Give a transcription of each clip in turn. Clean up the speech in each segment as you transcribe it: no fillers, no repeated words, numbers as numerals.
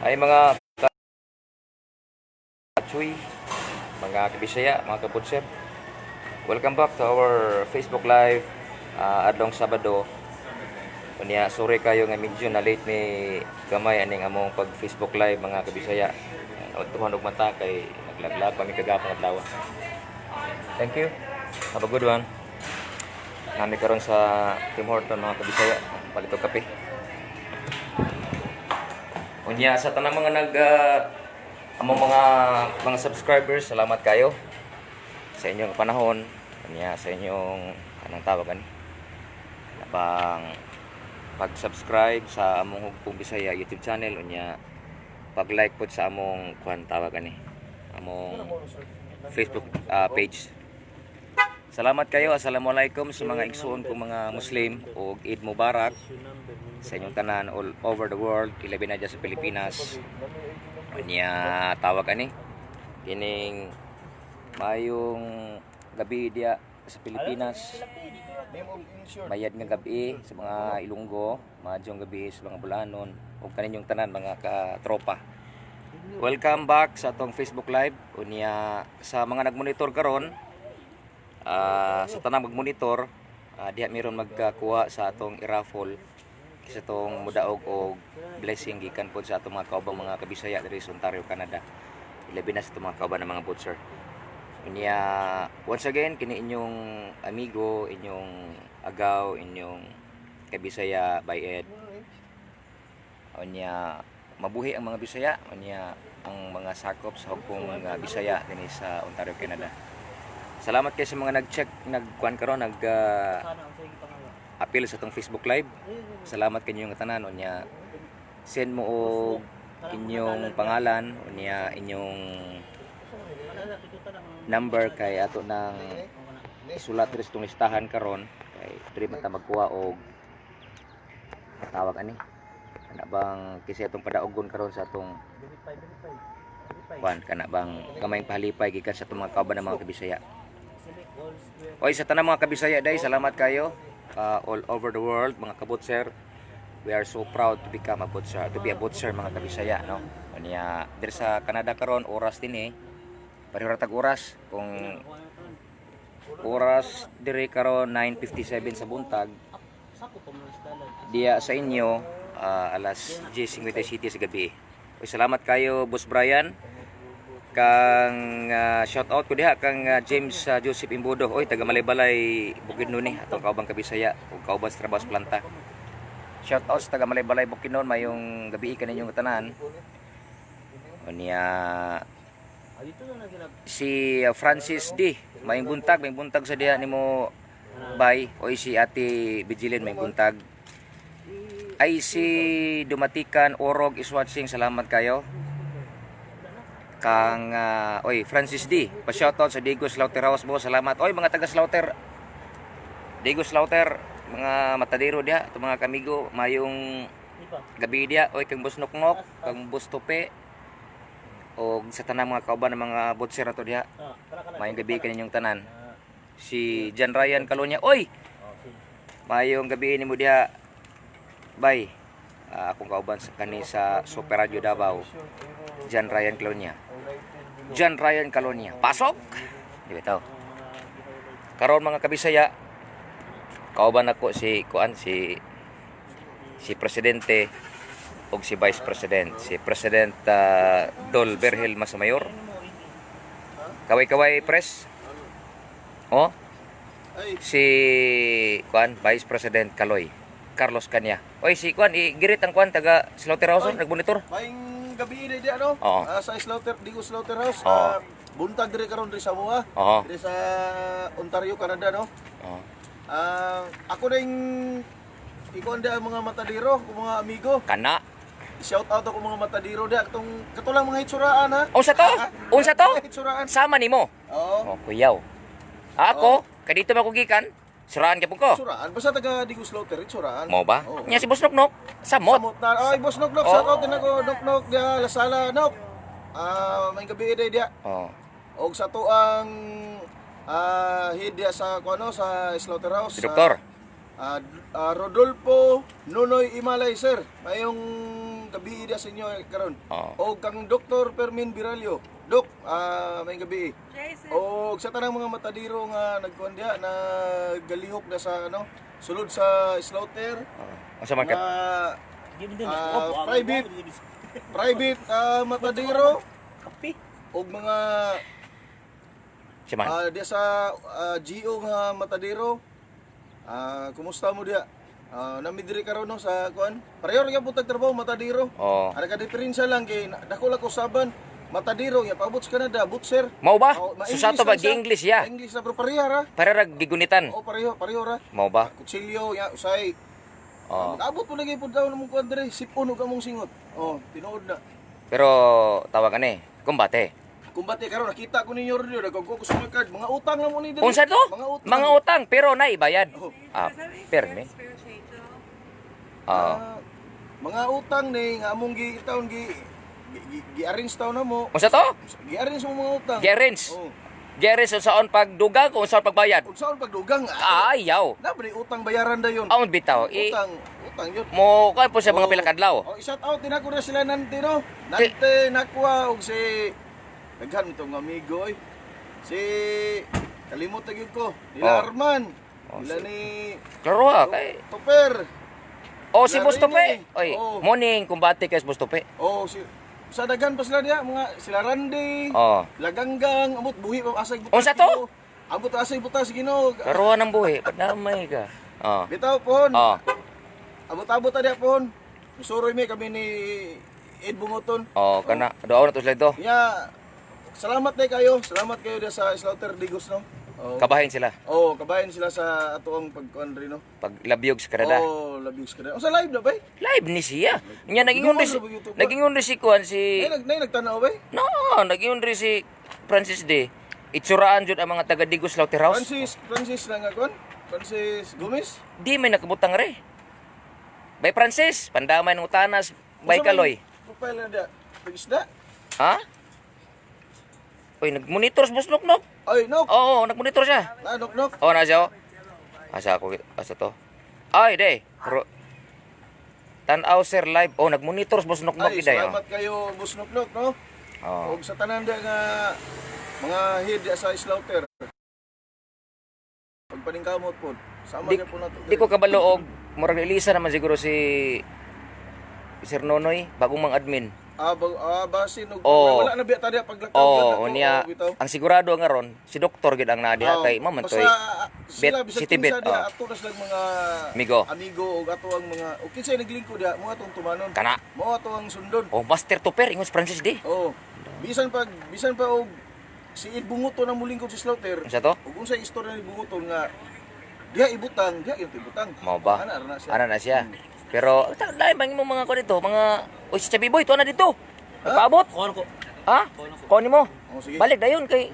Ay mga kachuy, mga kabisaya, mga kabutser. Welcome back to our Facebook Live adlong Sabado. Unya sorry kayo nga medyo na late ni gamay aning among pag Facebook Live mga kabisaya. Tuhan og mata kay naglaglag kami kagapang adlaw. Thank you. Have a good one. Nami karon sa Tim Horton mga kabisaya, palito kape. Unya sa tanang mga among mga subscribers, salamat kayo sa inyong panahon. Unya sa inyong anong tawag ani? Pang pag-subscribe sa among Hugpong Bisaya YouTube channel, unya pag-like pod sa among kuan tawag ani, among Facebook page. Salamat kayo. Assalamualaikum sa mga igsoon kong mga Muslim o Eid Mubarak sa inyong tanan all over the world, ilabi na dyan sa Pilipinas. Unya tawag ani kining mayong gabi dia sa Pilipinas. Mayad nga gabi sa mga Ilonggo, madyong gabi sa mga Bulanon ug kaninyong tanan mga katropa. Welcome back sa atong Facebook Live. Unya sa mga nagmonitor karon, sa tanang magmonitor, diha meron magkakuha sa atong i-raffle sa atong mudaog og blessing gikan pod sa atong mga kaubang mga kabisaya diri sa Ontario, Canada. Ilabi na sa atong mga kauban ng mga butcher. Unya once again kini inyong amigo, inyong agaw, inyong kabisaya Bayed. Unya mabuhi ang mga Bisaya, unya ang mga sakop sa hugpong mga Bisaya dinhi sa Ontario, Canada. Salamat kayo sa mga nag-check, nagkuan karon, appeal sa tong Facebook Live. Salamat kanyo yung tanan. Unya send mo og inyong pangalan, unya inyong number kay ato nang isulat diri sa tong listahan karon kay diri man ta magkuha og tawag ani ana bang kisi atong padaogon karon sa atong kuan kana bang gamayng pahalipay gikan sa atong mga kauban ng mga kabisaya. Oy sa tanang mga kabisaya day, salamat kayo all over the world mga kabutser. We are so proud to become a butcher, to be a butcher mga kabisaya, no. Unya diri sa Canada karon oras din pareho tag oras kung oras diri karon 9:57 sa buntag. Diya sa inyo alas 10:57 sa gabi. Oy salamat kayo Boss Brian. Kang shout out ko diha kang James Joseph Imbodo, oy taga Malay-Balay Bukidnon ni atong kaubang kabisaya ug kaubang sa trabaho sa planta. Shout out sa taga Malay-Balay Bukidnon, mayong gabi kaninyong tanan. Unya si Francis D, mayong buntag sa diha nimo bay, oy si Ate Vigilin mayong buntag. Ay si Dumatikan Orog is watching, salamat kayo. Kang oy Francis D, pa-shoutout sa Digo Slaughterhouse mo, salamat. Oy mga taga Slaughter, Digo Slaughter, mga matadero diha, to mga kamigo, mayong gabi diha. Oy kang Boss Noknok, kang Boss Tope, o sa tanang mga kauban ng mga butcher na to diha, mayong gabi kaninyong tanan. Si Jan Ryan Kalonya, oy mayong gabi nimo diha bay. Akong kauban sa kani sa Super Radio Davao, Jan Ryan Kalonya. Jan Ryan Kalonya, pasok. Di bitaw. Karon mga kabisaya, kauban ako si presidente ug si vice president, si President Dol Berhel Masamayor. Kaway press. Oh. Si vice president Kaloy Carlos Kanya. Oy si girit ang taga Slaughterhouse nagmonitor. Maing gabi ni di ano? Sa Digo Slaughterhouse. Buntag diri karon diri sa Moa. Diri sa Ontario, Canada, no? Ako ring ikonda ang mga matadiro, mga amigo. Kana. Shout out ako mga matadiro di atong katulang mga itsuraan ha. Unsa to? Unsa to? Itsuraan. Sama nimo. Oo. Kuyaw. Ako, kadito man ko gikan. Suraan gyapon ko. Itsuraan basta taga Digo Slaughter, itsuraan. Mo ba? Nya si Boss Noknok, samot. Ay Boss Noknok, shout out din ako Noknok dia Lasala nok. May gabi day dia. Og sa to ang head dia sa kuno sa Slaughterhouse. Si Doktor. Rodolfo Nunoy Imalay, sir. Mayong gabi dia sa inyo karon. Oo. O kang Dr. Fermin Biralio. Dok, may gabi. O sa tanang mga matadiro nga nagkuan diha naggalihok na sa sulod sa slaughter. Sa market. Private matadiro og mga Siman. diya sa GO nga matadiro. Kumusta mo diya? Namidiri ka raw no sa kuan. Pareho ra gyud trabaho matadiro. Oo. Ara ka diferensya lang kay dako lang ko saban matadiro ya paabot sa Canada, butser. Mao ba? Ma-English Susato ba lang siya. English ya? English na pero pareha ra. Para ra gigunitan. O pareho ra. Mao ba? Kutsilyo ya usay. Oo. Abot mo lagi pud daw namong kuan dire, sipon og among singot. Tinuod na. Pero tawag ani, kumbate. Kumbate karon nakita ko ninyo rin nagko ko sa card, mga utang na mo ni dire. Unsa to? Mga utang pero naibayad. Oh. Permi. Mga utang ni nga among gi-taon gi-arrange taon na mo. Unsa to? Gi-arrange mo mga utang. Gerens. Oh. Gerens unsaon pagdugang kung unsaon pagbayad. Unsaon pagdugang? Ayaw. Na ba ni utang bayaran dayon? Aon bitaw. Utang yun. Mo kay po sa mga pila kadlaw. Shout out din ako na sila nante no. Nante nakwa og si daghan itong amigo oy. Si kalimot na gyud ko. Nila Arman. Nila ni Klaro ha kay. Toper. Si Bustope. Oy, morning kumbate kay Bustope. Si sa daghan pa sila diya mga sila Randy. Laganggang amot buhi pa asay butas. Unsa to? Abot asay butas Ginoo. Klaro nang buhi, padamay ka. Bitaw pohon. Abot-abot ta diya pohon. Suroy mi kami ni Ed Bungoton. Kana doaw na to sila ito. Salamat na kayo. Salamat kayo diya sa Slaughter Digos no. Kabahin sila. Kabayan sila sa atoang pagkuan rin no. Paglabyog sa Canada. Labyog sa Canada. Sa live na ba? Live ni siya. Nya nagingon rin si kuan si nagtanaw ba? No, nagingon rin si Francis D. Itsuraan jud ang mga taga Digos Slaughterhouse. Francis lang nga kuan. Francis Gomez. Di may nakabutang re. Bay Francis, pandamay ng utanas, bay Kaloy. Profile na dia. Pagisda. Ha? Oy, nagmonitor sa Busnok-nok. Ay, no. Oo, nagmonitor siya. Nok. Na siya. Asa to. Ay, de. Tanaw sir live. Nagmonitor sa Busnok-nok giday. Salamat kayo Busnok-nok no. Og sa tanan dia nga mga head sa slaughter. Pagpaningkamot po. Sama gyud po nato. Di ko kabalo og murag ilisa naman siguro si Sir Nonoy bagong mga admin. Basin wala na biya tadi paglakaw niya ang sigurado nga ron si doktor gid ang nadiha kay mamantoy. Sila si Tibet. Ato nas lang mga amigo og ato ang mga kinsay naglingkod dia mo atong tumanon. Kana. Mo ato ang sundon. Master Tupper ingon si Francis D. Bisan pa og si Ed Bungoton ang mulingkod si Slaughter. Unsa to? Ug unsay istorya ni Bungoton nga diha ibutang. Mao ba? Ana na siya. Pero lain bang imong mga ko dito, mga si Chubby Boy to na dito. Paabot. Kuha ko. Ha? Kunin mo. Sige. Balik dayon kay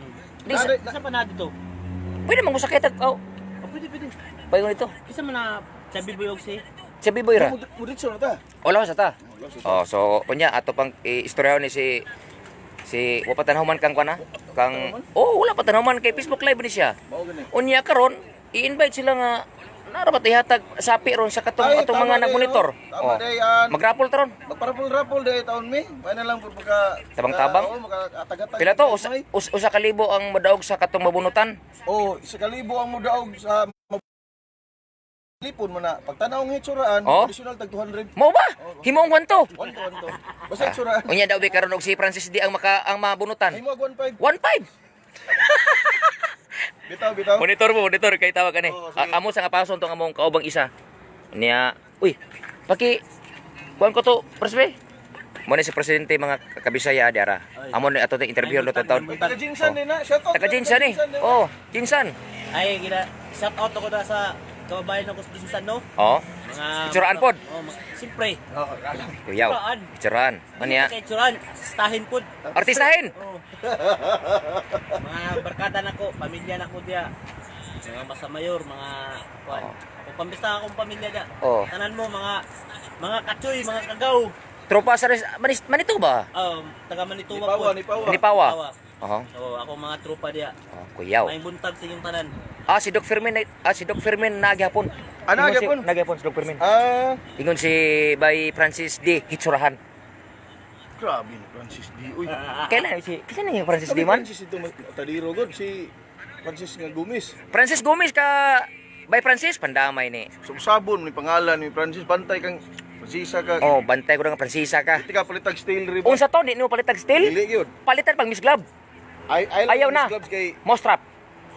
Isa pa na dito. Pwede man mo sakit Pwede. Payon dito. Isa man na sabil boy og si. Chubby Boy ra. Muditso na ta. Wala sa ta. So kunya ato pang istoryaon ni si wapatanhuman kang kana kang wala patanhuman kay Facebook live ni siya. Mao gani. Unya karon i-invite sila nga narapat ihatag sapi ron sa katong atong mga nagmonitor. Magrapol taron. Magparapol-rapol day taon mi. May na lang pud pagka Tabang-tabang. Maka-atag-atag. Pila to usa ka libo ang modaog sa katong mabunutan. 1,000 ang mudaog sa lipon mo na. Pagtanaw ng hitsuraan, additional tag 200. Mo ba? Himong kwanto. 1 Basta hitsuraan. Unya daw bi karon og si Francis D ang mabunutan. Himo 1.5. 1.5. Bitaw. Monitor kay tawag ani. Amo sa kapason tong among kaubang isa. Niya, kuan ko to, presbe. Mo ni si presidente mga kabisaya diara. Amo ni ato interview lo taon. Taga-Jinsan din na. Shout out. Taga-Jinsan ni. Jinsan. Ay gila, shout out ako na sa kababayan ako sa Jinsan no. Mga Itsuraan pod. Siyempre. Kuyaw. Itsuraan. Anya? Kay Itsuraan, stahin pod. Artistahin. Mga barkada nako, pamilya nako dia. Mga masamayor, mga kuan. Kung pambista akong pamilya dia. Tanan mo mga katsoy, mga kagaw. Tropa sa Manito ba? Taga Manitoba po. Nipawa. So ako mga tropa dia. Kuyaw. May buntag sa inyong tanan. Si Doc Fermin nagyapon. Nagyapon? Nagyapon si Doc Fermin. Ingon si Bay Francis D. Hitsurahan. Grabe ni Francis D. Uy. Kailan si kasi na yung Francis Sabi D man? Francis ito tadiro god si Francis nga Gumis. Francis Gomez ka by Francis pandamay ni. Sabon ni pangalan ni Francis bantay kang Francisa ka. Oh, bantay ko nga Francisa ka. Di ka palitag steel rin. Unsa to di mo palitag steel? Dili gyud. Palitan pang Miss Glove. Ayaw na. Clubs kay Mostrap.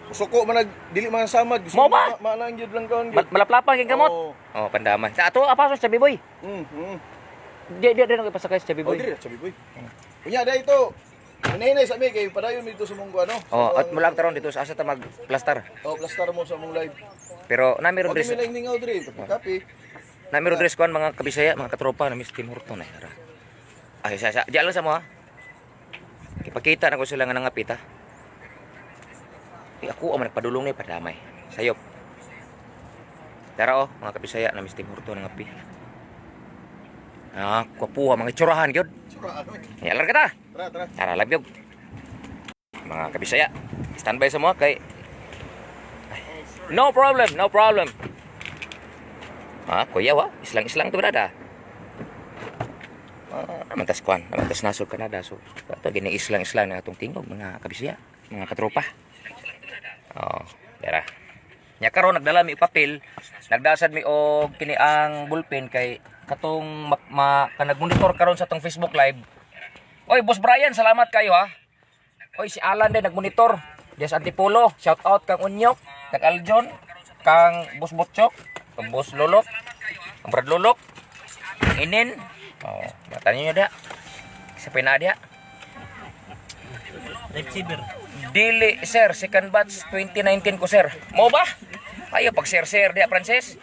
suko man dili man samad. Mo ba? Malang gyud lang kaon. Malaplapan kay gamot. Oo. Oh, pandamay. Sa ato apa sa Biboy? Di na pasakay sa Oh, Biboy. dili sabi boy. Unya da ito. Hinay sa mi kay padayon dito sa mong ano. Oh, at mulang taron dito sa asa ta mag-plaster. Oh, plastar mo sa mong live. Pero namiro O dress. di mi lang ningaw diri, kape. Namiro dress kuan mga kabisaya, mga katropa na Miss Tim Horton ay ara. Ay sa diyan lang sa mo ha. Ipakita na ko sila nga nangapit ha. Ako ang nagpadulong ni padamay. Sayop. Tara oh, mga kabisaya na Miss Tim Horton nangapi. Ah, kwapuha mga itsurahan gyud. Sura ano. Yalar ka ta. Tara. Tara, labyog. Mga kabisaya, standby sa mo kay... Ay, no problem, no problem. Ha, kuya wa, islang-islang to brada. Namantas kuan, namantas nasod Canada. So, ito, gini islang-islang na atong tingog, mga kabisaya, mga katropa. Oh, dara. Nya karon nagdala mi papel, nagdasad mi og kini ang bullpen kay katong kanag-monitor karon sa atong Facebook Live. Oy, Boss Brian, salamat kayo ha. Oy, si Alan din nagmonitor. Dias Antipolo, shout out kang Unyok, kang Aljon, kang Boss Botchok, kang Boss Lolok, kang Brad Lolok, Inin. Oh, mata niyo dia. Sa pinadia. Receiver. Dili, sir, second batch 2019 ko, sir. Mo ba? Ayo pag-share dia, Francis.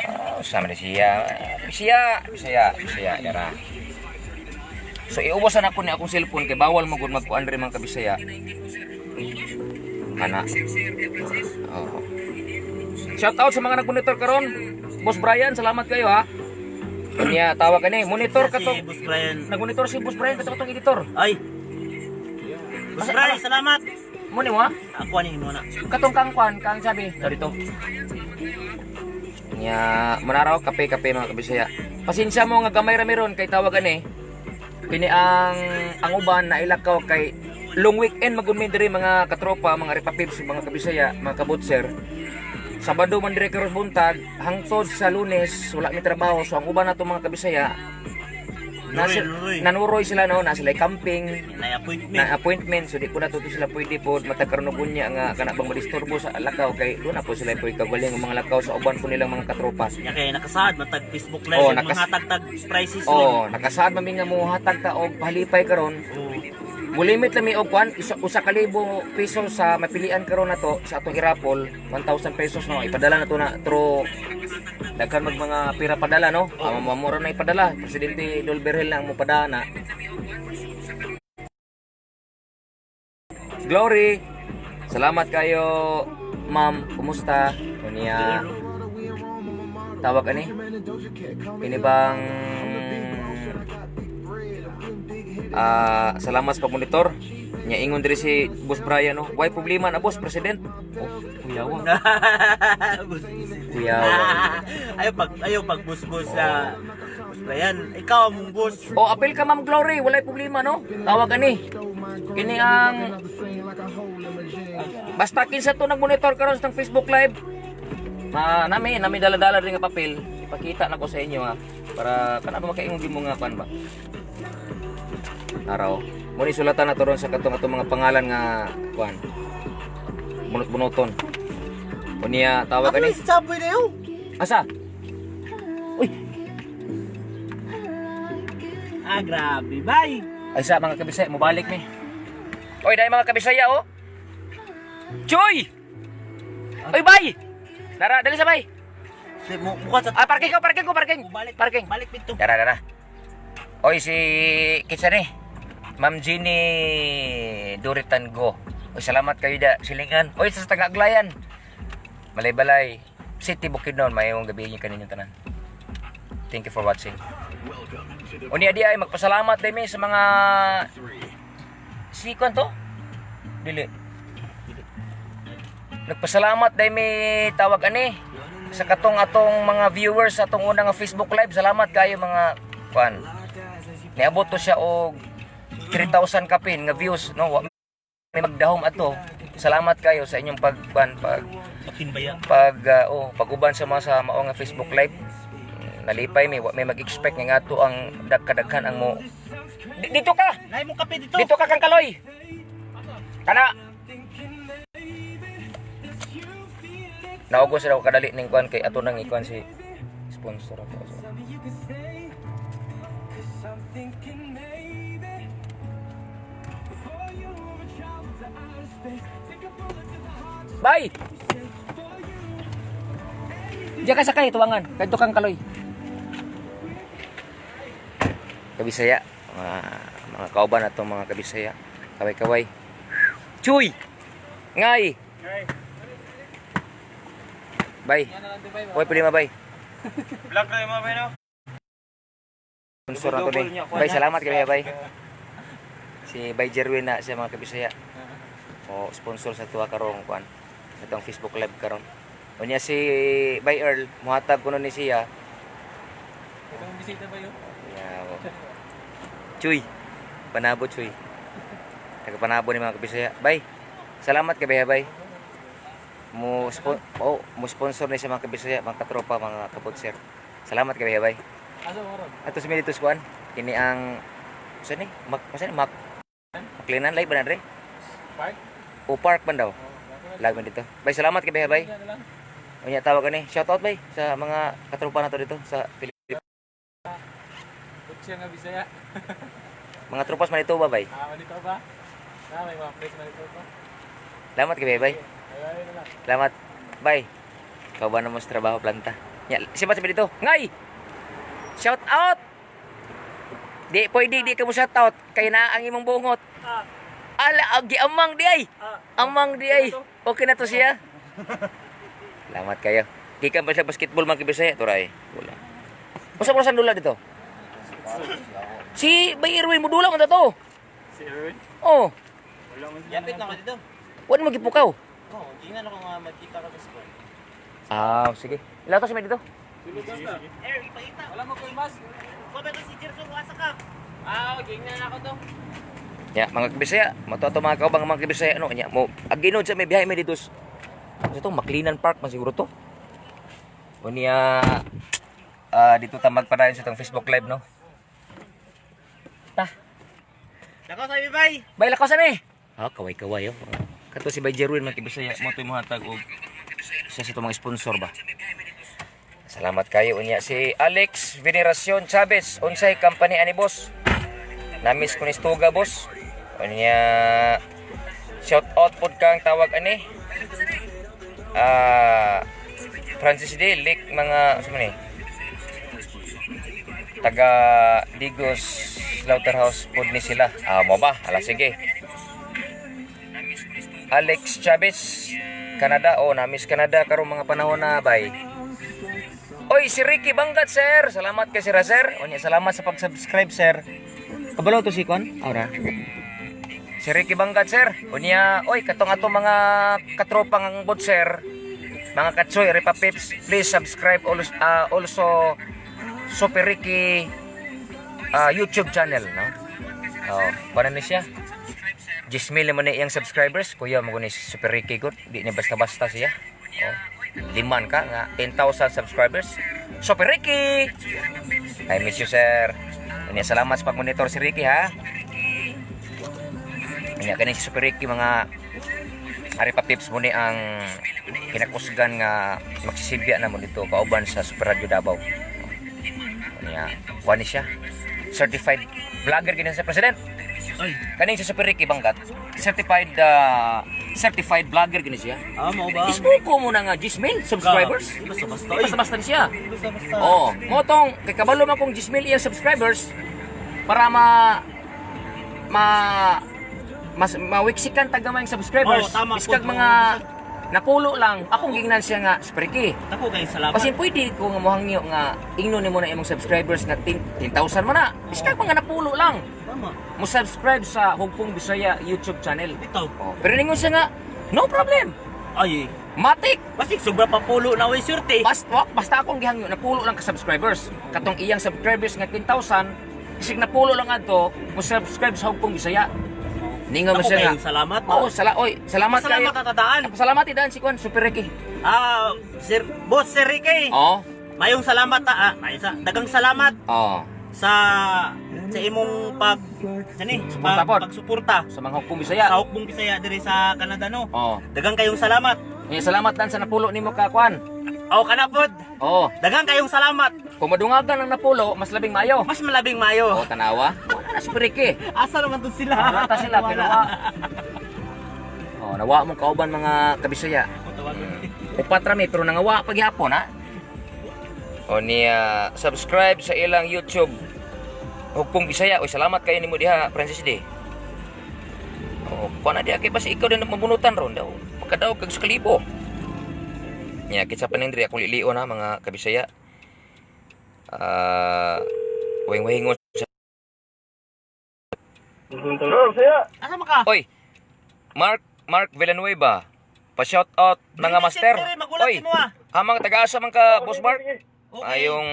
Oh, sama ni siya. Bisaya, dara. So iuwasan ako ni akong cellphone kay bawal mo gud magkuan diri mga kabisaya. Ana. Oh. Shout out sa mga nagmonitor karon. Boss Brian, salamat kayo ha. Kanya tawag kani, monitor ka to. Si Boss Brian. Nagmonitor si Boss Brian kato tong editor. Ay. Boss Brian, salamat. Muni mo ha? Ako ni mo na. Katong kangkuan, kang sabi. Dito. Nya manaraw kape mga kabisaya. Pasensya mo nga gamay ra meron kay tawag ani. Kini ang uban na ilakaw kay long weekend magunmin diri mga katropa, mga repapibs, mga kabisaya, mga kabutser. Sabado man diri karon buntag, hangtod sa Lunes wala mi trabaho. So ang uban nato mga kabisaya nanuroy sila no, na sila camping, na appointment. So di ko na tuto sila pwede po matagkaroon og unya nga kana bang madisturbo sa lakaw kay do na po sila poy kagaling ang mga lakaw sa uban po nilang mga katropa. Nya kay nakasaad matag Facebook Live Oh, mga tagtag prices oh, nakasaad man mi nga mo hatag ta og palipay karon. Mulimit lang mi og kwan usa ka libo piso sa mapilian karon nato sa atong irapol 1,000 pesos no, ipadala na to na through daghan mag mga pira padala no. Mamura na ipadala. Presidente Dolberhel lang mo padana. Glory. Salamat kayo, ma'am. Kumusta? Kunya tawag ani? Kini bang salamat sa pagmonitor. Nya ingon diri si Boss Brian no. Why problema na boss, president? Oh, kuyawa. Ayaw pag bus-bus na Boss Brian, ikaw ang boss. Oh, apel ka Ma'am Glory, walay problema no. Tawag ani. Kini ang basta kinsa to nagmonitor karon sa Facebook Live. Nami dala-dala rin nga papel. Ipakita na ko sa inyo ha para kanang makaingon gyud mo nga pan ba. Araw. Muni sulatan na to ron sa katong mga pangalan nga kuan. Bunot-bunoton. Unya tawag ani. Saboy na yun. Asa? Uy, grabe, bye. ay sa mga kabisaya mo balik mi. Oy, dai mga kabisaya oh. Choy! Oy, bay! Dara, dali sa bay. Bukan sa Parking ko. Parking. Balik dito. Dara. Oy, si kitsa ni. Ma'am Jenny Duritan Go. Oy, salamat kayo da silingan. Oy, sa Tagaglayan. Balay-balay. City Bukidnon, mayong gabi niyo kaninyong tanan. Thank you for watching. Unya di ay magpasalamat dai mi sa mga si kon to? Dili. Nagpasalamat dai mi tawag ani sa katong atong mga viewers sa atong unang Facebook Live. Salamat kayo mga kwan. Niabot to siya og 3,000 kapin nga views, no? May magdahom ato. Salamat kayo sa inyong pag-uban sa mga sa mao nga Facebook Live. Nalipay may mag-expect nga ato ang kadaghan ang mo. Dito ka. Nay mo kape dito. Dito ka kang kaloy. Kana. Naugos daw kadali ning kuan kay ato nang ikuan si sponsor ato. Bye. Diya ka sakay tuwangan. Kadto kang kaloy. Kabisaya, mga kauban atong mga kabisaya. Kaway-kaway. Chuy. Ngay. Bay. Hoy pili mabay. Vlog na yung mga bay no. Sponsor nato ni. Bay, salamat kay bay. Si Bay Jerwin na sa mga kabisaya. O sponsor sa tuwa karong kuan. Itong Facebook Live karon. Unya si Bay Earl, muhatag kuno ni siya. Itong bisita ba yun? Yeah, Chuy. Panabo Chuy. Taga Panabo ni mga kabisaya. Bay. Salamat kay bay. Mo sponsor ni sa mga kabisaya, mga katropa, mga kabutser. Salamat kay bay. Asa mo ron? Ato si dito kuan. Kini ang saan ni? Maklinan live ba na re? Park? O park man daw. Live man dito. Bay, salamat kay bay. Unya tawag ka ni. Shout out bay sa mga katropa nato dito sa Pilipinas. Butcher nga Bisaya. Mga tropas man dito ba bay? Manito ba? May mga place manito ba? Salamat kay bay. Salamat. Bye. Kau ba naman sa trabaho planta? Ya, siapa sabi dito? Ngay! Shout out! Di ka mo shout out. Kaya na ang imong bungot. Ala, amang di ay. Amang di ay. Okay na to siya. Salamat kayo. Di ka ba sa basketball man kibisaya? Turay. Wala. Masa mo sandula dito? Si Bay Irwin mo dula mo to. Si Erwin? Oh. Yapit naman dito. Wala mo gipukaw. Oo, tingnan ako nga magkita ka sa school. Sige. Ilaw to si May dito. Ipakita. Wala mo ko yung mas. Sabi to si Jerson, wasa ka. Tingnan ako to. Ya, mga kabisaya, matuto mga kaubang mga kabisaya, ano, nya mo aginod sa may biyahe may dito. Ano to, Maclinan Park man siguro to. Unya dito ta magpadayon sa tong Facebook Live, no. Ta. Nako sabi bay. Bay lakaw sa ni. Kaway-kaway oh. Kato si Bay Jerwin man kabisaya, mo to mohatag og sa mga sponsor ba. Salamat kayo unya si Alex Veneracion Chavez, unsay company ani boss? Namis ko ni Stuga boss. Unya shout out pod kang tawag ani. Francis D. Lick mga sa ni. Taga Digos Slaughterhouse pod ni sila. Mo ba? Ala sige. Alex Chavez, Canada. Namis Canada karong mga panahon na bay. Oy, si Ricky Banggat, sir. Salamat kay sir, sir. Unya salamat sa pag-subscribe, sir. Kabalo to si Kon? Ora. Si Ricky Banggat, sir. Unya, oy, katong ato mga katropang ang bot, sir. Mga katsoy, Ripa Pips, please subscribe also Super Ricky YouTube channel, no? Paano ni siya? 10,000 naman na iyang subscribers. Kuya, magunin si Super Ricky good. Di ni basta-basta siya. Liman ka nga 10,000 subscribers. Super Ricky! I miss you, sir. Unya, salamat sa pag-monitor si Ricky, ha? Unya, kanin si Super Ricky, mga Aripa Pips mo ni ang kinakusgan nga magsisibya na mo dito kauban sa Super Radio Davao. Unya, wani siya. Certified vlogger ganyan sa president. Kanin si Super Ricky Banggat. Certified vlogger ganyan siya. Mo ba? Isbuko mo na nga 10,000 subscribers. Basta-basta siya. Motong kay kabalo man kong 10,000 iyang subscribers para mawiksikan tagamay ang subscribers. Iskag mga napulo lang. Akong gingnan siya nga Super Ricky. Ako kay salamat. Kasi pwede ko nga mohangyo nga ingno nimo na imong subscribers nga 10,000 man na. Iskag mga napulo lang. Tama. Mo subscribe sa Hugpong Bisaya YouTube channel. Bitaw. Pero ningon siya nga, no problem. Ay. Matik. Basig sobra pa pulo na way surte. Basta akong gihangyo napulo lang ka subscribers. Katong iyang subscribers nga 10,000 Isig napulo lang ato, mo subscribe sa Hugpong Bisaya. Ningaw mo Ako siya kayong salamat. Oo, salamat Salamat kayo. tatadaan. Salamat idaan si Kwan, Super Ricky. Sir, Boss Sir Ricky. Oo. Mayong salamat dagang salamat Oo. sa imong pagsuporta Sa mga Hugpong Bisaya. sa Hukbong Bisaya diri sa Canada no. Oo. Dagang kayong salamat. Salamat dan sa napulo nimo ka Kwan. Kanapod. Oo. Dagang kayong salamat. Kung madungagan ang napulo, mas labing mayo. Mas malabing mayo. Oo, tanawa. Wala na Super Ricky. Asa naman to sila? Wala ta sila, pero nawa mong kauban mga kabisaya. Upat rami, pero nangawa paghihapon, ha? O niya, subscribe sa ilang YouTube. Hugpong Bisaya. Oy, salamat kayo nimo diha, Francis D. O, kung na diha, kay basi ikaw din mabunutan ron daw. Pagkadaw kag sa kalibo. Nya, kitsa panindri akong lilio na, mga kabisaya. Wahing-wahingon siya. Asa man ka? Oy, Mark Villanueva. Pa-shout out na nga master. Oy, amang taga-asa man ka, Boss Mark. Mayong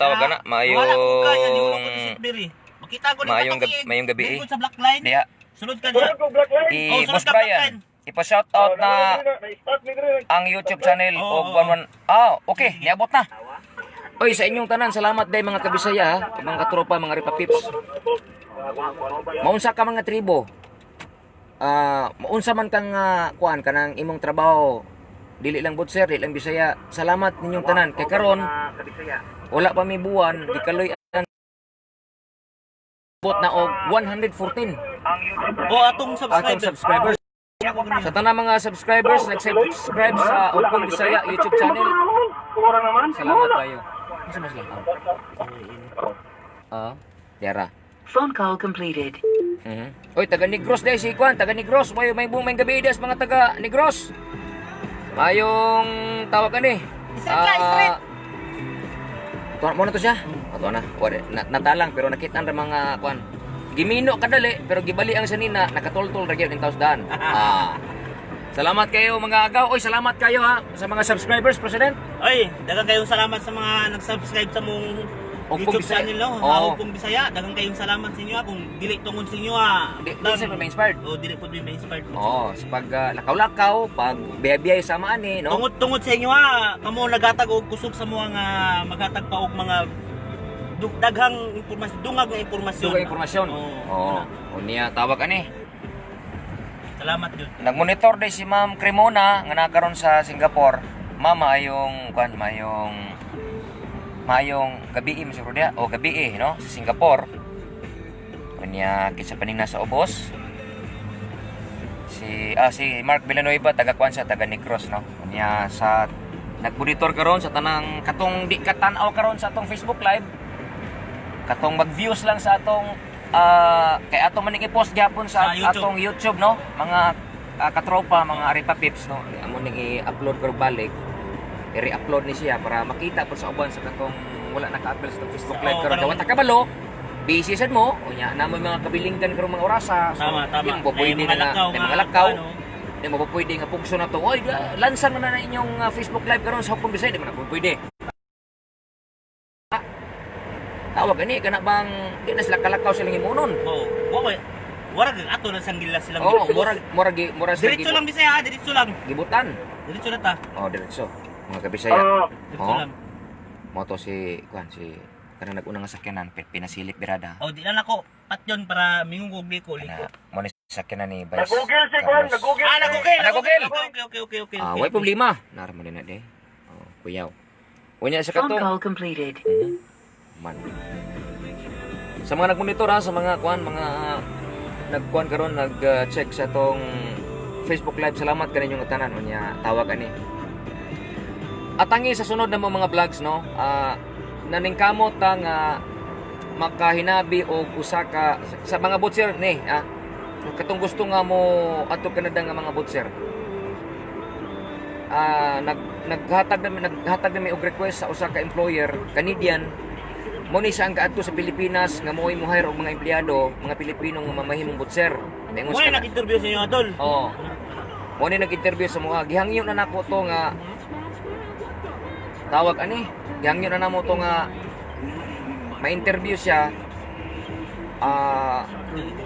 tawag na, mayong gabi. Dito sa Black Line. Diha. Sulod ka diha. Boss Brian. Ipa-shout out na ang YouTube channel og okay, niabot na. Oy, sa inyong tanan, salamat day mga kabisaya, ha? Mga katropa, mga ripapips. Maunsa ka mga tribo. Maunsa man kang kuan kanang imong trabaho. Dili lang butser, dili lang Bisaya. Salamat ninyong tanan. Kay karon wala pa may buwan, gikaloy bot na og 114. Atong subscribers. Sa tanang mga subscribers, nag-subscribe sa Hugpong Bisaya YouTube channel. Salamat kayo. Ano mas lang? Tiara. Phone call completed. Oy, taga Negros dai si Kwan, taga Negros. May bumay gabi des mga taga Negros. Mayong tawag ka ni. Tuwan mo na to siya. Tuwan na. Natalang pero nakita ra mga Kwan. Gimino kadali pero gibali ang sanina nakatultol ra gyud in tausdan. Salamat kayo mga agaw. Oy, salamat kayo ha sa mga subscribers, President. Oy, dagang kayong salamat sa mga nag-subscribe sa mong YouTube channel no. Hugpong Bisaya. Dagang kayong salamat sa inyo kung dili tungod sa inyo Dili sa may inspired. Dili pud may inspired. Sa pag lakaw-lakaw, pag biyay-biyay sa maani, no. Tungod sa inyo kamo nagatag og kusog sa mga maghatag pa og mga daghang impormasyon, dungag nga impormasyon. Unya tawag ani. Salamat jud. Nagmonitor day si Ma'am Cremona nga nakaron sa Singapore. Mama mayong gabi siguro dia o gabi no sa Singapore. Unya kinsa pa ning nasa ubos. Si Mark Villanueva taga Negros no. Unya sa nagmonitor karon sa tanang katong di katanaw karon sa atong Facebook live. Katong mag-views lang sa atong kay ato man i-post gyapon sa atong YouTube no, mga katropa, mga Aripa Pips no. Amo ning i-upload ko balik. I-re-upload ni siya para makita po sa uban sa katong wala naka-upload sa Facebook live karon. Daw ta kabalo. Busy sad mo. Unya namo mga kabilinggan karon mga orasa. So, tama. Yung pwede na mga lakaw. Di mo pwede nga pugso na to. Oy, lansan mo na inyong Facebook live karon sa Hugpong Bisaya, di mo na pwede. Tawag ani kana bang di na sila kalakaw silang imunon. Wala ato na sanggila silang. Mura diretso lang Bisaya, diretso lang. Gibutan. Diretso na ta. Diretso. Mga kabisaya. Diretso lang. Moto si kanang nag-una nga sakyanan pinasilip birada. Di na nako patyon para mingong ko liko. Mo ni sakyanan ni Vice. Nag-google si Kwan, Nag-google. Okay. Way problema. Naraman din na de. Kuyaw. Unya sa Phone katong call completed. man. Sa mga nagmonitor sa mga mga nagkuan karon nag-check sa tong Facebook live, salamat kaninyong tanan unya tawag ani. Atangi sa sunod na mga vlogs no, naningkamot nga makahinabi og usa ka sa mga butcher ni katong gusto nga mo ato Canada nga mga butcher. Naghatag na og request sa usa ka employer Canadian. Mo ni siya ang kaadto sa Pilipinas nga mo'y mo-hire og mga empleyado, mga Pilipino nga mamahimong butser. Mo nag-interview sa inyo adol. Mo ni nag-interview sa mga gihangyo na nako to nga tawag ani, gihangyo na namo to nga ma-interview siya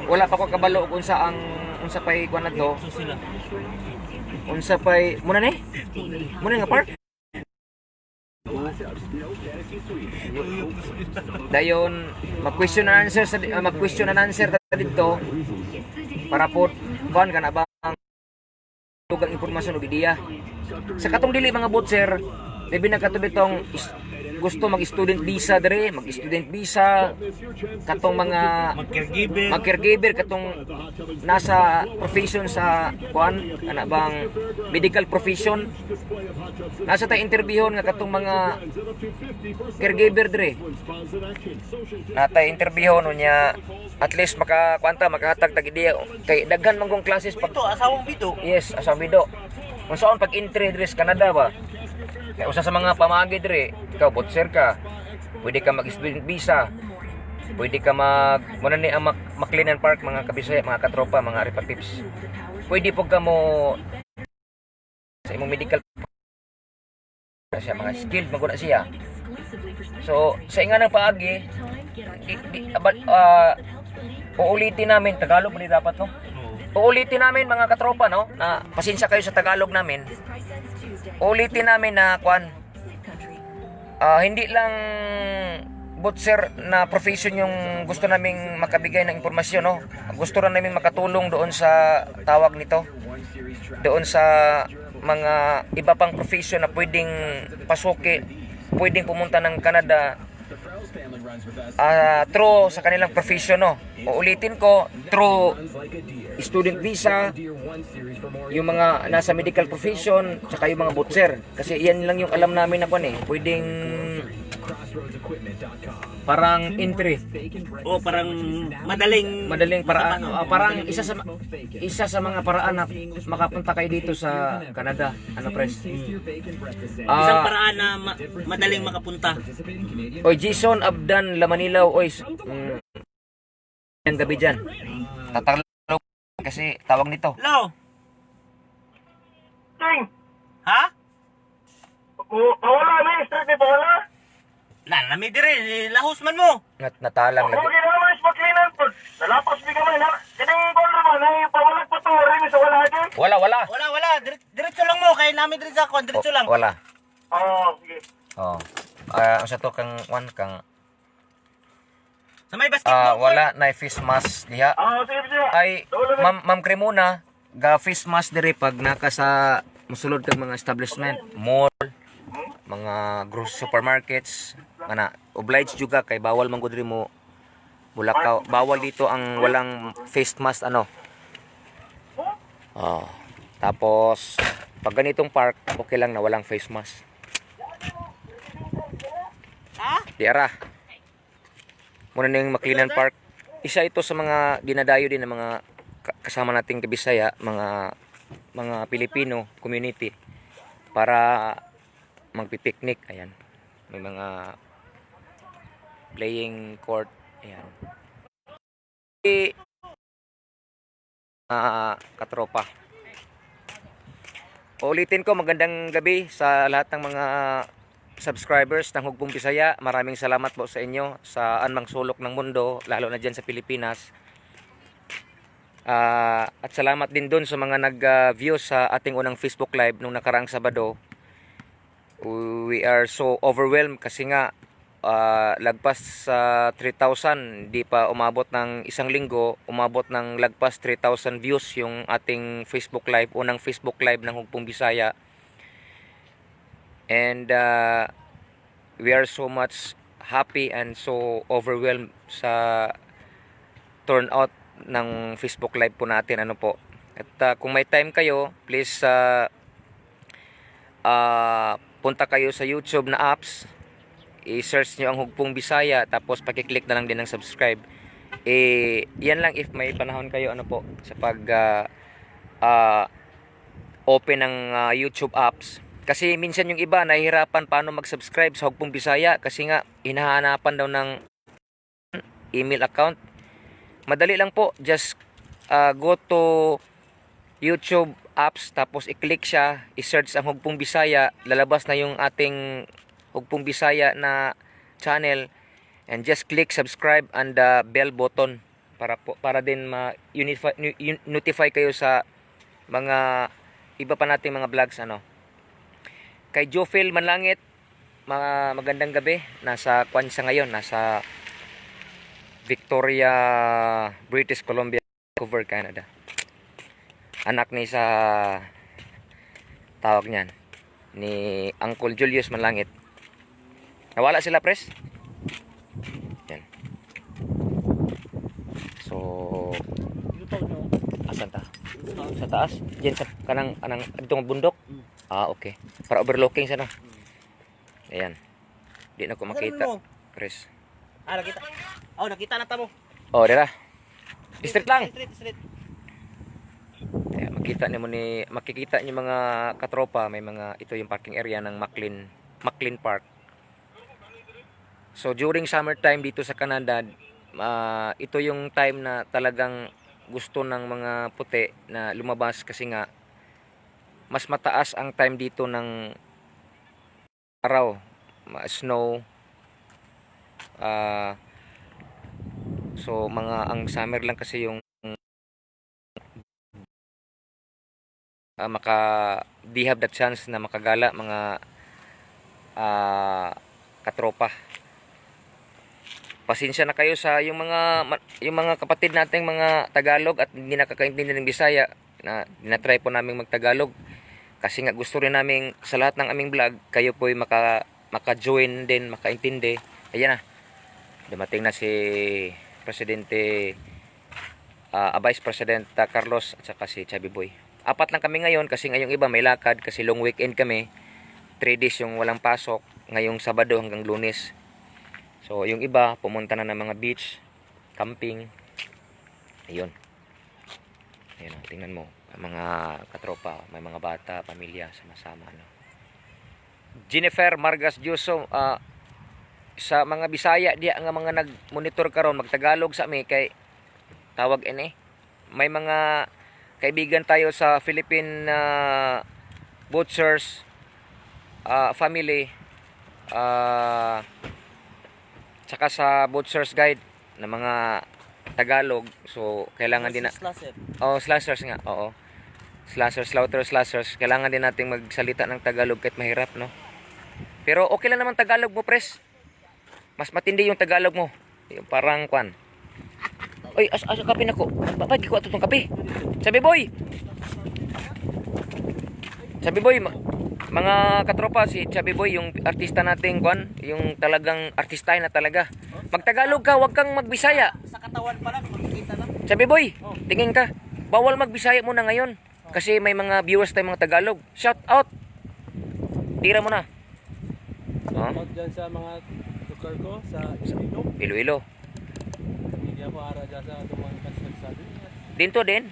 wala pa ko kabalo kung unsa ang unsa pay kuan to. So sila. Unsa pay muna ni? Muna nga park. Dayon mag-question and answer sa mag-question and answer ta dito para po kuan kana ba ang dugang impormasyon og ideya. Sa katong dili mga butcher, labi na katong ditong gusto mag-student visa dire, mag-student visa katong mga mag-caregiver katong nasa profession sa kuan ana bang medical profession. Nasa tay interviewon nga katong mga caregiver dire. Natay interviewon niya at least makahatag tag ideya kay daghan man kong classes pag Ito, asawang bito. yes, asawang bido. Kung saan pag entry dire sa Canada ba? Kaya usa sa mga pamagi dire, ikaw butcher ka. Pwede ka mag-student visa. Pwede ka muna ni ang McLean Park mga kabisaya, mga katropa, mga ripa tips. Pwede po ka mo sa imong medical siya mga skilled maguna siya. So sa inga ng paagi uulitin namin Tagalog mo dapat no. Uulitin namin mga katropa no na pasensya kayo sa Tagalog namin. Uulitin namin na kwan hindi lang butcher na profession yung gusto naming makabigay ng impormasyon no. Gusto rin namin makatulong doon sa tawag nito. Doon sa mga iba pang profession na pwedeng pasuki, pwedeng pumunta ng Canada through sa kanilang profession no. Uulitin ko, through student visa, yung mga nasa medical profession, saka yung mga butcher. Kasi yan lang yung alam namin na kung pwedeng parang entry. O parang madaling paraan. Parang isa sa mga paraan na makapunta kayo dito sa Canada. Ano pres? isang paraan na madaling makapunta. Oy, Jason Abdan Lamanilaw, oy. Ang gabi dyan. Tatalog kasi tawag nito. Hello? Ting! Ha? Wala na, straight pa wala. Nami dire, lahos man mo. Natalang lagi. Hindi naman is maklinan po. Nalapas di kami na. Kining ko naman ay pawalag pa to rin sa wala din. Wala. Wala. Diretso lang mo kay nami dire sa kon, diretso lang. Wala. Sige. Oh. Ang sa to kang Sa may basketball. wala na face mask diha. Sige. Ay Ma'am Cremona, ga face mask diri pag naka sa musulod kag mga establishment, mall, mga grocery supermarkets, mana obliged juga kay bawal man gud diri mo bulakaw. Bawal dito ang walang face mask ano. Tapos pag ganitong park, okay lang na walang face mask. Ha? Diara. Muna ning McLean Park. Isa ito sa mga dinadayo din ng mga kasama nating Kabisaya, mga Pilipino community para magpipiknik. Ayan. May mga playing court. Ayan. Katropa. Ulitin ko, magandang gabi sa lahat ng mga subscribers ng Hugpong Bisaya. Maraming salamat po sa inyo sa anmang sulok ng mundo, lalo na dyan sa Pilipinas. At salamat din dun sa mga nag-view sa ating unang Facebook Live nung nakaraang Sabado. We are so overwhelmed kasi nga lagpas sa 3,000, di pa umabot ng isang linggo, umabot ng lagpas 3,000 views yung ating Facebook Live, unang Facebook Live ng Hugpong Bisaya. And we are so much happy and so overwhelmed sa turnout ng Facebook Live po natin. Ano po. At kung may time kayo, please punta kayo sa YouTube na apps. I-search nyo ang Hugpong Bisaya, tapos pakiclick na lang din ng subscribe. Yan lang if may panahon kayo ano po sa pag open ng YouTube apps. Kasi minsan yung iba nahihirapan paano mag-subscribe sa Hugpong Bisaya kasi nga hinahanapan daw ng email account. Madali lang po, just go to YouTube apps, tapos i-click siya, i-search ang Hugpong Bisaya, lalabas na yung ating Hugpong Bisaya na channel, And just click subscribe and the bell button para din notify kayo sa mga iba pa nating mga vlogs ano. Kay Jofel Manlangit, magandang gabi. Nasa Kwansa ngayon, nasa Victoria, British Columbia, Vancouver, Canada. Anak ni sa tawag niyan ni Uncle Julius Manlangit. Nawala sila, pres. Yan. So, asan ta? Sa taas? Diyan sa kanang itong bundok? Okay. Para overlooking sana. Ayan. Di na ko makita. Pres. Nakita. Nakita na tamo. Dira. District lang. Street. Kaya makikita niyo mga katropa, may mga ito yung parking area ng McLean Park. So during summertime dito sa Canada, ito yung time na talagang gusto ng mga puti na lumabas kasi nga mas mataas ang time dito ng araw, snow. So ang summer lang kasi yung they have the chance na makagala mga katropa. Pasensya na kayo sa yung mga kapatid nating mga Tagalog at hindi nakakaintindi ng Bisaya na dinatry po namin magtagalog kasi nga gusto rin namin sa lahat ng aming vlog kayo po maka-join din, makaintindi. Ayan na, dumating na si Presidente Vice President Carlos at saka si Chubby Boy. 4 lang kami ngayon kasi ngayong iba may lakad kasi long weekend kami. 3 days yung walang pasok, ngayong Sabado hanggang Lunes. So yung iba pumunta na ng mga beach, camping. Ayun, tingnan mo, mga katropa, may mga bata, pamilya, sama-sama ano. Jennifer Margas Juso, sa mga Bisaya diya nga mga nag-monitor karon magtagalog sa mi kay tawag may mga kaibigan tayo sa Philippine Butchers family, tsaka sa Butchers Guide na mga Tagalog. So kailangan din na slashers nga. Oo. Slashers. Kailangan din nating magsalita ng Tagalog kahit mahirap, no? Pero okay lang naman Tagalog mo, pres. Mas matindi yung Tagalog mo. Yung parang kwan. Oy, asa kape nako. Bakit di ko atong kape? Chubby Boy, mga katropa, si Chubby Boy yung artista nating kwan, yung talagang artistay na talaga. Magtagalog ka, wag kang magbisaya. Sa katawan pa lang makikita na. Chubby Boy, tingin ka. Bawal magbisaya muna ngayon kasi may mga viewers tayong mga Tagalog. Shout out. Tira mo na. Shout dyan sa mga tukar ko sa Iloilo. Pamilya ko ara dyan sa Dumangkas sa Bingas. Dinto din.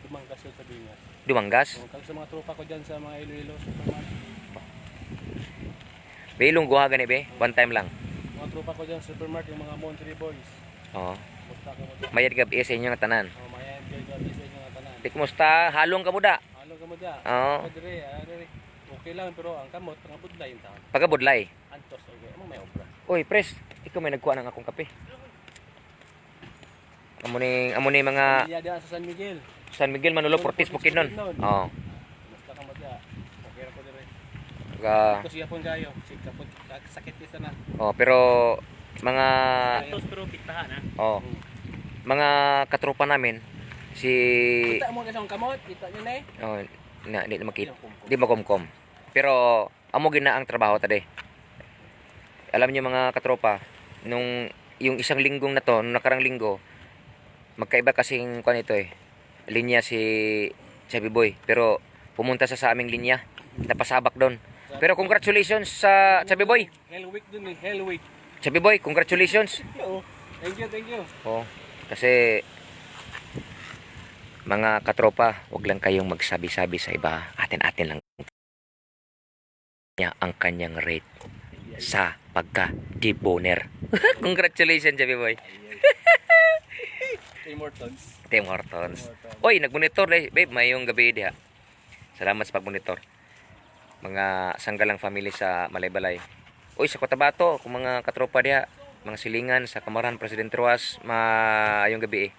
Dumangkas sa Bingas. Dumangas. Kag sa mga tropa ko dyan sa mga Iloilo supermarket. Beilong guha gani be, one time lang. Mga tropa ko dyan sa supermarket, yung mga Montreal boys. Oo. Musta ka mo dyan? Mayad gabi sa inyo nga tanan. Mayan kayo gabi sa inyo nga tanan. Di kumusta? Halong ka muda. Halo ka mo dyan? Oo. Dire. Okay lang pero ang kamot, ang budlay yung taon. Pagabudlay. Antos, okay. Amang may obra. Oy, pres, ikaw may nagkuha ng akong kape. Amo ni mga Pamilya dyan sa San Miguel. San Miguel Manolo Portis Bukidnon. Oo. Musta ka mo dyan? Okay ra ko dire. Ga Ito siya pong kayo. Sakit isa na. pero mga Tos pero pitahan ha. mga katropa namin si Kita mo kasi ang kamot, kita nyo na di na makita. Di makomkom. Pero amo gina ang trabaho tadi. Alam niyo mga katropa, yung isang linggong na to, nung nakarang linggo, magkaiba kasing kuan ito linya si Chubby Boy, pero pumunta sa aming linya, napasabak doon. Pero congratulations sa Chubby Boy. Hell week dun Hell week. Chubby Boy, congratulations. Thank you. Kasi mga katropa, wag lang kayong magsabi-sabi sa iba. Atin-atin lang niya ang kanyang rate sa pagka-deboner. Congratulations, Chubby Boy. Tim Hortons. Oy, nagmonitor babe, mayong gabi diha. Salamat sa pagmonitor. Mga sanggalang family sa Malaybalay. Oy, sa Cotabato, kung mga katropa diha, mga silingan sa Kamaran Presidente Ruas maayong gabi.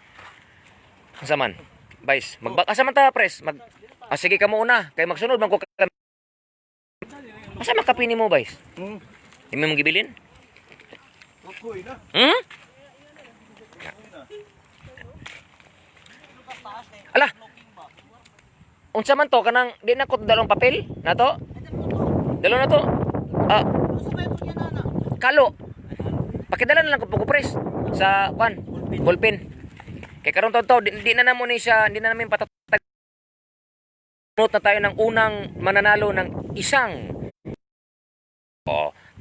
Asa man? Vice, asa man ta pres? Sige ka mo una kay magsunod man ko. Asa makapini mo, Vice? Hindi mo gibilin? Ukoy na. Ala. Unsa man to kanang di na ko dalong papel na to? Dalo na to. Kalo. Pakidala na lang ko pres sa kwan, ballpen. Kay karon to di na namo ni siya, di na namin patatag. Note na tayo ng unang mananalo ng isang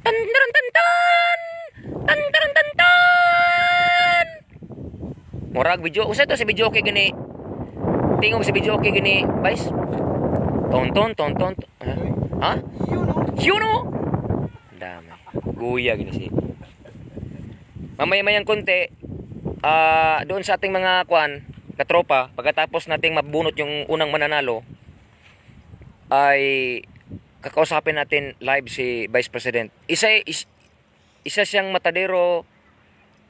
tan tan tan tan tan tan tan tan. Murag video, usa to si video okay gani. Tingog si video okay gini, Vice. Ton. Ha? Yuno. Dami. Guya gini si. Mamaya-mayang konti doon sa ating mga kwan, katropa, pagkatapos nating mabunot yung unang mananalo ay kakausapin natin live si Vice President. Isa siyang matadero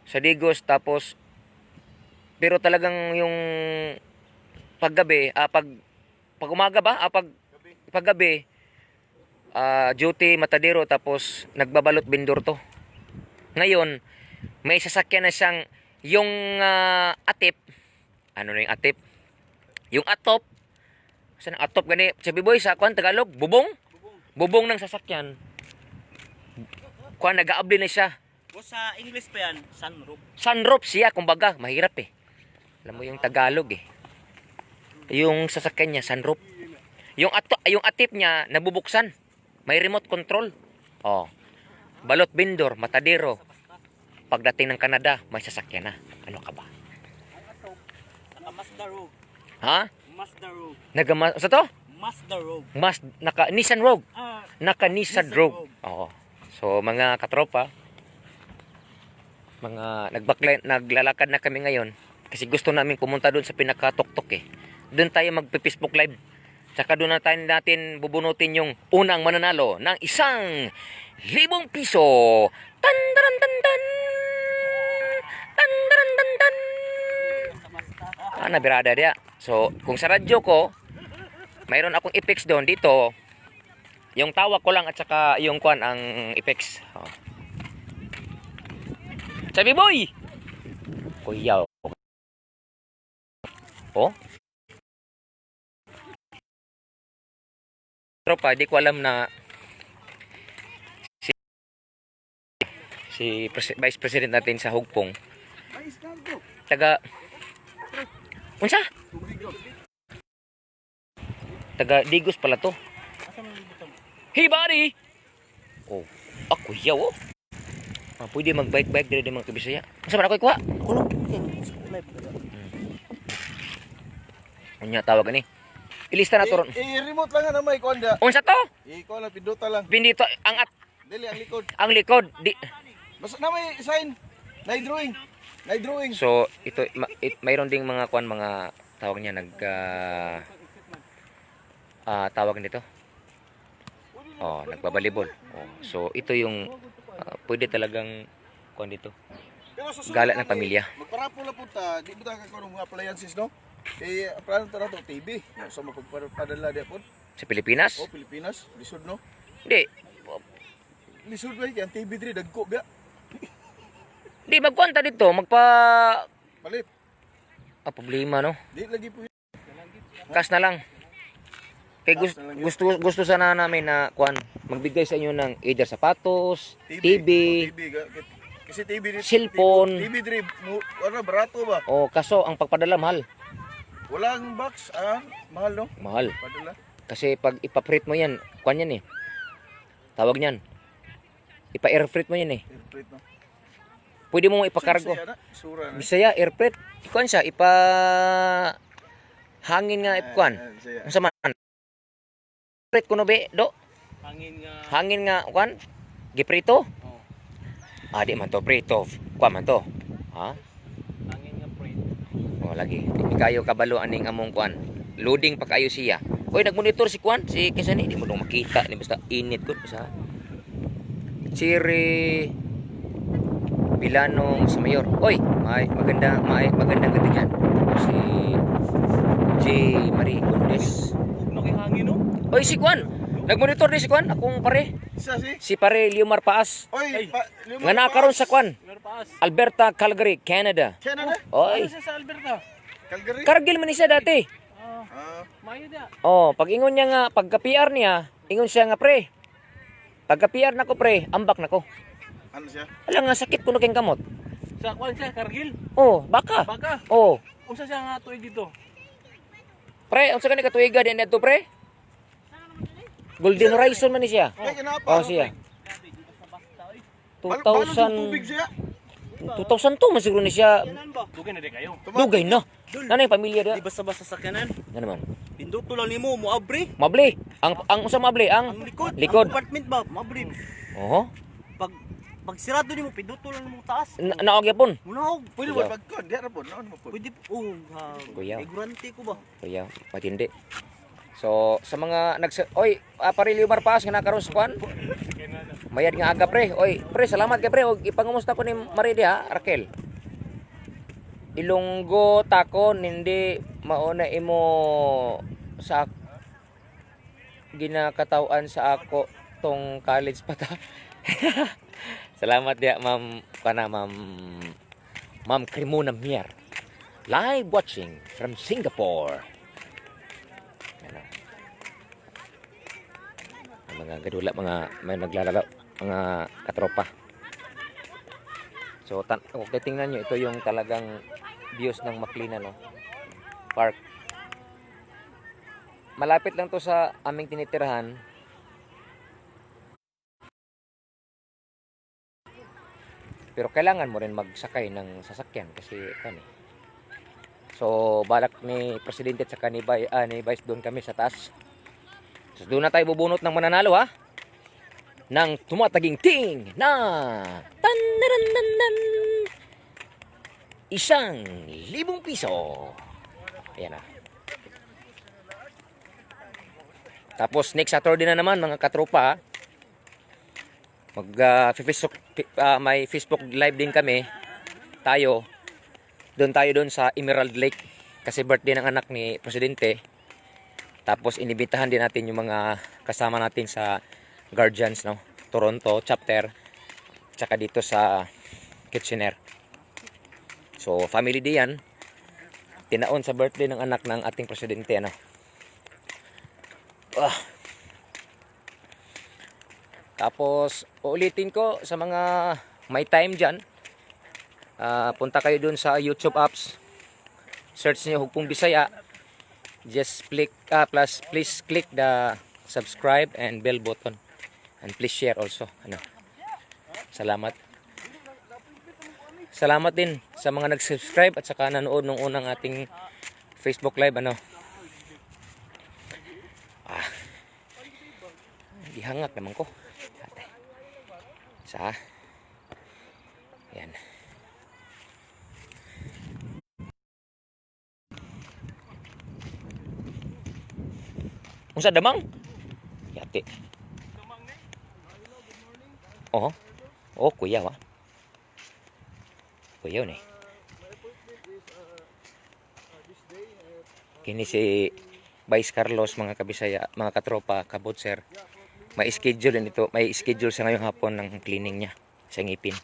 sa Digos tapos pero talagang yung paggabi, pag umaga ba? Paggabi, duty matadero tapos nagbabalot bindor to. Ngayon, may sasakyan na siyang yung atip. Ano na yung atip? Yung atop. Saan atop gani? Sabi boy sa kwan Tagalog, bubong. Bubong ng sasakyan. Kwan nag-aabli na siya. O sa English pa yan, sunroof. Sunroof siya, kumbaga, mahirap eh. Alam mo yung Tagalog eh. Yung sasakyan niya, sunroof. Yung atip niya, nabubuksan. May remote control. Oh. Balot bindor, matadero. Pagdating ng Canada, may sasakyan na. Ano ka ba? Naka-Mazda Rogue. Ha? Mazda Rogue. Sa to? Mazda Rogue. Nissan Rogue. Nissan Nissan Rogue. Rogue. Oo. So, mga katropa, naglalakad na kami ngayon kasi gusto namin pumunta doon sa pinakatuktok eh. Doon tayo magpe-Facebook live. Saka doon natin bubunutin yung unang mananalo ng 1,000 piso. Tandaran tandan. Tandaran tandan. Nabirada dia. So, kung sa radyo ko, mayroon akong effects doon dito. Yung tawa ko lang at saka yung kwan ang effects. Oh. Sabi boy. Kuyaw. Oh. Tropa, di ko alam na si Vice President natin sa Hugpong. Unsa? Taga Digos pala to. Hey buddy. Oh, ako yaw oh. Pwede mag-bike dire di mga kabisaya. Unsa man ako ikuha? Kulong. Unya tawag ani. Ilista na to ron. I-remote lang na may konda. Unsa to? Ikaw lang pinduta lang. Pindito ang Dili ang likod. ang likod. Di. Basta na may sign. Na-drawing. Na-drawing. So ito mayroon ding mga kwan mga tawag niya tawag nito. Oh, nagbabalibol. Oh, so ito yung pwede talagang kwan dito. Gala ng pamilya. Magparapo la punta, di mo ta ka mga appliances no? Eh plano ta to TV. So magpadala di pod. Sa Pilipinas? Oh, Pilipinas, lisod no? Hindi. Lisod ba yan TV diri dagko biya. Hindi magkwanta dito, Palit. problema no. Di lagi po. Cash na lang. Kay gusto sana namin na kwan magbigay sa inyo ng either sapatos, TV, Kasi TV dito. cellphone. TV diri ano barato ba? O kaso ang pagpadala mahal. Walang box, mahal no? Mahal. Padala. Kasi pag ipa-freight mo yan, kwan yan eh. Tawag niyan. Ipa-air freight mo yan eh. Airplate no. Pwede mo ipakargo. Sura na. Bisaya air freight. Kwan siya hangin nga kwan. Unsa man? Freight kuno be do. Hangin nga kwan. Giprito. Di man to prito. Kwan man to. Ha? Hangin nga pre. O lagi. Di kayo kabalo aning among kwan. Loading pa kayo siya. Oy nagmonitor si kwan, si kinsa ni, di mo dong makita ni basta init ko sa. Siri Bilanong sa Mayor. Oy, magandang gabi dyan. Si J. Marie Condes. Huwag na hangin, no? Oy, si Kwan. Nagmonitor ni si Kwan. Akong pare. Si pare Liomar Paas. Oy, Nga nakaroon sa Kwan. Merpaas. Alberta, Calgary, Canada. Canada? Oy, Ano siya sa Alberta? Calgary? Kargil man siya dati. Mayo dia. Oh, pag ingon niya nga, pagka-PR niya, ingon siya nga, pre. Pagka-PR na ko, pre, ambak na ko. Ano siya? Alam nga, sakit ko keng kamot. Sa kuan siya, Kargil. Oh, baka. Baka. Oh, Unsa siya nga tuig dito? pre, unsa ka ni katuiga din dito, pre? Golden Horizon man ni siya. Ay, kinapa. Oh, siya. Balon yung tubig 2000 siya. 2002 man siguro ni siya. Kanan ba? Dugay na di kayo. Dugay na. Nanay pamilya dia. Di basta-basta sa kanan. Nga naman. Pinduto lang nimo mo abri. Mabli. Ang usa mabli ang Ang likod. likod. Ang compartment ba? Mabri. Oh. Pag sirado nimo pinduto lang nimo taas. Naog yapon. Munaog. Pwede Kuya. ba pagkon? Di ra po, naon mo po. Pwede Kuya. ignorante ko ba? Kuya, matindi. So, sa mga oy, pare Liomar Paas nga nakaroon sa kwan. Mayad nga aga, pre. Oy, pre, salamat kay pre. Og ipangumusta ko ni Maridi ha, Raquel. Ilonggo takon hindi mauna imo sa ginakatawan sa ako tong college pa ta. Salamat dia, ma'am, Ma'am Cremona Mier. Live watching from Singapore. Ano? Ang mga gadula, may naglalaro, mga katropa. So, kung titingnan nyo, ito yung talagang views ng Maclina, no? Park. Malapit lang to sa aming tinitirahan. Pero kailangan mo rin magsakay ng sasakyan kasi ano. So, balak ni Presidente at saka ni Vice doon kami sa taas. So, doon na tayo bubunot ng mananalo, ha? Ng tumataging ting na ₱1,000. Ayan na. Tapos next Saturday na naman mga katropa, may Facebook live din kami. Doon tayo sa Emerald Lake kasi birthday ng anak ni Presidente. Tapos inibitahan din natin yung mga kasama natin sa Guardians, no? Toronto chapter, tsaka dito sa Kitchener. So family day yan, tinaon sa birthday ng anak ng ating Presidente, ano. Tapos uulitin ko sa mga may time dyan, punta kayo dun sa YouTube apps, search niyo Hugpong Bisaya, just please click the subscribe and bell button, and please share also, ano. Salamat din sa mga nag-subscribe at saka nanood nung unang ating Facebook live, ano. Dihangak naman ko. Yan. Unsa damang? Yati. Oh. Oh, kuya wa. Kuya ni. Kini si Vice Carlos, mga kabisaya, mga katropa, kabutser. May schedule sa ngayong hapon ng cleaning niya sa ngipin.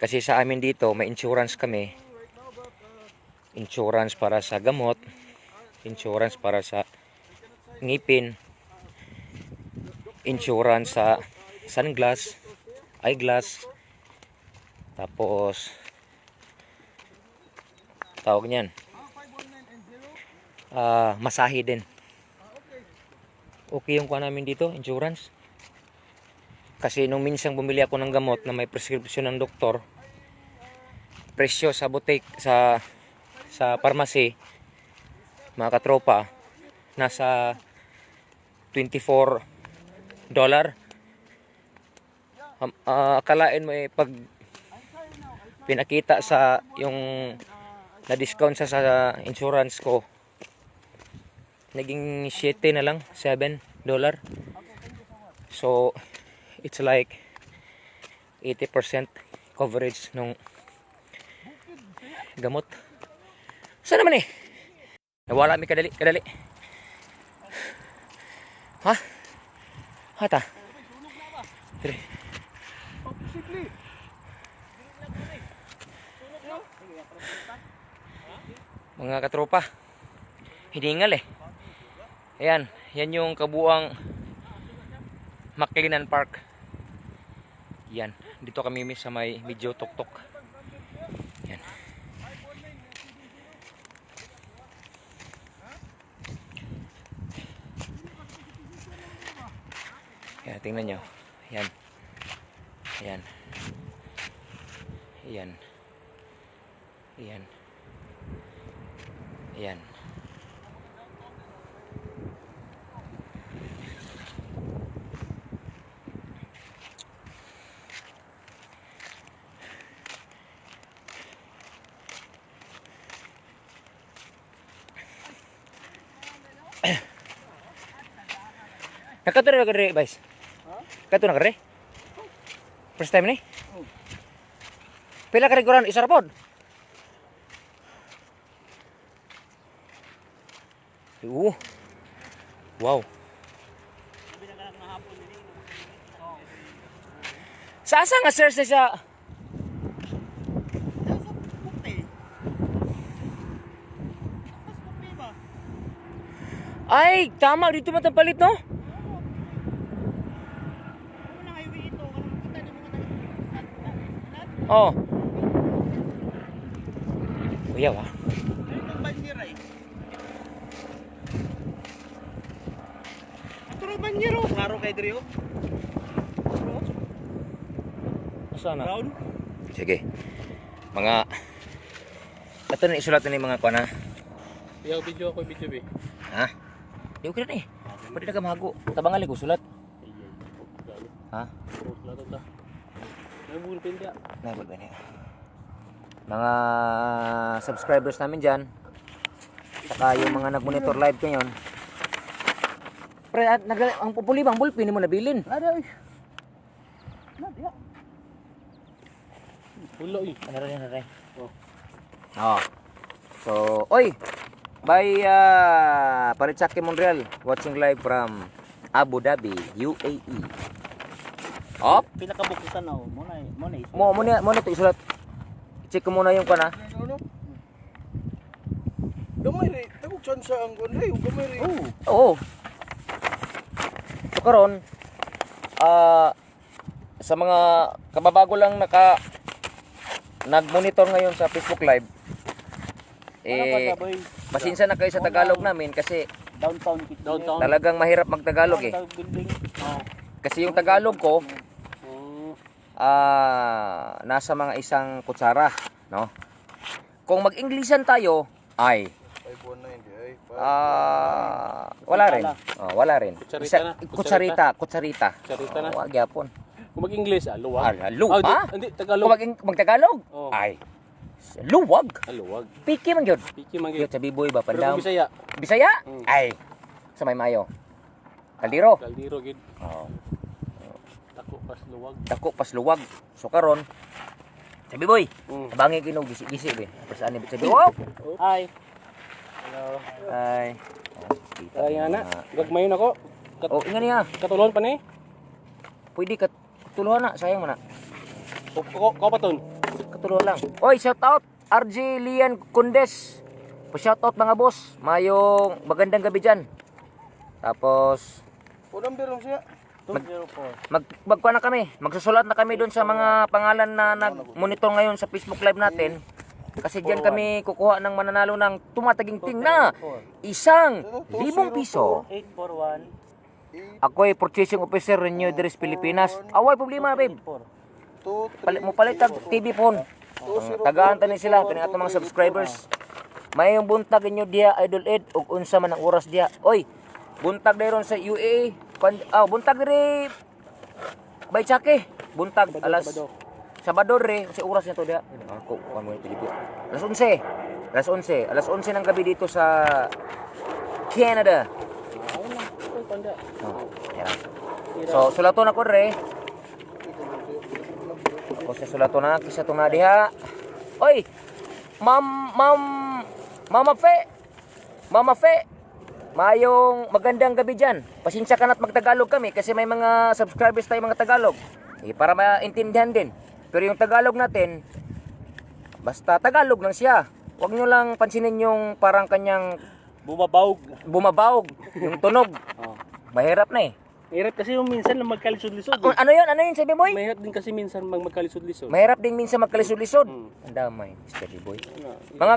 Kasi sa amin dito, may insurance kami. Insurance para sa gamot, insurance para sa ngipin, insurance sa sunglass, eyeglass, tapos tawag niyan, masahe din. Okay yung kuha namin dito, insurance. Kasi nung minsang bumili ako ng gamot na may prescription ng doktor, presyo sa butik, sa pharmacy, mga katropa, nasa $24. Akalain mo pag pinakita sa yung na-discount sa insurance ko, naging 7 na lang, $7. So it's like 80% coverage nung gamot. Saan naman eh? Nawala mi kadali. Ha? Hata? Dire. Mga katropa, hiningal eh. Ayan, yan yung kabuang Maclinan Park. Yan, dito kami sa may medyo tuktok. Yan. Yan, tingnan nyo. Yan. Yan. Yan. Yan. Yan. Nakaturo na ka rin, Vice? Nakaturo na ka rin? First time ni? Pila ka rin kuran, isa rapod? Wow. Sa asa nga search na siya? Ay, tama. Dito matapalit, no? Oh. Uyaw, ha? Banyero, klaro kay Drio. Saan na? Brown. Sige. Mga ito na isulat na mga kuana. Yung video ako, video be. Ha? Di ko na eh. Pwede na ka mahago. Tabangali ko sulat. Ha? Lato ta. Nabul pinda. Nabul ba niya? Mga subscribers namin dyan. Saka yung mga nag-monitor live ngayon. Pre, ang pupuli bang bulpin mo nabilin? Ada eh. Nadia. Ulo eh. Ano rin? Oh. Oh. So, oy. By Paritsaki Monreal watching live from Abu Dhabi, UAE. Op. Pinakabukisan na Mo to isulat. Check ko muna yung kana. Gamay rin. Tagok chance ang kuwan rin. Gamay rin. Oo. So karon sa mga kababago lang nag-monitor ngayon sa Facebook Live. Pasensya na kayo sa Tagalog namin kasi downtown. talagang mahirap mag-Tagalog eh. Kasi yung Tagalog ko nasa mga isang kutsara, no? Kung mag-Englishan tayo, ay 519 wala rin. Wala rin. Kutsarita na. Kutsarita. Kutsarita na. Wag yapon. Kung mag-English, luwag. Luwag. Hindi, Kung Tagalog. mag-Tagalog, Oh. ay luwag. Luwag. Piki man gyud. Piki man Gyud gyud. sa biboy ba Pero pandam. kung Bisaya, Bisaya? Ay. Sa may mayo. Kaldiro. Kaldiro gid. Oh. Tako pas luwag. Dako pas luwag. So karon sa biboy. Mm. Abangi kinog gisi-gisi be. Pasaan ni sa biboy. Hi. Ay. Ay ana, gagmayon ako. Oh, ingan niya. Katulon pa ni. Pwede ka tuluhan na, sayang mo na. Ko paton. Katulungan lang. Oy, shout out RJ Lian Kundes. Pa-shout out mga boss. Mayong magandang gabi diyan. Tapos Unang birong siya. 204. magkuha na kami. Magsusulat na kami doon sa mga pangalan na nag-monitor ngayon sa Facebook Live natin. Kasi diyan kami kukuha ng mananalo ng tumataginting na 1,000 piso. 841. Ako'y purchasing officer Renew Dres Pilipinas. Away problema, babe. 2 Mo palit tag TV phone. Tagaan tani sila kani ato mga subscribers. Mayong buntag inyo dia Idol Ed ug unsa man ang oras dia. Oy, buntag dayron sa UAE. Buntag diri Bay Chake. Buntag alas Sabado re sa oras nito dia. Ako mo TV. Alas 11. Alas 11 ng gabi dito sa Canada. Oh, yeah. So sulaton ako re. Tapos sa sulato na kisa to na diha. Oy. Mama Fe. Mayong magandang gabi diyan. Pasensya ka na't magtagalog kami kasi may mga subscribers tayo mga Tagalog. Para maintindihan din. Pero yung Tagalog natin basta Tagalog lang siya. Huwag nyo lang pansinin yung parang kanyang bumabawg yung tunog. Mahirap na eh. Mahirap kasi yung minsan na magkalisod-lisod. Ano yun Sabi Boy? Mahirap din kasi minsan magkalisod-lisod. Mahirap din minsan magkalisod-lisod. Ang damay, Sabi Boy. Mga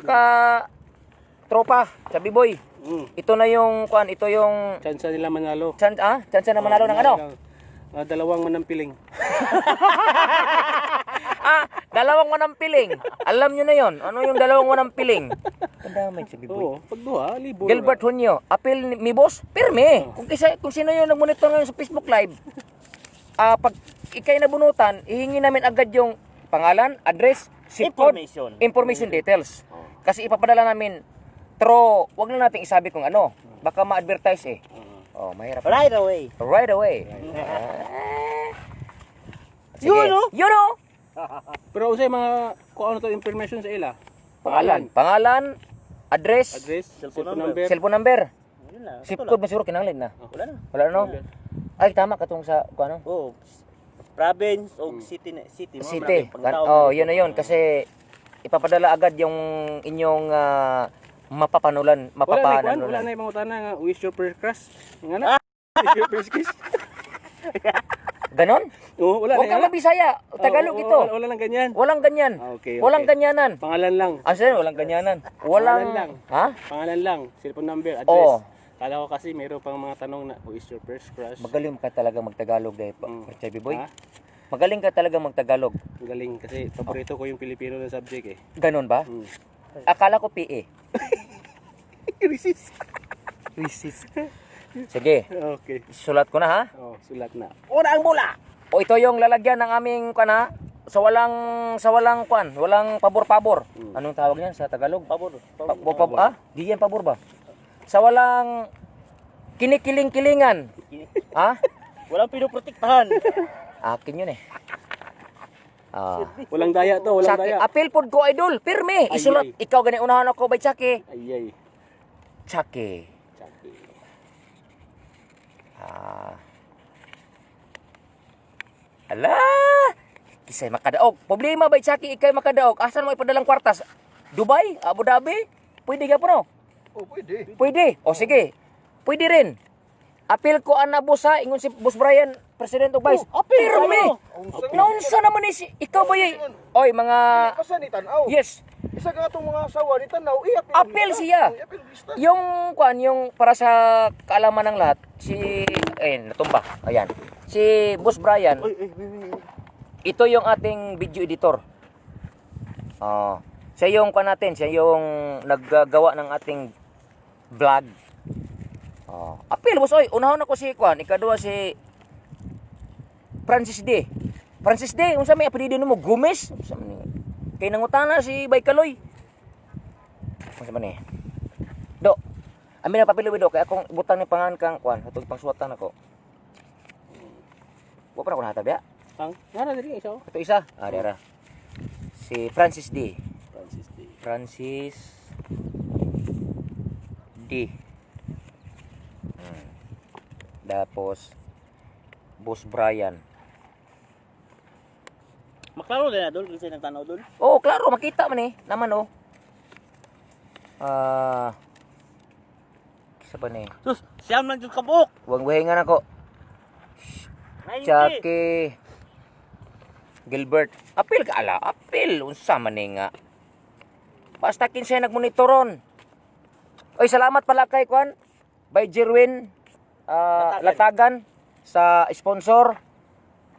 tropa, Sabi Boy. Ito na yung ito yung Chance nila manalo. chance na manalo ng ano? Dalawang manampiling. Dalawang manampiling. Alam nyo na yon. Ano yung dalawang manampiling? Ang damay, Sabi Boy. Oo, pag duha, libo. Gilbert Hunyo, apil mi boss, pirme. Kung sino yung nagmonitor ngayon sa Facebook Live, pag ikay nabunutan, ihingi namin agad yung pangalan, address, zip code, information details. Kasi ipapadala namin wag na natin isabi kung ano. Baka ma-advertise eh. Mahirap. Right away. Sige. You know. Pero usay mga kung ano to information sa ila. Pangalan, address, Cellphone number. cellphone number. Yun na. Zip code masiguro kinahanglan na. Wala na. Wala no? Ay tama katong sa ano? Province o city. City. Yun na yun kasi ipapadala agad yung inyong mapapanulan. Wala na ibang utana nga wish your first crush. Nga na. Wish your first kiss. Ganon? Oo, wala Huwag kang mabisaya. Tagalog ito. Wala lang ganyan. Walang ganyan. Okay. Walang ganyanan. Pangalan lang. Walang ganyanan. Pangalan lang. Ha? Pangalan lang. Cellphone number, address. Oo. Kala ko kasi mayroon pang mga tanong na who is your first crush. Magaling ka talaga magtagalog dahil Chabi Boy. Ha? Magaling ka talaga magtagalog. Ang galing kasi paborito ko yung Pilipino na subject eh. Ganon ba? Akala ko PE. Resist. Sige. Okay. Sulat ko na ha. Sulat na. Una ang bola. Ito yung lalagyan ng aming sa walang walang pabor-pabor. Anong tawag niyan sa Tagalog? Pabor. Di yan pabor ba? Sa walang kinikiling-kilingan. Ha? Walang pinoprotektahan. Akin yun eh. Walang daya to, walang Chaki, daya. apel pod ko idol. Pirme. Isulat. Ikaw gani unahan ako by Chaki. Ay. Chaki. Ala! Kisay makadaog. Problema ba Chaki ikay makadaog? Asan mo ipadalang kwartas? Dubai? Abu Dhabi? Pwede ka po no? Pwede. Sige. Pwede rin. Apil ko ana boss ha, ingon si Boss Brian, President of Vice. Pirme. Naunsa naman si ikaw ba oy mga Pasanitan-aw. yes. Isa ka itong mga asawa ni Tanaw, Apil siya. Yung yung para sa kaalaman ng lahat, natumba. Ayan. Si Boss Brian. Ito yung ating video editor. Siya yung siya yung naggagawa ng ating vlog. Apil boss oy, unahon ako si ikadua si Francis D. Unsa may apelyido nimo? Gomez? Unsa man ni? Kay nangutana si Baykaloy. Unsa man ni? Do. Amin na papel do kay akong butang ni pangan kang atong pangsuwatan ako. Wa pa ko natabya. Ngana diri isa. Ito isa. Dira. Si Francis D. Tapos Boss Brian. Maklaro din na dol kasi nagtanaw dol. Klaro makita man naman Kisa ba ni? Sus, siyam lang yung kabuk. Wag wahingan ako. Chaki. Gilbert. Apil ka ala. Apil. Unsa man nga. Basta kinsay nagmonitoron. Oy, salamat pala kay by Jerwin Latagan sa sponsor.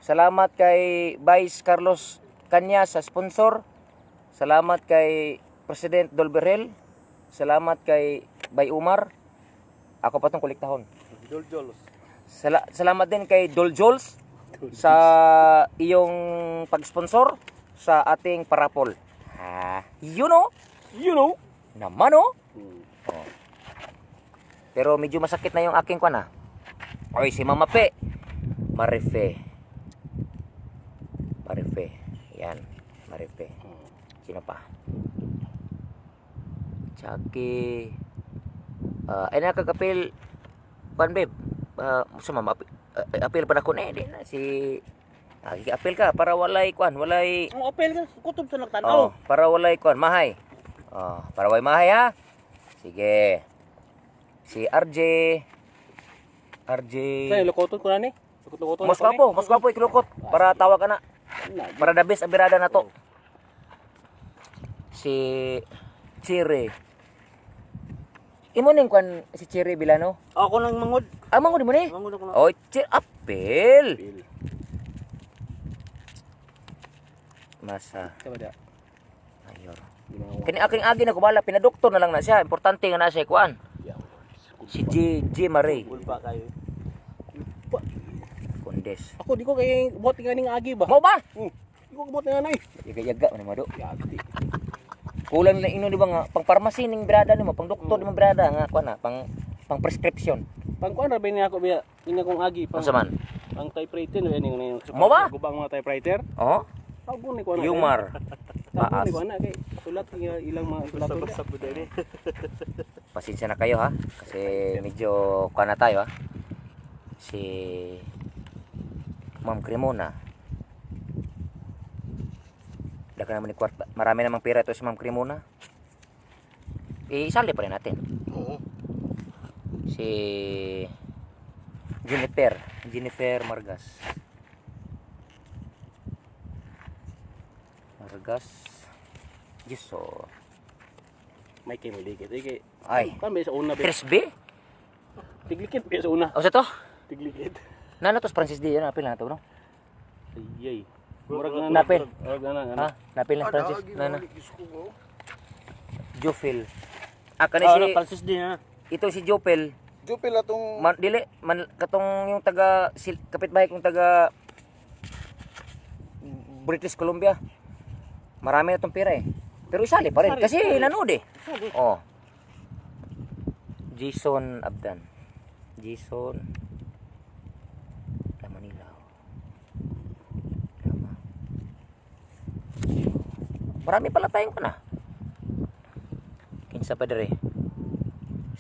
Salamat kay Vice Carlos Kanya sa sponsor. Salamat kay President Dolberel. Salamat kay Bay Umar. Ako pa tong kolektahon. Doljols. Salamat din kay Doljols sa iyong pag-sponsor sa ating parapol. You know? Naman Pero medyo masakit na yung aking Oy, si Mama Pe. Marife. Yan. Sino pa? Chucky. Ay nakakapil. Pan babe. Sumama apil pa na ko di na si apil ka para walay kwan, walay Ang apel ka, kutob sa nagtanaw. para walay kwan, mahay. Para walay mahay ha. Sige. Si RJ. Kaya lukoton ko na ni. Lukoton. Mas kapo ikilukot para tawag ka na. Para the best abirada na to. Si Chiri. Imo ning kwan si Chiri Bilano? Ako nang mangod. Mangod mo ni? Mangod ako na. Oh, apil. Masa. Sa bada. Mayor. Kani aking agi na kumala pinadoktor na lang na siya. Importante nga na siya kuan. Si J Marie Ulpa kayo. Kundes. Ako di ko kay buhat nga ning agi ba? Mo ba? Di ko buhat nga nay. Yaga-yaga man mado. Yagti. Kulang lang ino di ba nga pang pharmacy ning brada nimo, pang doktor di mo brada nga kuan na pang prescription. Pang kuan ra ba ni ako biya? Ning akong agi pang. Unsa man? Ang typewriter no ning Mo ba? Gubang mga typewriter. Oh, Ako ni kuan. humor. Paas. Paas. Ni kuan na kay sulat ilang mga sulat. Basta budari. Pasensya na kayo ha kasi medyo kuan na tayo ha. Si Ma'am Cremona. Daga naman ni kwarta. Marami namang pera ito si Ma'am Cremona. Isali pa rin natin. Oo. Si Jennifer Margas. Giso. May kay maligit. Kay Ay. kan sa una ba? Chris B? Tiglikit ba sa una? O sa to? Tiglikit. Nano to Francis D? Ano apil na to no? Ayay. Murag nga Napil. Murag nga Ha? Napil na Francis. Nana. Nana. Jofil. Kani si Francis din ha. ito si Jopel. Jupil atong Dili man katong yung taga kapitbahay kong taga British Columbia. Marami na tong pera eh. Pero isali pa rin kasi nanood eh. Oh. Jason Abdan. Jason Lamanilao. Lama. Marami pala tayong kana. Kinsa pa dire?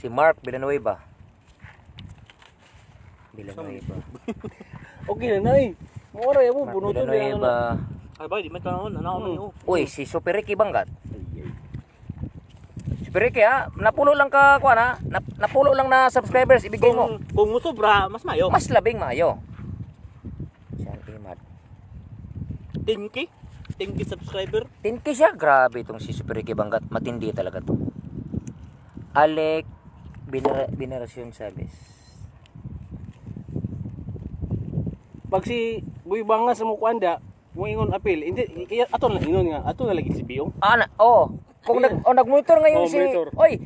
Si Mark Villanueva. Okay na nay. Mura ya mo Mark bunuton Villanueva. Ay ba, di man tanawon, ana man yo. Uy, si Super Ricky Banggat. Super Ricky ha, napulo lang ka kuan ha. Napulo lang na subscribers ibigay mo. Kung musobra, mas mayo. Mas labing maayo. Siyan Imad. 10k? 10k subscriber. 10K siya, grabe itong si Super Ricky Banggat. Matindi talaga to. Alec Veneracion Sabes. Pag si Boy Bangas mo kuanda, mo ingon apil. Hindi kaya ato na ingon nga, ato na lagi si Biong. Kung nag-monitor ngayon si Monitor. Oy,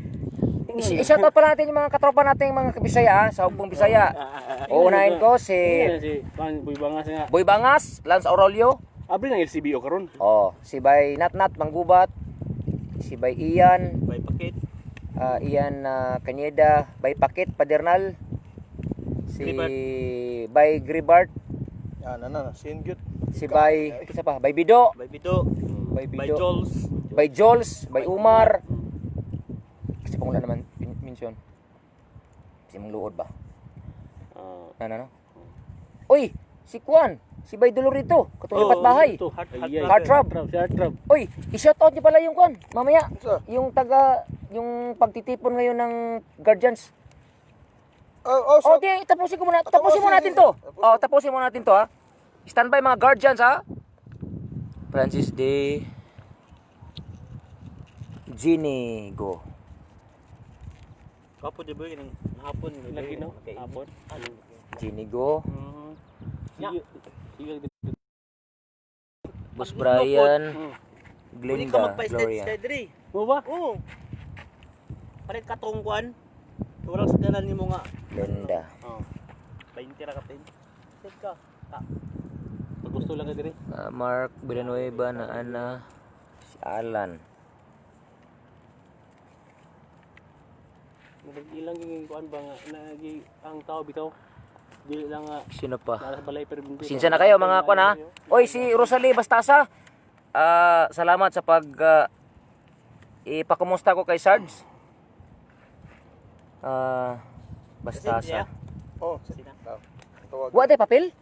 i-shoutout pala natin yung mga katropa natin mga Bisaya sa Hugpong Bisaya. Uunahin ko si si Boy Bangas nga. Boy Bangas, Lance Aurelio. Abri na LCBO karon. Si Bay Natnat Manggubat, si Bay Ian, May pakit. Ian Kanyeda, Bay Pakit Padernal, si Gribart. Bay Gribart, yan na sin gyud. si Bay isa pa, Bay Bido, May Bido. Bay May Bido, Jols. Bay Jols, Bay Umar. Kasi pang wala naman mention. Kasi mong luod ba? No. Uy, si Kwan, si Bay Dolorito, katong lipat bahay. Heartthrob. Uy, i-shoutout niyo pala yung Kwan. Mamaya, Sa? yung pagtitipon ngayon ng guardians. Tapusin mo natin to. Tapusin mo natin to ha. Standby mga guardians ha. Francis D. Ginigo. Kapo di ba yung hapon Lagi no. Hapon. Ginigo. Ya. Boss Brian. Hindi ka Glinda. magpa-slide Gloria. diri. Mo ba? Oo. Palit katong kuan. Walang sadalan nimo nga. Glinda. 20 ra ka pin. Set ka. Pag gusto lang ka diri. Mark Villanueva na Ana. Si Alan. Ilang yung kuan ba nga nagi ang tao bitaw. Dili lang nga Sino pa? nasa balay pero hindi. Sinsya na kayo mga kuan ha. Oy, si Rosalie Bastasa. salamat sa pag ipakumusta ko kay Sarge. Basta Kasi siya. sa Oh, Sina. tawag. wa tay papel.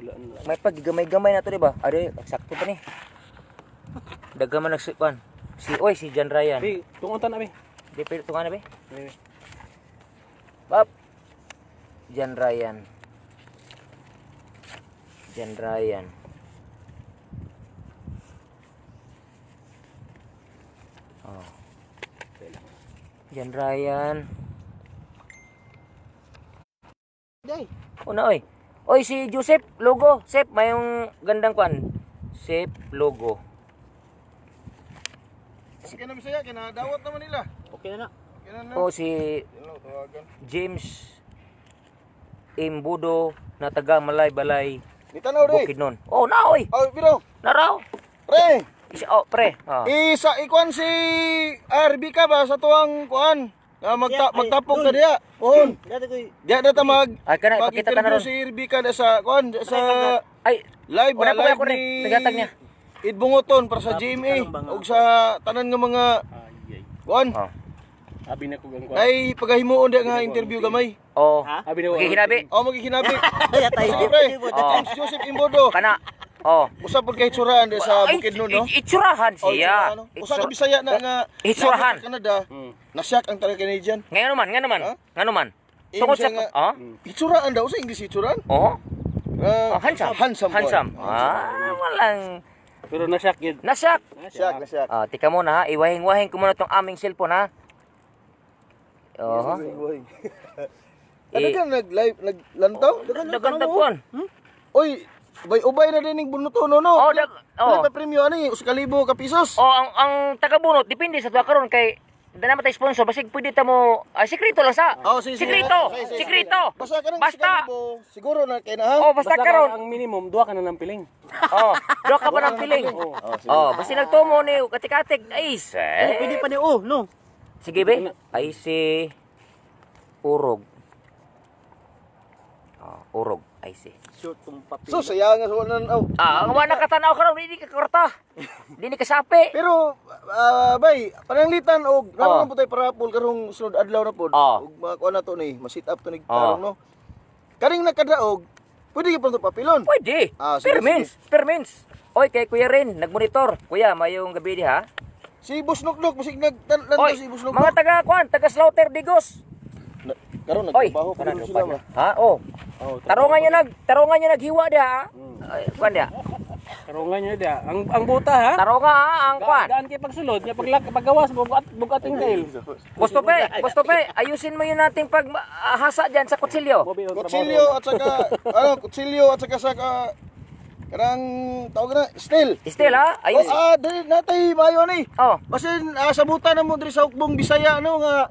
Wala na. May paggamay-gamay na to, di ba? Ade, eksakto pa ni. Daghan man nagsikwan. Si John Ryan. Be, tunguntan na be. Di pero tunga na be. Be. Bab. John Ryan. John Ryan. Oh. John Ryan. Day. Una oy. Oy si Joseph Logo. Sep mayong gandang kwan. Sep Logo. Okay na Bisaya, kinadawat naman nila. Okay na na. Kina na. O si Hello, tawagan. James Imbudo na taga Malay-Balay Nitanaw rin. Bukidnon. Oh, na oy. Oh, biro. Naraw. Pre, Oh, pre. Oh. isa ikuan si RB ka ba sa tuwang kuan? Magtapog ka diya. Pohon. Dati ko Diya data Ay, kana, pakita ka na mag-interview ron. si RB ka na sa kuan sa Ay, live Una ba pa live ako ni, tagatag niya. Idbungoton para sa GMA ug sa tanan nga mga kuan. Oh. Abi na ko gang ko. Ay pagahimuon diya nga interview gamay. Oh. Ha? Abi na ko. Okay, hinabi. Oh magiginabi. Ay, tayo. Sige pre. Oh. James Joseph Imbodo. Kana. Oh. Usa pud kay tsuraan diya sa Ay, Bukidnon no. Itsurahan Oh, siya. ano? Usa ka Bisaya na nga Itsurahan. nasa Canada. Nasyak ang taga Canadian. Ngayon naman, nga naman. Ha? Nga naman. Im Tungkol sa... siya nga- Oh? Itsuraan daw sa English itsuraan. Oh? Ah, Handsome. Handsome. boy. Handsome. Walang... Pero nasyak yun. Nasyak. Nasyak. Tika muna ha. Iwahing-wahing ko muna tong aming cellphone ha. Oh. Ano ka nag-live naglantaw? Dagan tagpuan. Oy, ubay na din ning bunuto no. Oh, oh. Pa premyo ani, 1,000 ka pisos. Oh, ang taga-bunot depende sa tuwa karon kay dana matay sponsor basig pwede ta mo sikreto lang sa. Oh, sige, sige. Sikreto. Sige, sige. Sikreto. Basta ka nang Basta. siguro na kay na ha. Oh, basta karon. Ang minimum, duha ka na ng piling. Oh, do ka pa ng piling. Oh, basta nagtumo ni katik-katik ay Pwede pa ni no. Sige be. Ay si Urog. Urog. Ay si. Shoot kung papel. So sayang nga so nan aw. Ang mga nakatanaw karon hindi ka karta. Hindi ka sapi. Pero bay, pananglitan og naman putay para pool karong sunod adlaw na pod. Oh. Ug makuha na to ni, ma-sit up to ni Oh. tarong no. Karing nakadaog, pwede gyud pa to papilon. Pwede. Sige, Permins. Oy, kay Kuya Rin, nagmonitor. Kuya, mayong gabi di ha. Si Boss Nuknuk, musik nagtanto Oy, si Boss Nuknuk. mga taga Slaughter Digos. Karon Oy, nagtrabaho pa rin sila ba? ha? Oh. Tarungan niya naghiwa dia. Ay, kwan dia. Karungan niya dia. Ang buta ha. Tarunga ha, ang kwan. Daan kay pagsulod, niya paggawas bugating kail. Gusto pe, ayusin mo yun nating hasa diyan sa kutsilyo. Kutsilyo at saka kutsilyo at saka karang tawag na steel. Still ha, ayus. Dali natay mayo ni. Oh. Basin sabutan na mo diri sa Ukbong Bisaya ano nga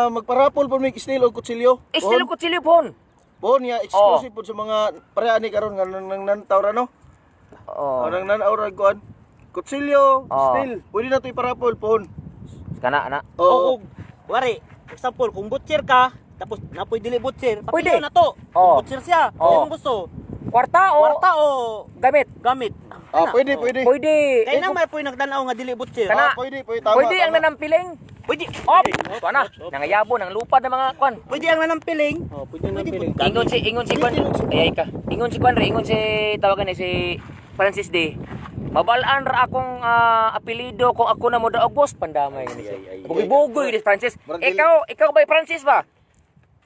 magparapol po may steel o kutsilyo. Still kutsilyo pon. Bon ya exclusive po sa mga pareani karon nga nang nantaw no. Oh. Nang nanaw ra kuan. Kutsilyo, steel. Pwede na to iparapol pon. Kana ana. Oo. Wari, example, kung butcher ka, tapos napoy dili butcher, Pwede. papilyo na to. Oh. Kung butcher siya, Oh. ano gusto? Kwarta o Kwarta o gamit. gamit. Pwede. Pwede. Kaya nang may poy nagdanaw nga dili butcher. Kana. Pwede tama. Pwede ang nanampiling. Pwede. Op. Ito na. Nangayabo ng lupa ng mga kwan. Pwede ang nanampiling. Oh, pwede na piling. Ingon si kwan. Ay ka. Ingon si kwan re, ingon si tawagan ni si Francis D. Mabalaan ra akong apelyido kung ako na mo daog boss pandamay ni siya. Bugoy-bugoy ni Francis. Ikaw ba Francis ba?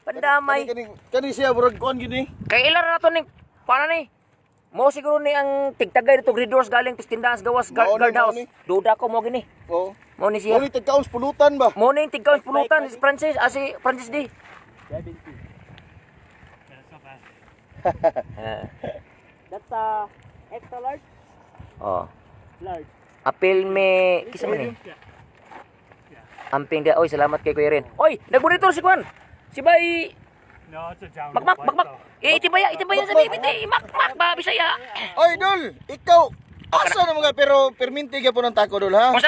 Pandamay. Kani siya burag kuan gid ni. Kay ilan na to ning paano ni? Mo siguro ni ang tigtagay dito Gridors galing tindahan sa gawas guardhouse. Duda ko mo gini. Oo. Mo ni siya. Uli tagkaos pulutan ba? Mo ni tigkaon pulutan si Francis si Francis D. That's extra large. Oh. Large. Apil me kisa man ni. Amping dia. Oy, salamat kay Kuya Ren. Oy, nagmonitor si Kwan. Si Bay. Mak. Itibaya sa bibiti. Mak ba Bisaya. Oy dol, ikaw asa na mga pero perminti gyud po ng tako dol ha? Unsa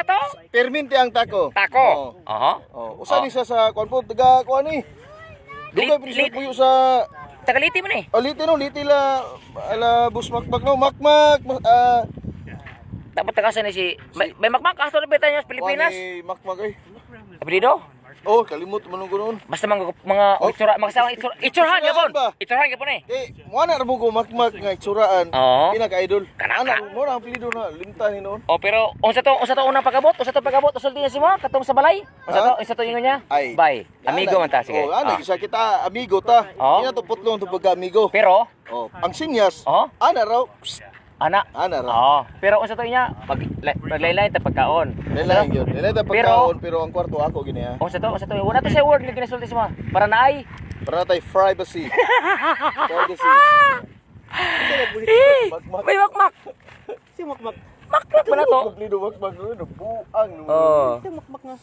to? Perminti ang tako. Tako. Aha. Oh, usa ni siya sa kuan po taga kuan ni. Dugay prinsip puyo sa Tagaliti man eh. Oh, liti no, liti la bus makmak no, makmak. Dapat tagasan ni si may makmak ato na beta niya sa Pilipinas. Wani makmak eh. Apelido? Oh, kalimot man ko noon. Basta mga itsura, mga itsurahan gyapon. ba? Itsurahan gyapon eh. Mo na mo ko makmak nga itsuraan. Oo. Pinaka-idol. Kanaka. Ano mo na ang apelyido na limtahin noon. Oh, pero unsa to unang pagabot? Usulti niya si mo katong sa balay. Unsa to ingon niya? Ay. Bye. Amigo man ta sige. Oh, ana isa kita amigo ta. Oh. Ina to putlong to pagka-amigo. Pero Oh, ang sinyas. Oh. Ana raw. ana. Ana raw. Oo. Pero unsa to niya? Paglaylay ta pagkaon. Lain yun. Lain ta pagkaon pero ang kwarto ako gini ha. Unsa to? Wala to sa word nga ginasulti si mo. Para naay. Para natay privacy. Privacy. Makmak. May makmak. Si makmak. Makmak ba na to? Kumplido makmak no. Buang no. Oh. Si makmak nga.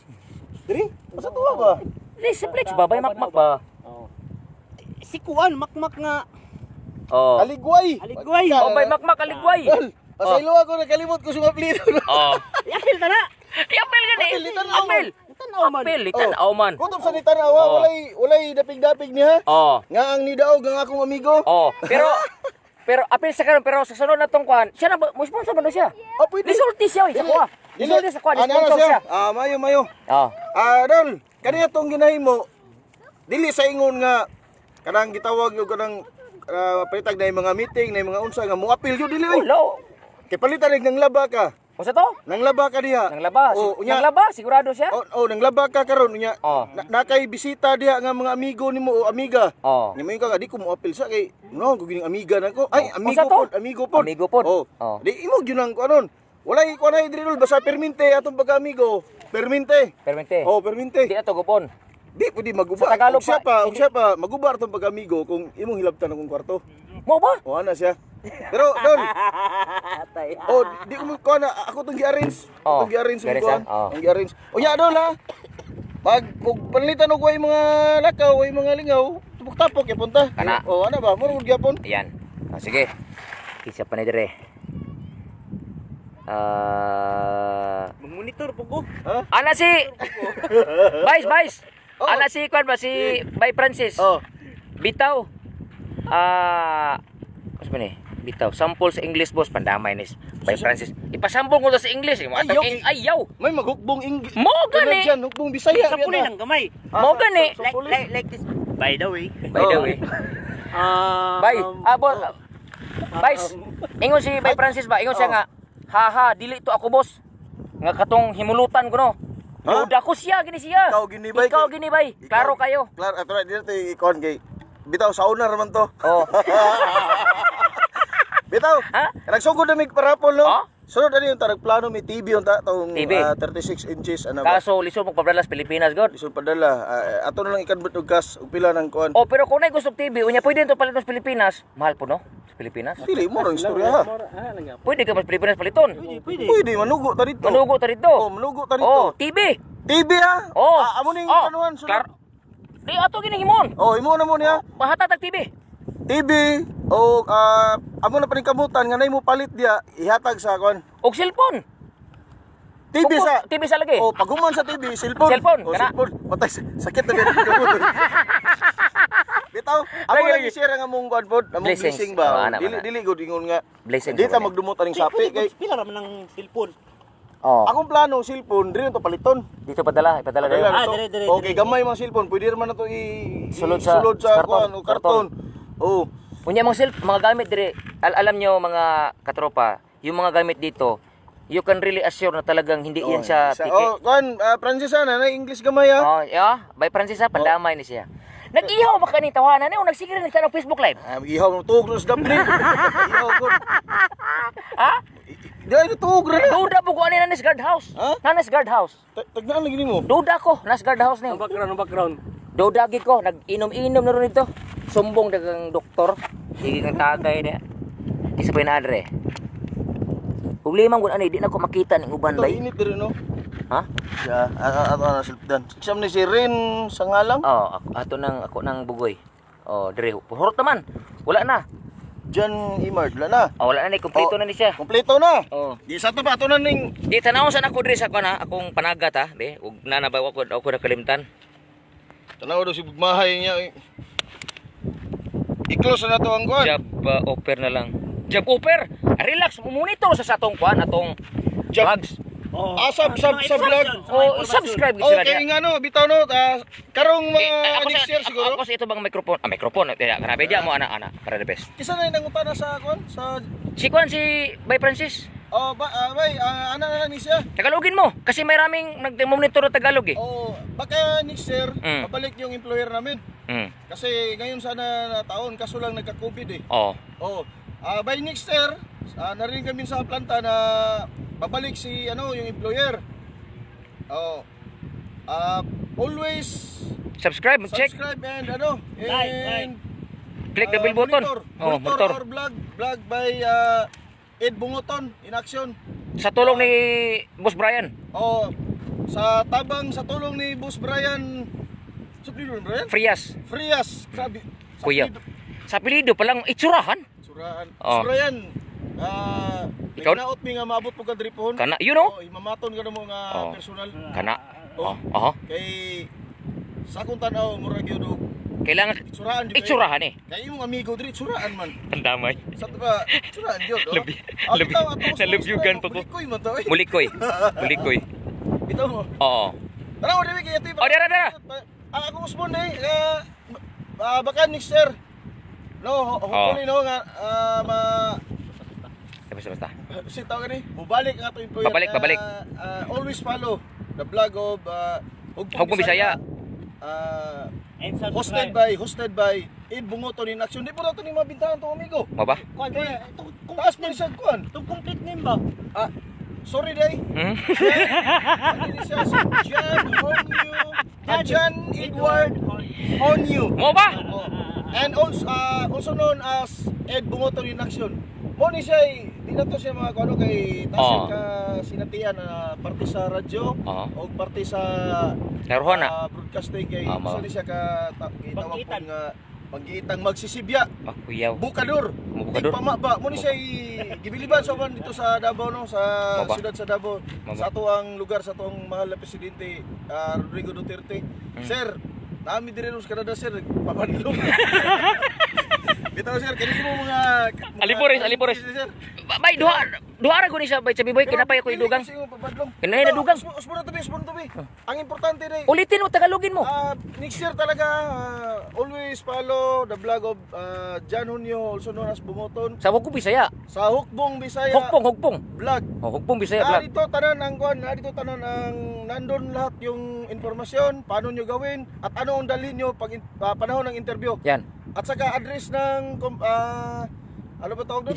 Diri. Basta tuwa ba? Di simplex ba? May makmak ba? Si Kuan makmak nga. Oh. Aligway. Aligway. Oh, may makmak kaligway. Pasaylo ako nakalimot ko sa apelyido. Oh. Yapil ta na. Apel gani. Apel, litanaw man. Tanaw man. Apel, litanaw man. Kutob sa nitanawa, Oh. walay dapig-dapig niya. Oh. Nga ang nidaog ang akong amigo. Oh. Pero apel sa karon pero sa sunod na tong kwan, siya na mo sponsor man daw siya. Oh, pwede. Lisulti siya oy sa kuha. Lisulti sa kuha, sponsor siya. Mayo. Oh. Dol, kaniya tong ginahimo. Dili sa ingon nga kanang gitawag yo kanang palitag na yung mga meeting, na yung mga unsa nga mo apil yo dili oy. Hello. Kay palitan rig nang laba ka. Unsa to? Nang laba ka diha. Nang laba. Oh, unya. Nang laba sigurado siya? Oh, nang laba ka karon unya. Oh. Nakay bisita diha nga mga amigo nimo o amiga. Oh. Ni mayon ka nga di ko mo apil sa kay no ko gining amiga nako. Ay, amigo Unsa to? pod, amigo pod. Amigo pod. Oh. Oh. Di imo gyud nang kuanon. Walay kuan ay diri basta perminte atong pagka-amigo. Perminte. Permente. Oh, perminte. Di ato gupon. Di pwede maguba. Sa Tagalog Siya pa, pa, siya pa maguba atong pag-amigo kung imong hilabtan akong kwarto. Mo ba? O ana siya. Pero don, oh, di ko ko na ako tong gi-arrange. Oh, Tong gi-arrange mo very ko. sad. Oh. Ang gi-arrange. O ya don ha. Pag kung panlitan og way mga lakaw, way mga lingaw, tupok-tapok ya punta. Kana. O ana ba, murag gyapon. Ayan. Oh, sige. Kisa pa ni dire. Monitor po ko. Ha? Ana si Vice. Oh. Ana si kwan ba si Bay Francis. Oh. Bitaw. Ano ni? Bitaw. Sample sa English boss pandamay ni Bay Francis. Ipasample ko to sa English. Ayaw. Ayaw. May maghukbong English. Mo gani. Diyan, hukbong Bisaya. Sa puli ng gamay. Mo gani. Like this. By the way. By the way. Bay. Boss. Vice. Ingon si Bay Francis ba? Ingon siya nga, haha, dili to ako boss. Nga katong himulutan ko no. Ha? Duda ko siya, gini siya. Ikaw ginibay. Ikaw ginibay. Klaro kayo. Klaro, ato na dito ikon kay bitaw sa owner man to. Oh. Bitaw. Ha? Nagsugod na mig parapol no. Oh? Sunod ani yung tarag plano may TV yung tong TV. 36 inches ano ba. Kaso lisod mo pabralas Pilipinas god. Lisod padala. Ato na lang ikanbot og gas og pila ng kuan. Oh, pero kung nay gusto TV, unya pwede to paliton sa Pilipinas. Mahal po no? Sa Pilipinas. Dili mo ang istorya ha. Pwede ka mas Pilipinas paliton. Pwede manugo ta dito. Manugo ta dito. Oh, manugo ta Oh, dito. TV. TV ha. Oh. Amo ning Oh, kanuan Klaro. Di ato ginahimon. Oh, imo na mo niya. Mahatatag TV. TV o amo na paningkamutan nga nay mo palit dia ihatag sa kuan. Og cellphone. TV sa TV sa lagi. Oh, paghuman sa TV, cellphone. Cellphone, Oh, kana. cellphone. Matay sakit na gani gamot. Bitaw, amo Lagi, lagi lagi. share nga mong god pod, among Blessings. blessing Oh, ba. ana, Dili ana. dili gud ingon nga. Blessings, Di ta ana. magdumot aning sapi kay Pila raman ng cellphone. Oh. akong plano cellphone diri to paliton. Dito ipadala Padala dayo. na to. dire, Okay, gamay mga cellphone, pwede man na to Sulod sa kuan o karton. Oh. Unya mga gamit dire, alam nyo mga katropa, yung mga gamit dito, you can really assure na talagang hindi yan siya piki. Oh, kuan Francis ana na English gamay ha. Oh, yeah, by Francis ha, pandamay ni siya. Nag-ihaw ba kaning tawanan o nagsigil na sa Facebook live? Ihaw mo tuog sa dapli. Ihaw gud. Ha? Dai tuog ra na. Duda po ko ani nanis guard house. Ha? Nanis guard house. Tagnan lagi nimo. Duda ko, nas guard house ni. Background. Duda gid ko, nag-inom-inom na ron ito. Sumbong dagang doktor. Sige kang tagay niya. Isa pa inadre. Problema gud ani, di na ko makita ning uban Ito lay. init diri no. Ha? Ya, ano silpdan. Exam ni si Rin sa ngalang. Oh, ako nang bugoy. Oh, dire hurot naman. Wala na. Jan Imard la na. Oh, wala na ni kompleto na ni siya. Kompleto na. Oh. Di sa to ba to na ning Di tanaw sa ako dire sa kana, akong panagat ha, be. Ug nanabaw ako nakalimtan. tanaw do si bugmahay niya. i-close na to ang kuan. Job offer na lang. Job offer. Relax, monitor sa atong kuan atong Job. vlogs. Oh, Sub mga vlog. information, Oh, mga subscribe gid sila Okay diha. nga no, bitaw no, karong mga Ako next year siguro. Ako sa ito bang microphone? Microphone. Grabe diya mo ana para the best. Kisa na nangutana sa kuan sa Si kuan si Bay Francis. bay, ana na lang ni siya. Tagalogin mo kasi may raming nagmonitor ng Tagalog eh. Oh, baka next year Mm. babalik yung employer namin. Mm. Kasi ngayon sana na taon kaso lang nagka-COVID eh. Oh. Oh, by next year, narinig kami sa planta na babalik si yung employer. Oh. Always Subscribe, check. subscribe and Like. Click the bell button. Oh, Monitor monitor. or vlog by Ed Bungoton in action. Sa tulong ni Boss Brian. Oh, sa tulong ni Boss Brian. Suplido Brian? Frias. Frias. Grabe. Kuya. Sa apelido pa lang itsurahan. Suraan. Oh. Boss Brian. Ikaw- Naot mi nga maabot po ka dripon. Kana, you know? Oh, imamaton ka na mo nga Oh. personal. Kana. Oh. Oh. Kay sa akong tanaw murag gyud og Kailangan suraan jud. itsurahan eh. Kay imong amigo diri suraan man. Ang damay. Sa ba suraan jud. Oh. Nalubyugan pa ko. Koy man to. Mulikoy. Mulikoy. Bitaw mo. Oo. Tara mo diri kay ito. Oh, dara. Ako respond baka next year. No, hopefully no nga Basta. si tawag ni bubalik nga to employer. Babalik. Always follow the vlog of Hugpong Bisaya. And hosted subscribe. by Ed Bungoton in action. Di po nato ni mabintahan to amigo. Mo ba? Kuan kaya Taas pa ni siya kuan. itong complete name ba? Sorry day. Hmm? Ano ni siya si Jan Honyu. Jan Edward Honyu. Mo ba? Oh. And also known as Ed Bungoton in action. Mo ni siya di na to siya mga kuano kay tasig ka sinatian na parte sa radyo Oo. o parte sa Naruhan na. broadcasting kay Tama. isa ni siya ka gitawag po nga paggiitang magsisibya Pakuyaw. bukador. Bukador. Pama ba mo ni siya gibiliban sa man dito sa Davao no sa Maba. siyudad sa Davao Maba. sa ato ang lugar sa atong mahal na presidente Rodrigo Duterte. Sir, nami dire sa Canada sir pabanlong. Bitaw sir, kini mo mga Alipores. Sir. Bay, duha ra ko ni siya bay Chabi Boy kinapay ko idugang. Kinay na dugang. Usbon to be. Ang importante day. Ulitin mo tagalogin mo. Next year talaga always follow the vlog of Jan Hunyo, also known as Bumoton, Sa Hugpong Bisaya. sa Hukbong Bisaya Hugpong. vlog. Oh, Hugpong Bisaya vlog. Dito tanan ang kuan, dito tanan ang nandun lahat yung informasyon, paano nyo gawin at ano ang dalhin nyo pag panahon ng interview. Yan. At saka address ng ano ba tawag doon?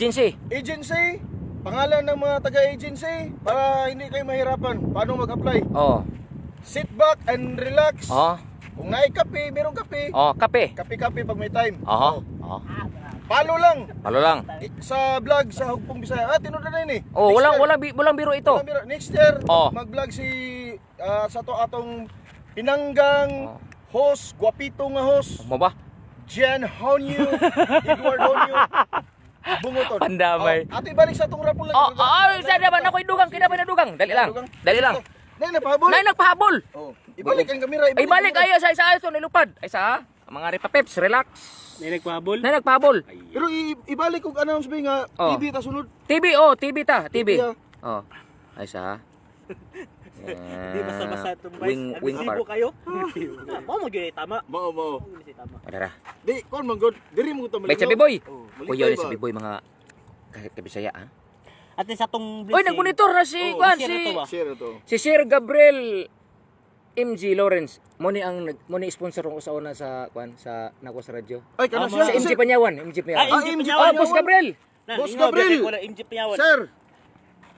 Agency. Pangalan ng mga taga-agency para hindi kayo mahirapan paano mag-apply. Oh. Sit back and relax. Oh. Kung naikape, merong kape. Oh, kape. Kape-kape pag may time. Oh. Follow lang Malo lang. sa vlog sa Hugpong Bisaya. Tinuod na yun eh. Oh, Next year, walang biro ito. Next year, Oh. mag-vlog si sa to atong pinanggang host, guwapito nga host, Mo ba? Jan Honyu, Edward Honyu, Bungoton. Pandamay. Ato ibalik sa atong rapol lang. Sa naman ako idugang, kinapay na dugang. Dali lang. Nay, napahabol. Nay nagpahabol. Oh, ibalik ang kamera. Ay balik ayo sa isa ito nilupad. Ay sa mga ripapeps, relax. May nagpahabol. Nay nagpahabol. Pero ibalik kong announce ba nga Oh. TV ta sunod. TV ta, TV. TV, Oh. Ay sa. Di basta-basta itong Wing agresibo part. kayo. Mo magyay tama. Mao. Hindi tama. Adara. Di, kon man god. Diri mo ta Bay Chabi Boy. Oh, Kuya ni Chabi Boy mga kabisaya ha. At sa tong Oy nagmonitor na si Oh, Juan share na to ba? Share to. si Sir Gabriel MG Lawrence. Mo ni sponsor ko sa una sa Juan sa nako sa radyo. Ay, kana Sa siya. MG Panyawan, MG Panyawan. MG MG Oh, Boss Gabriel. Boss Gabriel. Wala MG Payawan. Sir.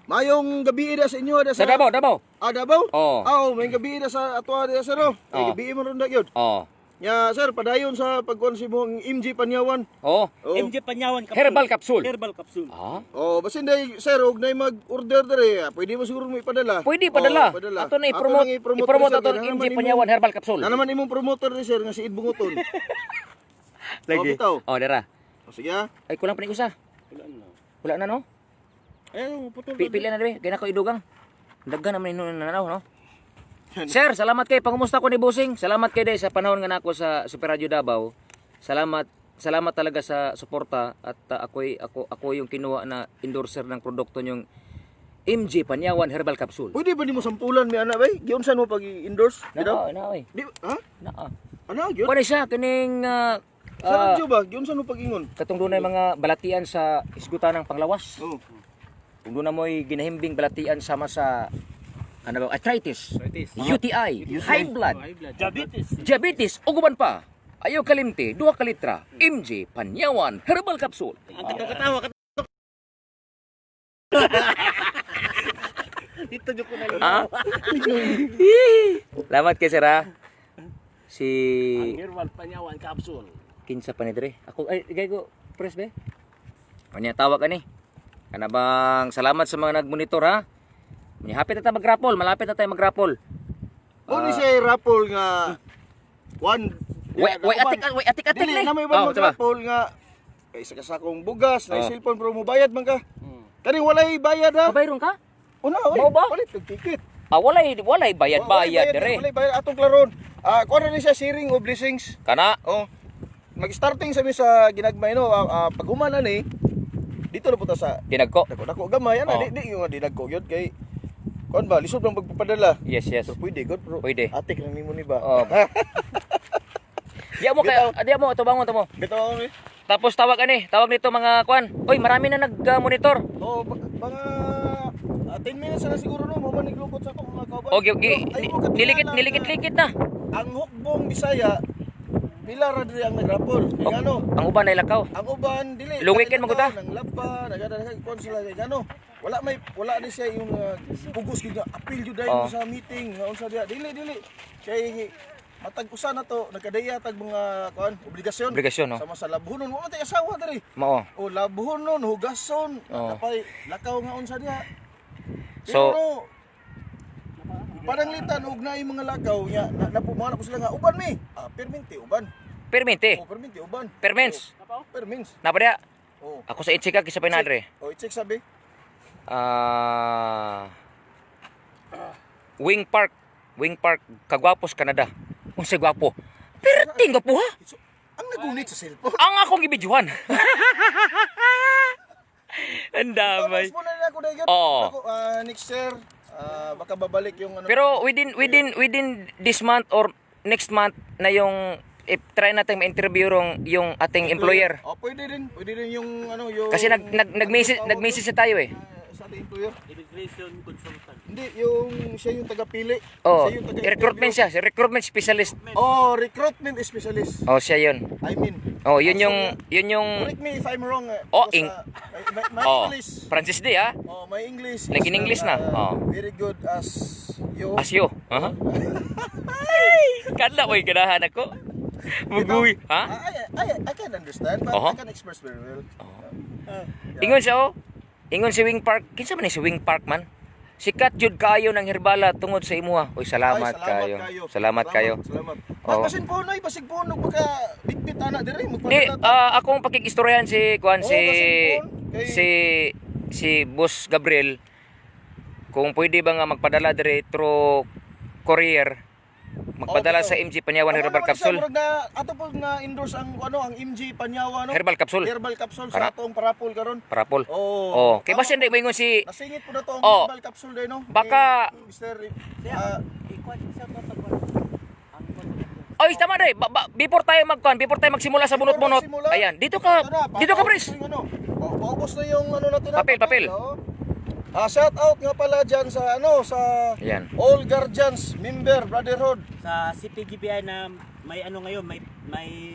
Mayong gabi ida sa inyo ada Sa Davao. Davao? Oh. May gabi ida sa ato ada sir. May Oh. gabi mo ron gyud. Oh. Ya, sir, padayon sa pagkuan si mong MG Panyawan. Oh. Oh. MG Panyawan capsule. Herbal capsule. Herbal capsule. Ah. Oh, basin day sir, og nay mag-order dere. Pwede mo siguro mo ipadala. Pwede padala. Oh, padala. Ato na i-promote. I-promote ato ang MG Panyawan Herbal Capsule. Na naman imong promoter ni sir nga si Ed Bungoton. Lagi. bitaw. Oh, dara. O sige ah. Ay kulang pa ni usa. Wala na no? Ayun, putol. Pili na dre, kay nako idugang. Daghan naman ino nanaw no. Sir, salamat kay pangumusta ko ni Busing. Salamat kay day sa panahon nga nako sa Super Radio Davao. Salamat salamat talaga sa suporta at ako yung kinuha na endorser ng produkto nyong MJ Panyawan Herbal Capsule. Pwede ba nimo sampulan mi ana bay? Giunsan mo pag i-endorse? Naoy. Di ha? Naa. Ana gyud? Pwede siya kining Sa radyo ba? Giunsan mo pag ingon? katong dunay mga balatian sa isgutan ng panglawas. Oh. Kung doon na mo'y ginahimbing balatian sama sa ano ba, arthritis, UTI, high blood, diabetes, uguban pa. Ayaw kalimti, 2 ka litra. MJ Panyawan Herbal Capsule. Ang katawa ka. Dito nyo ko na Ha? Salamat kay sir ha. Si Herbal Panyawan Capsule. kinsa pa ni dire. Ako ay gay ko press be. Anya tawag ka ni. Kana bang salamat sa mga nagmonitor ha. Hapit na tayo mag-raffle, malapit na tayo mag-raffle. Kung ni siya rapol nga one Wait, atik Dili ni. na may ba Oh, diba? rapol nga isa ka sakong bugas, na cellphone pero mo bayad man ka. Kani walay bayad ha. Kabayron ka? Una, Mao ba? palit ng ticket. Walay bayad dire. Walay bayad atong klaron. Kuha na ni siya sharing of blessings. Kana Oh. Mag-starting sa mi sa ginagmay no, pag humana ni dito na punta sa dinagko. dako gamay ana, Oh. di yung dinagko gyud kay kuan ba lisod bang pagpapadala. Yes. So pwede god bro. Pwede. Atik lang nimo ni ba. Oh. Di mo ito bangon mo. Bitaw ako ni. Tapos tawag nito mga kwan. Oy, marami na nag-monitor. Oh, mga 10 minutes na siguro no, mo man niglukot sa akong mga kauban. Okay, Pero, ay, mo katingala nilikit na. Ang hukbong Bisaya pila ra diri ang nagrapol. Kay ano? Ang uban ay lakaw. Ang uban dili. Luwikin mo ko ta? Nang lapa, nagadagan kon sila kay ano. Wala ni siya yung pugos gyud nga apil jud Oh. sa meeting nga unsa diha. Dili. Kay matag usa na to nagkadaya tag mga kuan obligasyon. Obligasyon, no? Sama sa labhonon mo tay asawa diri. Mao. O labhonon, hugason, Oh. napay lakaw nga unsa diha. So- Pero, pananglitan og naay mga lakaw nya napumana po sila nga uban mi. Perminti uban. Permente. Perminti uban. Permens. Permins. Napa dia? Oh. Ako sa itsika kisa pinadre. Oh, i-check sabi. Wing Park, Kagwapos, Canada. Unsay gwapo? Perting gwapo ha. So, ang nagunit sa cellphone. Ang akong gibidyohan. Ang damay. Tapos muna na ako dayon. Oo. Ako next year baka babalik yung ano. Pero within this month or next month na yung try natin ma-interview yung ating employer. Oh, pwede din yung ano yung Kasi nag-message na tayo eh. Sa ating employer. Immigration consultant. Hindi, siya yung tagapili. Oh, Siya yung taga-interview. recruitment siya, recruitment specialist. Oh, recruitment specialist. Oh, siya 'yun. I mean. Oh, yun yung Correct me if I'm wrong. Oh, my Oh, English. Francis Day ha. Oh, my English. Naging English na. Oh. Very good as you. Asyo. Ha? Kada ko'y ganahan ako. Muguy, ha? I can understand, but Uh-huh. I can express very well. Ingon siya oh. Ingon si Wing Park. Kinsa man ni si Wing Park man? Sikat jud kayo ng herbala tungod sa imuha. Oy, salamat kayo. Salamat kayo. Salamat. Oo. Basin po noy, basig po no baka bitbit ana diri mo. Di, akong pakikistoryahan si Kuan Oo, basin po. si Boss Gabriel kung pwede ba nga magpadala dire through courier. Magpadala sa MJ Panyawan Herbal Capsule. Ato po na endorse ang ang MG Panyawan no. Herbal Capsule. Herbal capsule Para- sa atong parapol karon. Parapol. Oo. Oh, kay basin day moingon si Nasingit po na to ang Oh. herbal capsule day no. Baka- Kay Mr. Ikuan sa Oy, tama day. Before tayo magsimula sa bunot-bunot. magsimula? Ayan, dito ka Pres. Paubos na yung ano natin. Papel. Oh. Shout out nga pala dyan sa sa Ayan. All Guardians Member Brotherhood. sa CPGBI na may ano ngayon, may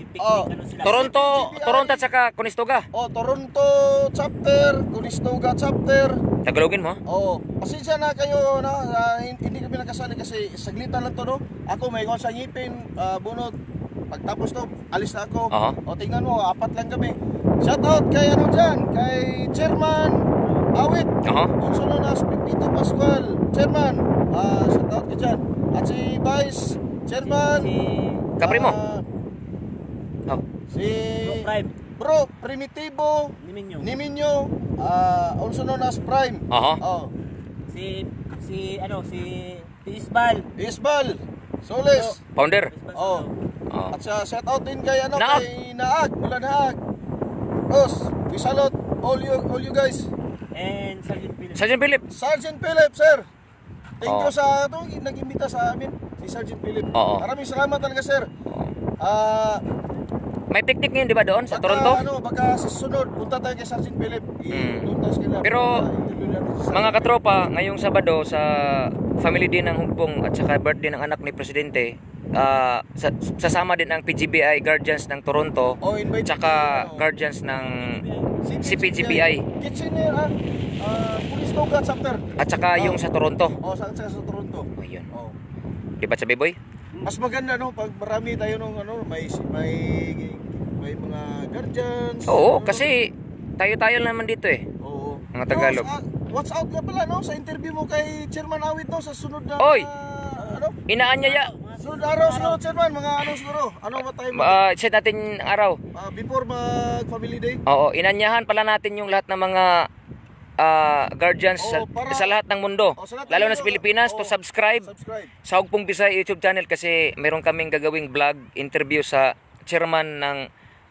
picnic Oh, ano sila. Toronto at saka Conestoga. Toronto chapter, Conestoga chapter. Tagalogin mo. Pasensya na kayo hindi kami nakasali kasi saglitan lang to no. Ako may sa ngipin, bunot. Pagtapos to, alis na ako. Aha. Tingnan mo, 4 lang kami. Shout out kay kay Chairman Awit. Aha. Also known as Pepito Pascual. Chairman, shout out ka dyan. At si Vice Chairman. Kaprimo. ah, Si Bro Prime. Bro Primitivo Niminyo, also known as Prime. Aha. Si Isbal. Isbal Soles. Founder. Oo. At sa shout out din kay Naag. kay Naag, mula Naag. Os, we salute all you guys. And Sergeant Philip. Sergeant Philip. Sergeant Philip, sir. Thank Oo. you sa nag-imbita sa amin, si Sergeant Philip. Oo. Maraming salamat talaga, sir. Oo. Ah, May picnic ngayon, di ba, doon sa baka, Toronto? baka sa susunod, punta tayo kay Sergeant Philip. Doon tayo sa kanila. Pero, Interview natin si Mga katropa, ngayong Sabado sa family din ng Hugpong at saka birthday ng anak ni Presidente, sasama din ang PGBI Guardians ng Toronto, Oh, invite tsaka ano, Guardians ng CPGBI, Kitchener, Police Toga chapter. at saka yung sa Toronto. Oh, sa Toronto. Oh, yun. Oh. Di ba, Sabi Boy? Mas maganda no pag marami tayo nung may mga guardians. Oo, kasi tayo-tayo naman dito eh. Oo. Mga Tagalog. Watch out nga pala no sa interview mo kay Chairman Awit no sa sunod na Oy! ano? Inaanyaya. Sunod araw siguro Chairman, mga ano siguro? Ano ba time? Set natin ang araw. Before mag Family Day. Oo, inanyahan pala natin yung lahat ng mga guardians Oo, para- sa lahat ng mundo, sa lahat ng lalo na mundo. sa Pilipinas, to Oo. subscribe sa Hugpong Bisaya YouTube channel kasi meron kaming gagawing vlog, interview sa chairman ng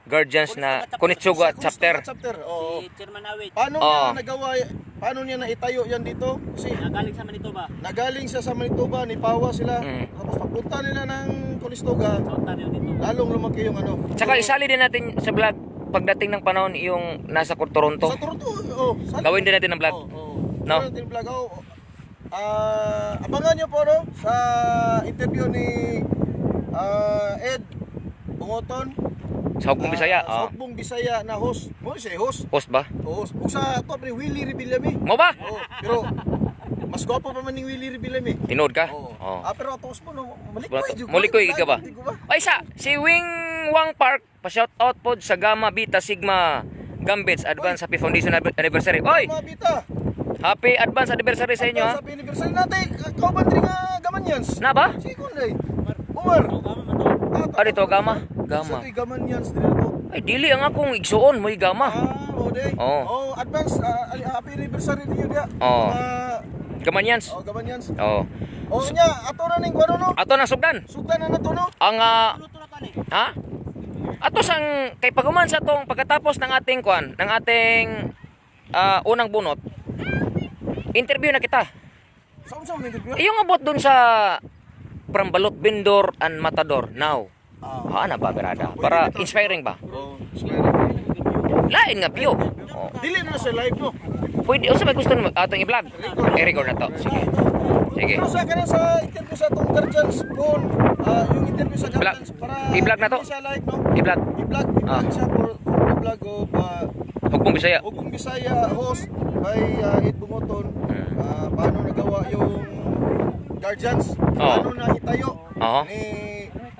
Guardians na Kunitsuga chapter. Oo. Si Chairman Awit. Paano Oo. niya nagawa? Paano niya naitayo yan dito? Kasi Nagaling sa Manitoba. nagaling siya sa Manitoba, ni Pawa sila. Mm. Tapos papunta nila ng Conestoga, Sa Ontario dito. lalong lumaki yung ano. Tsaka isali din natin sa vlog pagdating ng panahon yung nasa Toronto. Sa Toronto, oh. Gawin din natin ang vlog. No? Gawin natin ang vlog. Abangan nyo po no, sa interview ni Ed Bungoton. Sa Hugpong Bisaya. Sa Hugpong Bisaya na host. Mo siya host. Post ba? Host. Kung sa top ni Willie Rebillame. Mo ba? Oh, pero mas gwapo pa man ni Willie Rebillame. Tinood ka? Oo. Oo. Pero atos mo no, Mulikoy ka ba? Ay sa si Wing Wang Park, pa-shout out pod sa Gamma Beta Sigma Gambits Advance Happy Foundation Anniversary. Oy, Mga bita. happy advance anniversary sa inyo ha. Sa anniversary natin, kauban rin nga gaman yan. Na ba? Sikon day. Umar. Ah, dito Gamma. Gamma. Sa ito'y gaman yan sa dito. Ay dili ang akong igsuon mo Gamma. Oo, day. Oo. Oh, advance, happy anniversary niyo dia. Oo. Gaman Gamanyans. gaman yan. Oh. Oh, nya, ato na ning kwano no? Ato nang sugdan. Sugdan na to no? Ang Luto na pa ni. ha? Ato sang kay paguman sa tong pagkatapos ng ating ng ating unang bunot. Interview na kita. Saan sa mga interview? Yung abot dun sa Prambalot Bindor and Matador now. Ana ba berada? Para inspiring ba? Oh, Lain nga view. Oh. dili na sa live no. Pwede o sa may gusto mo atong i-vlog. I-record na to. Sige. Sige. Pero sa kanan sa interview sa tong guardians phone, yung interview sa guardians para I-vlog na to. hindi siya live no. I-vlog. I-vlog siya for the vlog of Hugpong Bisaya. Hugpong Bisaya host by Ed Bungoton. Paano nagawa yung guardians? Paano nahitayo Oo. ni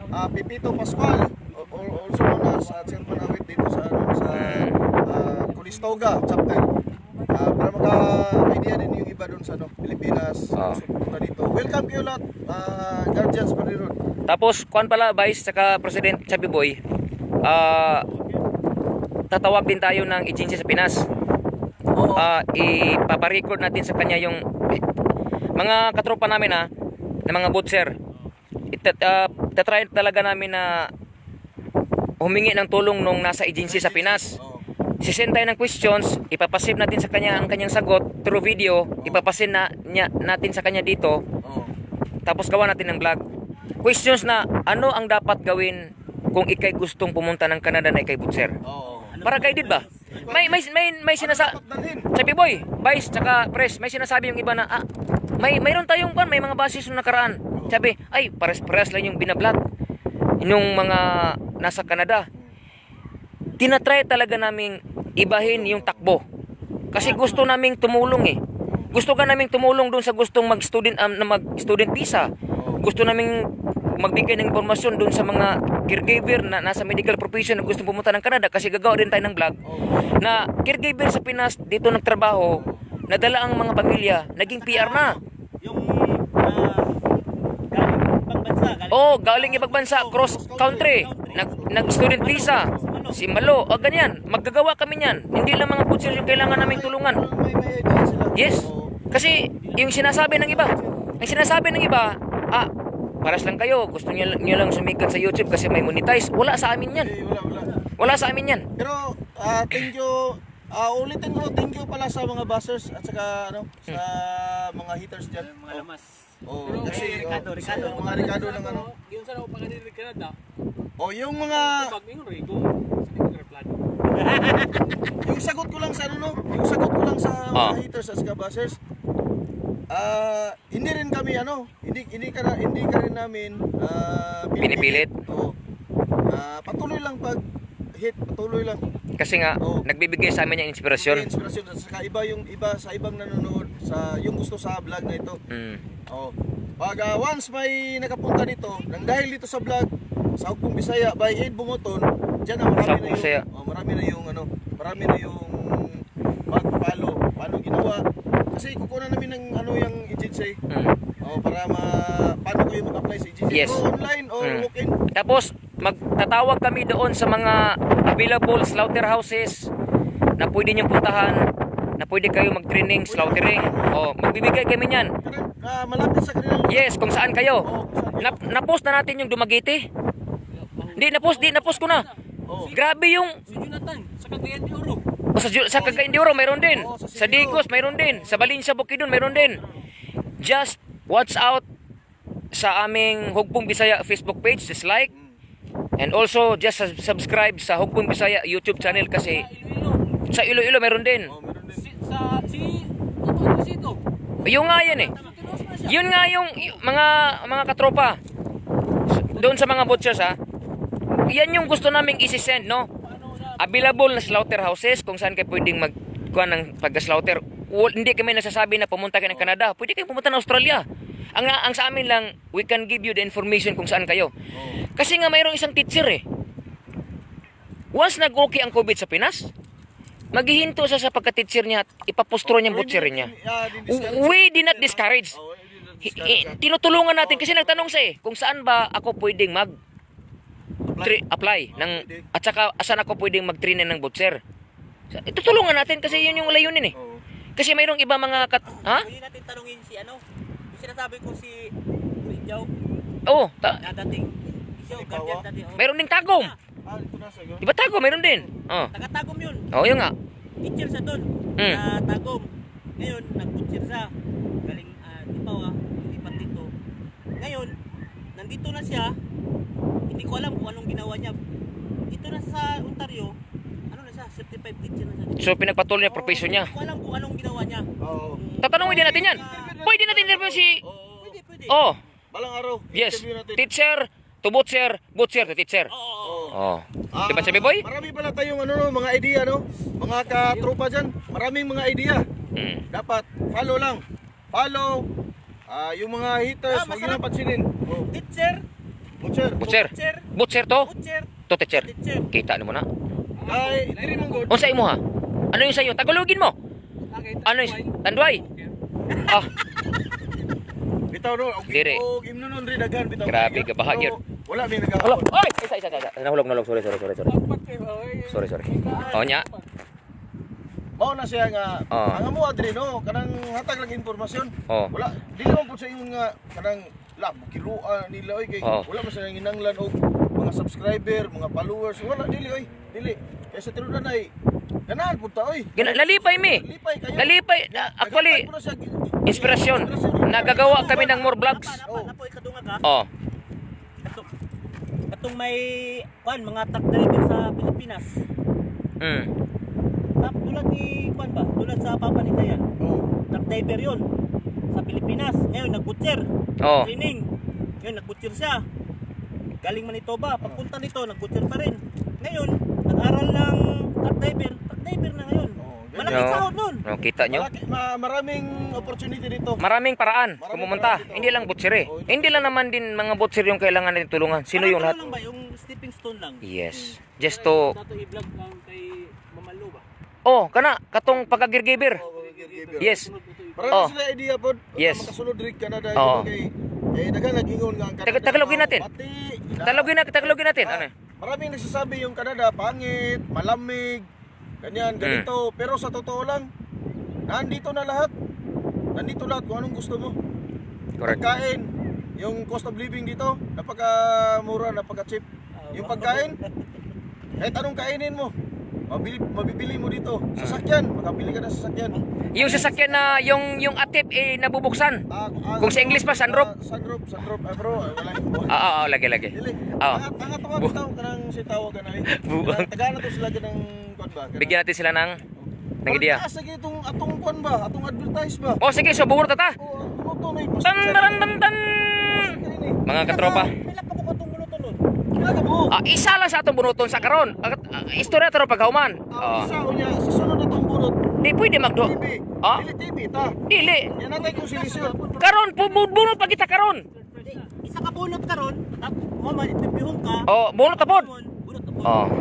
Pipito Pascual or also known as Chairman Awit dito sa Conestoga chapter. Para maka-idea din yung iba doon sa Pilipinas. Gusto pumunta dito. Welcome kayo lahat, guardians pa rin. Tapos kuan pala Vice saka President Chubby Boy. Tatawag din tayo ng agency sa Pinas. Oo. Ipaparecord natin sa kanya yung mga katropa namin na mga butcher. Tatry talaga namin na humingi ng tulong nung nasa agency sa Pinas. Sisend tayo ng questions, ipapasave natin sa kanya ang kanyang sagot through video, ipapasend natin sa kanya dito. Tapos gawa natin ng vlog. Questions na ano ang dapat gawin kung ikay gustong pumunta ng Canada na ikay butcher. Para guided ba? May sinasabi. Sabi boy, Vice tsaka Press, may sinasabi yung iba na mayroon tayong may mga basis nung nakaraan. Sabi, ay pares-pares lang yung binablog yung mga nasa Canada. Tinatry talaga naming ibahin yung takbo. Kasi gusto naming tumulong eh. Gusto ka naming tumulong doon sa gustong mag-student mag-student visa. Gusto naming magbigay ng impormasyon doon sa mga caregiver na nasa medical profession na gustong pumunta ng Canada kasi gagawa din tayo ng vlog na caregiver sa Pinas dito nagtrabaho, nadala ang mga pamilya, naging PR na. Yung galing ibang bansa, cross country, nag-student visa, si Malo, ganyan, maggagawa kami niyan. Hindi lang mga butcher yung kailangan naming tulungan. May idea sila. Yes. Kasi yung sinasabi ng iba, paras lang kayo. Gusto niyo lang sumikat sa YouTube kasi may monetize. Wala sa amin yan. Wala. Wala sa amin yan. Pero thank you. Ulitin ko, thank you pala sa mga buzzers at saka sa mga haters diyan. Mga lamas. Oh, Pero kasi Ricardo. mga Ricardo ng ano. Yung sana ko pagkanil ni Canada. Oh, yung mga Pag mingon Rico. Sige ko replano. yung sagot ko lang sa yung sagot ko lang sa mga haters at saka buzzers. Hindi rin kami hindi ka rin namin Pinipilit. Oo. Patuloy lang patuloy lang. Kasi nga, nagbibigay sa amin yung inspirasyon. Inspirasyon at saka sa ibang nanonood sa yung gusto sa vlog na ito. Oh. Pag once may nakapunta dito, nang dahil dito sa vlog sa Hugpong Bisaya by Ed Bumoton, diyan na marami na yung mag-follow, paano ginawa. Kasi kukunan namin ng yung agency. Para paano kayo mag-apply sa agency. Yes. Go online or walk-in. Tapos, magtatawag kami doon sa mga available slaughterhouses na pwede niyong puntahan, na pwede kayo mag-training, slaughtering. Magbibigay kami niyan. Malapit sa kanila. Yes, kung saan kayo. Na-post na natin yung Dumaguete. Hindi, na-post ko na. Grabe yung... Si Jonathan, sa Cagayan de Oro. Sa Cagayan de Oro, mayroon din. Oo, Sa Digos, mayroon din. Sa Valencia, Bukidnon, mayroon din. Just watch out sa aming Hugpong Bisaya Facebook page. Just like. And also, just subscribe sa Hugpong Bisaya YouTube channel kasi Iloilo. sa Iloilo mayroon din. Sito. Yung nga yan eh. Yun nga yung mga katropa. Doon sa mga butchers yan yung gusto naming isi-send, no? Available na slaughterhouses kung saan kayo pwedeng magkuha ng pag-slaughter. Hindi kami nasasabi na pumunta kayo ng Canada. Pwede kayo pumunta ng Australia. Ang sa amin lang, we can give you the information kung saan kayo. Kasi nga mayroong isang teacher eh. Once nag-okay ang COVID sa Pinas, maghihinto siya sa pagka-teacher niya at ipapostro niya ang butchery niya. We did not discourage. Tinutulungan natin kasi nagtanong siya kung saan ba ako pwedeng apply at saka saan ako pwedeng mag-train ng butcher. Tutulungan natin kasi yun yung layunin eh. Kasi mayroong iba mga Pwede natin tanungin si yung sinasabi ko si Ijaw. Na dating Ijaw, guardian dati. Mayroon ding Tagom. Diba Tagom, mayroon din. Taga-Tagom yun. Yun nga. Teacher sa doon. Sa Tagom. Ngayon, nag-butcher siya. Galing, lipat dito. Ngayon, nandito na siya. Hindi ko alam kung anong ginawa niya. Dito na sa Ontario, certified teacher na siya. So pinagpatuloy niya profession niya. Hindi ko alam kung anong ginawa niya. Tatanungin din natin yan. Pwede natin interview si... Pwede. Balang araw. Yes. interview natin. Teacher to butcher, butcher to teacher. Diba sabi boy? Marami pala tayong mga idea mga katropa dyan. Maraming mga idea. Dapat follow lang. Follow. Yung mga haters, huwag nyo nang pansinin. Teacher. Butcher to? To teacher. Kita mo na. Ay, diri mong god. Unsa imo Ano yung sayo? Tagalogin mo. Ano yung Tanduay? Bitaw Diri. Imnunon rin daghan bitaw. Grabe ka bahagyan. Wala may nagawa. Oy, isa. Nahulog. Sorry. Sorry. Nya. Mao na siya nga ang amo adri kanang hatag lang impormasyon. Wala dili man pud sa ingon nga kanang kiluan nila kay wala man sila hinanglan og mga subscriber, mga followers, wala dili. Kaya sa tinuod na ganahan pud ta Lalipay mi. Lalipay. Actually, inspirasyon. Nagagawa kami ng more vlogs. Napo ikadungag Katong may mga truck driver sa Pilipinas. Tulad ni tulad sa Papa ni Dayan. Truck driver 'yon sa Pilipinas. Ngayon nag-butcher. Training. Ngayon nag-butcher siya. Galing Manitoba, pagpunta nito nag-butcher pa rin. Ngayon, nag-aral ng truck driver na ngayon. Malaking sahod nun. Kita nyo? Maraming opportunity dito. Maraming paraan pumunta. Hindi lang butcher Hindi lang naman din mga butcher yung kailangan natin tulungan. Sino yung lahat? Lang ba? Yung stepping stone lang. Yes. Just to... Dato i-vlog lang kay Mamalo ba? Katong pagkagirgiber. Yes. Marami sila idea po. Yes. Makasulod rin Canada. Dagan nag-ingon nga ang Canada. Tagalogin natin. Tagalogin natin. Ano? Maraming nagsasabi yung Canada pangit, malamig, ganito. Pero sa totoo lang, nandito lahat kung anong gusto mo. Correct. Pagkain, yung cost of living dito, napaka-mura, napaka-cheap. Yung pagkain, kahit anong kainin mo, mabibili mo dito. Sasakyan, makabili ka ng sasakyan. Yung sasakyan na yung atip nabubuksan. Kung sa English pa, sunroof. Sunroof, bro. Lagi. Dili. Oo. Ang tawag bitaw kanang si tawag na taga na to sila ganang kuan ba? Bigyan natin sila ng ideya. Sige itong atong kuan ba? Atong advertise ba? Oh, sige, so bunot ta. Oo, ano to na Tan taran tan tan. Mga katropa. Pila pa ko katong bunuton nun. Isa lang sa atong bunuton sa karon. Istorya taro paghuman. Isa o niya, sa sunod atong bunot. Di pwede magdo. TV. Dili TV ta. Dili. Yan natin kung silisyon. Karon bunot pa kita karon. Isa ka bunot karon, mo man interviewon ka. Bunot ta pod. Bunot ta pod.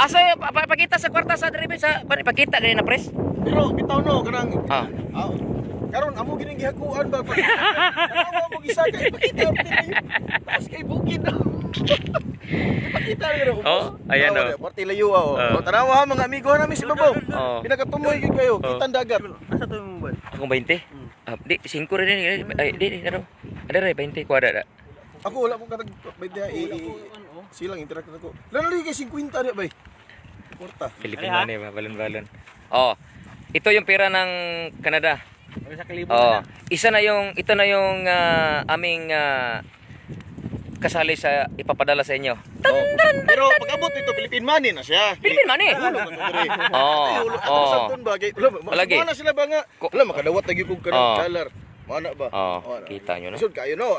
Asa pakita sa kwarta sa drive sa pakita gani na press. Pero bitaw no kanang karon amo gining gihakuan ba? Ano mo gisakay pakita tapos kay bukid. Ipakita rin ako. Ayan o. Party layo tanawa mga amigo namin si Babaw. Pinagatumoy gid kayo, kitang dagat. Asa to mo ba? Akong 20. Di 5 rin ni. Ay di ano. Ada rin 20 kuadra. Ako wala ko katag silang interact ako. Lalo kay 50 di bay. Porta. Philippine money ba balon-balon. Ito yung pera ng Canada. Sa kalibo Ito na yung aming kasali sa ipapadala sa inyo. Pero pag-abot nito Philippine money na siya. Philippine money. Malagi. Mana sila ba nga? Wala makadawat lagi kog kanang dollar. Mana ba? Kita nyo na. Isod kayo no.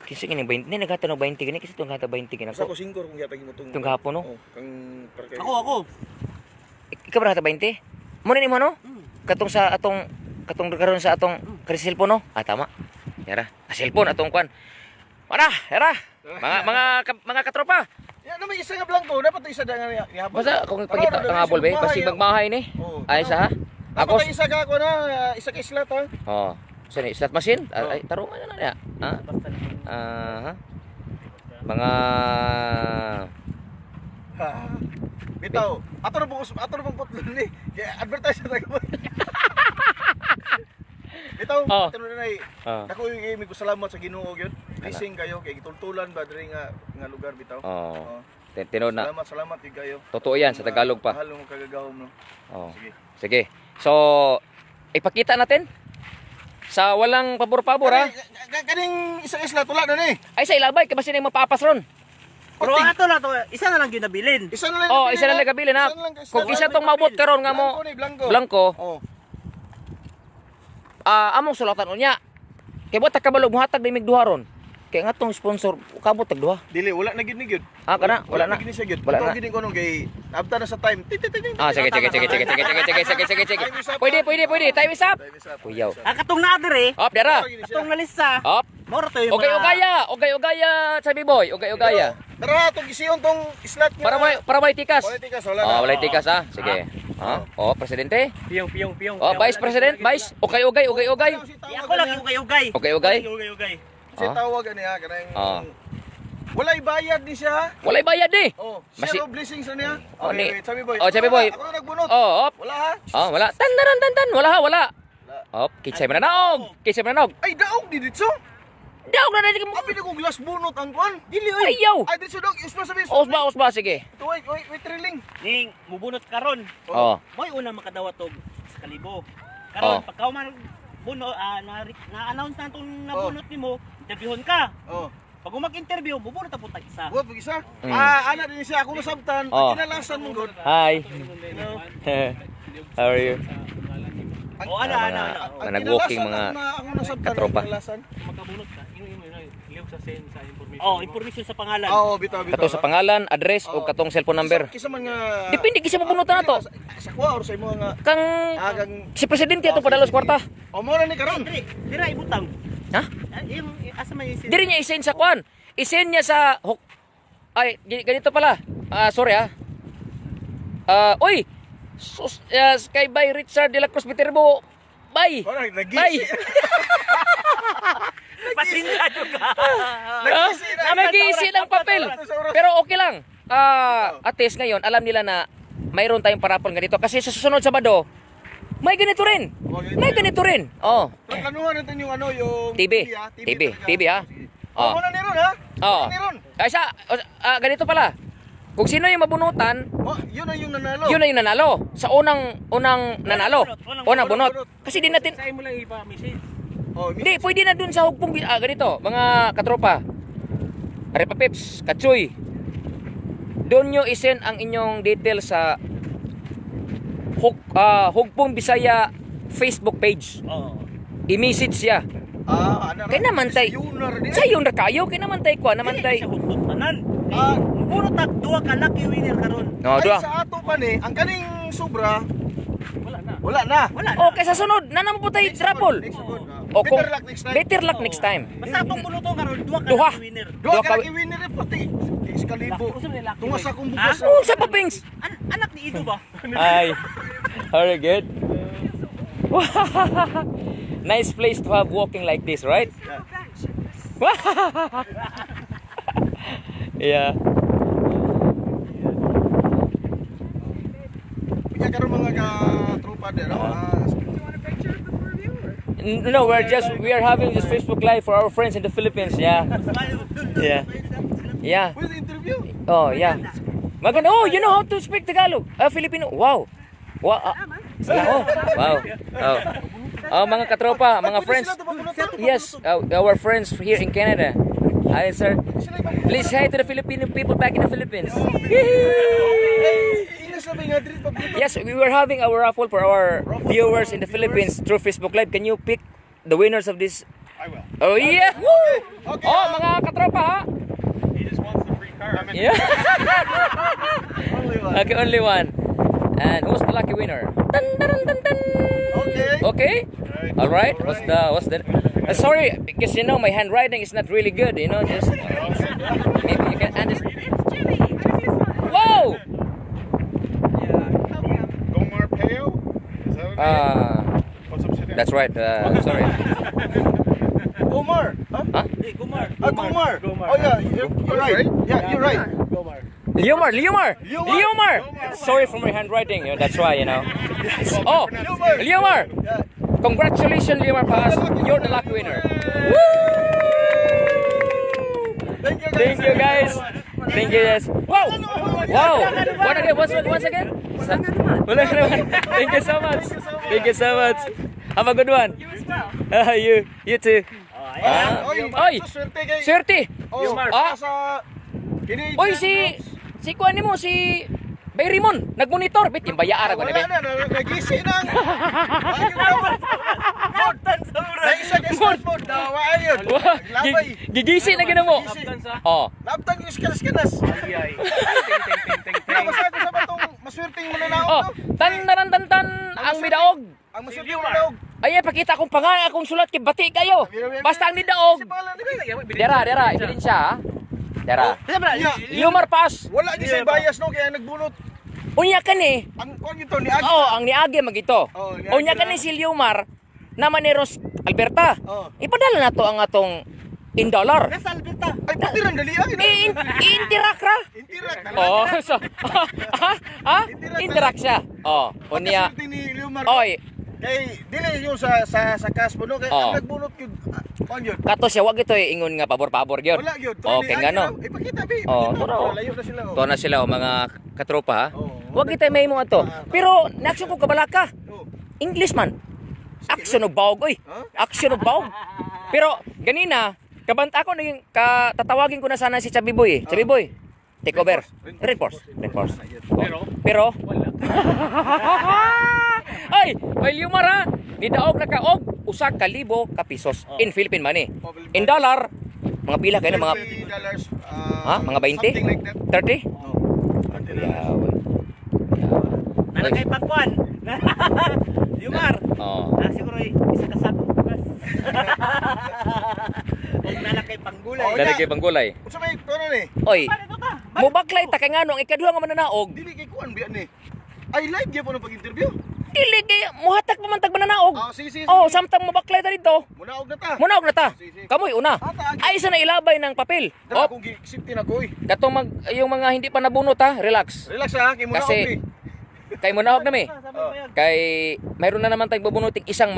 Kasi gini 20 ni nagata no 20 gini kasi tong gata 20 gini Sa ko ako. 5 kung yatag mo tong. Tong gahapon no. Kang Ako. Ikaw ba nata 20? Mo ni mo no? Katong karon sa atong cellphone no? Tama. Yara. Cellphone atong kwan. Mana? Yara. Mga katropa. Ya na may isa nga blanco, dapat isa da nga ihapon. Basta kung pagkita ang habol ba kasi magmahay ni. Ay sa ha? Ako isa ka ako na, isa ka islat ha. Sini slot machine? Ay tarungan na niya. Mga Bitaw, ato na pong putlon ni. Kaya advertise na tayo. Bitaw, ato na nay. Ako yung may salamat sa Ginoo gyud. Blessing kayo kay gitultulan ba diri nga lugar bitaw. Tinod na. Salamat gyud kayo. Totoo yan sa Tagalog pa. Mahal mo kagagahom no. Sige. So ipakita natin sa walang pabor-pabor ha. Kaning isa isla tula na ni. Ay sa ilabay kasi na mapapas ron. Pero ato na to, isa na lang gyud nabilin. Isa na lang. Isa na lang gabilin ha. Kung isa tong mabot karon nga mo blanco. Among sulatan unya. Kay buhat kabalog muhatag dimig duha ron. Kay nga tong sponsor kabot tag duha. Dili wala na gid ni gyud. Kana wala na. Gid ni siya gyud. Wala na. Gid ko nung kay abta na sa time. Sige. Pwede. Time is up. Kuyaw. Katong na dire. Dara. Katong nalista. Moro to yung Ugay-ugaya, sabi boy. Ugay-ugaya. Tara, itong gisiyon tong islat nga. Para may tikas. Wala tikas, wala na. Wala tikas ha. Sige. Presidente. Piyong. Vice President, Vice. Ugay. Ako lang ugay-ugay. Ugay. Si tawag ani ha kanang walay bayad ni siya. Walay bayad ni. Zero blessings na niya. Ni. Sabi boy. Sabi boy. Ako na nagbunot. Wala ha. Wala. Tan. Wala. Kitsay mananog. Ay daog di ditso. Daog na dito mo. Abi ko glass bunot ang kuan. Dili oy. Ayaw. Ay ditso dog, usba sabi. Usba sige. Wait trilling. Ning mubunot karon. Moy una makadawat og sa kalibo. Karon pagka man buno na-announce na itong nabunot nimo, interviewon ka. Pag mag-interview, bubunot na po tag isa. Buot pag isa. Ana din siya ako nasabtan. Kinalasan mo god. Hi. How are you? Nag-walking mga katropa. Makabunot ka. Iliw sa information. Information sa pangalan. Bitaw. Kato sa pangalan, address o katong cellphone number. Kisa man nga Depende kisa mabunutan na to. sa kuha or sa imo nga Kang si presidente atong padalos kwarta. mo na ni karon. Dira ibutang. Ha? Yung asa may isin. Diri niya isend sa kwan. Isend niya sa ay ganito pala. Sorry ha. Oy. Kay by Richard de la Cruz Viterbo. Bye. Bye. Pasingado ka. Nag-iisi ng papel. Pero okay lang. At least ngayon, alam nila na mayroon tayong parapol ganito. Kasi sa susunod Sabado, May ganito rin. Oh, ganito May rin. ganito rin. Oh. Kanuhan natin yung ano, yung TV. ha? TV ha. Oh. Oh. Muna ni Ron ha? Oh. Muna ni Ron. Ay sa ganito pala. Kung sino yung mabunutan, Oh, yun na yung nanalo. yun na yung nanalo. Sa unang nanalo. Unang bunot. Kasi di natin Sa'yo mo lang ipa-message. Oh, hindi, pwede na dun sa hugpong ganito, mga katropa. Arepa Pips, Katsoy. Doon nyo isend ang inyong details sa Hugpong Bisaya Facebook page. Oo. I-message siya. ano Kaya naman tay. Sa yung nakayo, kaya naman tay ko, naman tay. Sa husot tanan. Ah, Puro tag duwa ka lucky winner karon. No, ay, duwa. sa ato pa ni, ang kaning sobra, Wala na. wala na. Wala na. Okay, sa sunod, nanam po tay Next trapol. Next one. O kung Better luck next time. better luck next time. Basta atong puluto karon duwa ka Duha. lucky winner. Dua Dua ka ka- lagi winner eh, pati. Iskalibo. Gusto mo nila, Tunga sa akong bukas. Oh, sa papings. Anak ni Ido ba? Ay, very good. Nice place to have walking like this, right? Yeah. Kaya karon mga ka-tropa din. No, we are having this Facebook Live for our friends in the Philippines. Yeah. Yeah. Yeah. With interview. Oh, yeah. Maganda. Oh, you know how to speak Tagalog. Filipino. Wow. Wow. Oh, wow. Oh. Oh, mga katropa, mga friends. Yes, our friends here in Canada. Hi, sir. Please hi to the Filipino people back in the Philippines. Yes, we were having our raffle for our viewers in the Philippines through Facebook Live. Can you pick the winners of this? I will. Oh, yeah. Woo! Okay. Oh, mga katropa, ha? He just wants the free car. Yeah. Only one. Okay, only one. And who's the lucky winner? Dun, dun, dun, dun. Okay. Okay. All right. What's the? Sorry, because you know my handwriting is not really good. You know, just maybe you can understand. Whoa. Gomar Peo? Is that what What's up, Sudan? That's right. Sorry. Gomar. Huh? Huh? Hey, Gumar. Gomar. Oh yeah, you're right. Yeah, you're right. Leomar. Sorry for my handwriting. You know, that's why. You know. Oh, Leomar. Yeah. Congratulations, Leomar Pass. You're the lucky winner. Thank you, guys. Thank you, guys. Wow. Wow. Once again. Wala ka naman. Thank you so much. Thank you so much. Have a good one. You too. Oy. Swerte kay. Swerte. Oh, Ah. sa kini. Oy, si kuan nimo si Bay Rimon, nagmonitor bit yung bayaran ko Wala na. na, nagisi na. Dahil sa smartphone, dawa ayun. Labay. Gigisi na gina mo. Oh. Labtang yung skanas-skanas. Ay. Ting. Masaya ko sa batong maswerteng mananaog. Oh, tan ang midaog. Ang maswerteng mananaog. Ay, pakita akong pangalan, akong sulat kay bati kayo. Basta ang midaog. Si pangalan ni Dera, ebidensya ha. Dera. Leomar Pass. Wala di sa bias no kaya nagbunot. Unya ka ni. Ang kon ito ni Agi. Oo, ang niagi magito. Oh, niagi Unya ka na. ni si Leomar na Maneros Alberta. Oh. Ipadala na to ang atong in dollar. Nasa Alberta. Ay pati rin dali ay. I-interact ra. Intirak na. Oh, so, interact siya. Oh, unya. Pagkaswerte ni Leomar. Oy, Kay dili yung sa cash mo no kay Oh. ang nagbunot yun. Kon yun. kato siya wag ito ingon nga pabor-pabor gyud. Wala yun. Okay nga no. Ipakita bi. Oh, Ipakita. turo. Layo na sila. To na sila o mga katropa ha. Oh. Wag kita may mo ato. Pero naksyon ko kabalaka. Oh. English man. Action of bawg oy. Huh? Action of bawg. Pero ganina kabanta ko naging tatawagin ko na sana si Chubby Boy eh. Chubby Boy. Take over. Reinforce. Pero Wala. ay, may Leomar ha. Nidaog na kaog usa ka libo ka pisos in Philippine money. In dollar mga pila kayo na mga $20, mga 20? something like that. 30? Oh. Yeah. Nalagay pagkuan. Yumar. Oh. Siguro isa ka sakong bukas. Huwag nalagay panggulay. Oh, Dali kay panggulay. Unsa may tono ni? Oy, Paano ta? mo baklay ta kay nganong ikaduha nga mananaog. Dili kay kuan biyan ni. Ay live gyud po ng pag-interview. Dili kay muhatag pa man tag mananaog. Ah, sige. Oh, samtang mo baklay ta dito. Munaog na ta. Munaog na ta. Sige. Kamoy una. Ata, Ay isa na ilabay ng papel. Dara Op, akong gisipti na ko. katong yung mga hindi pa nabunot ha, relax. Relax ha, kay munaog Kasi ni. Kay munahog nami. Sabi ba yan? Kay mayroon na naman tayong bubunuting isang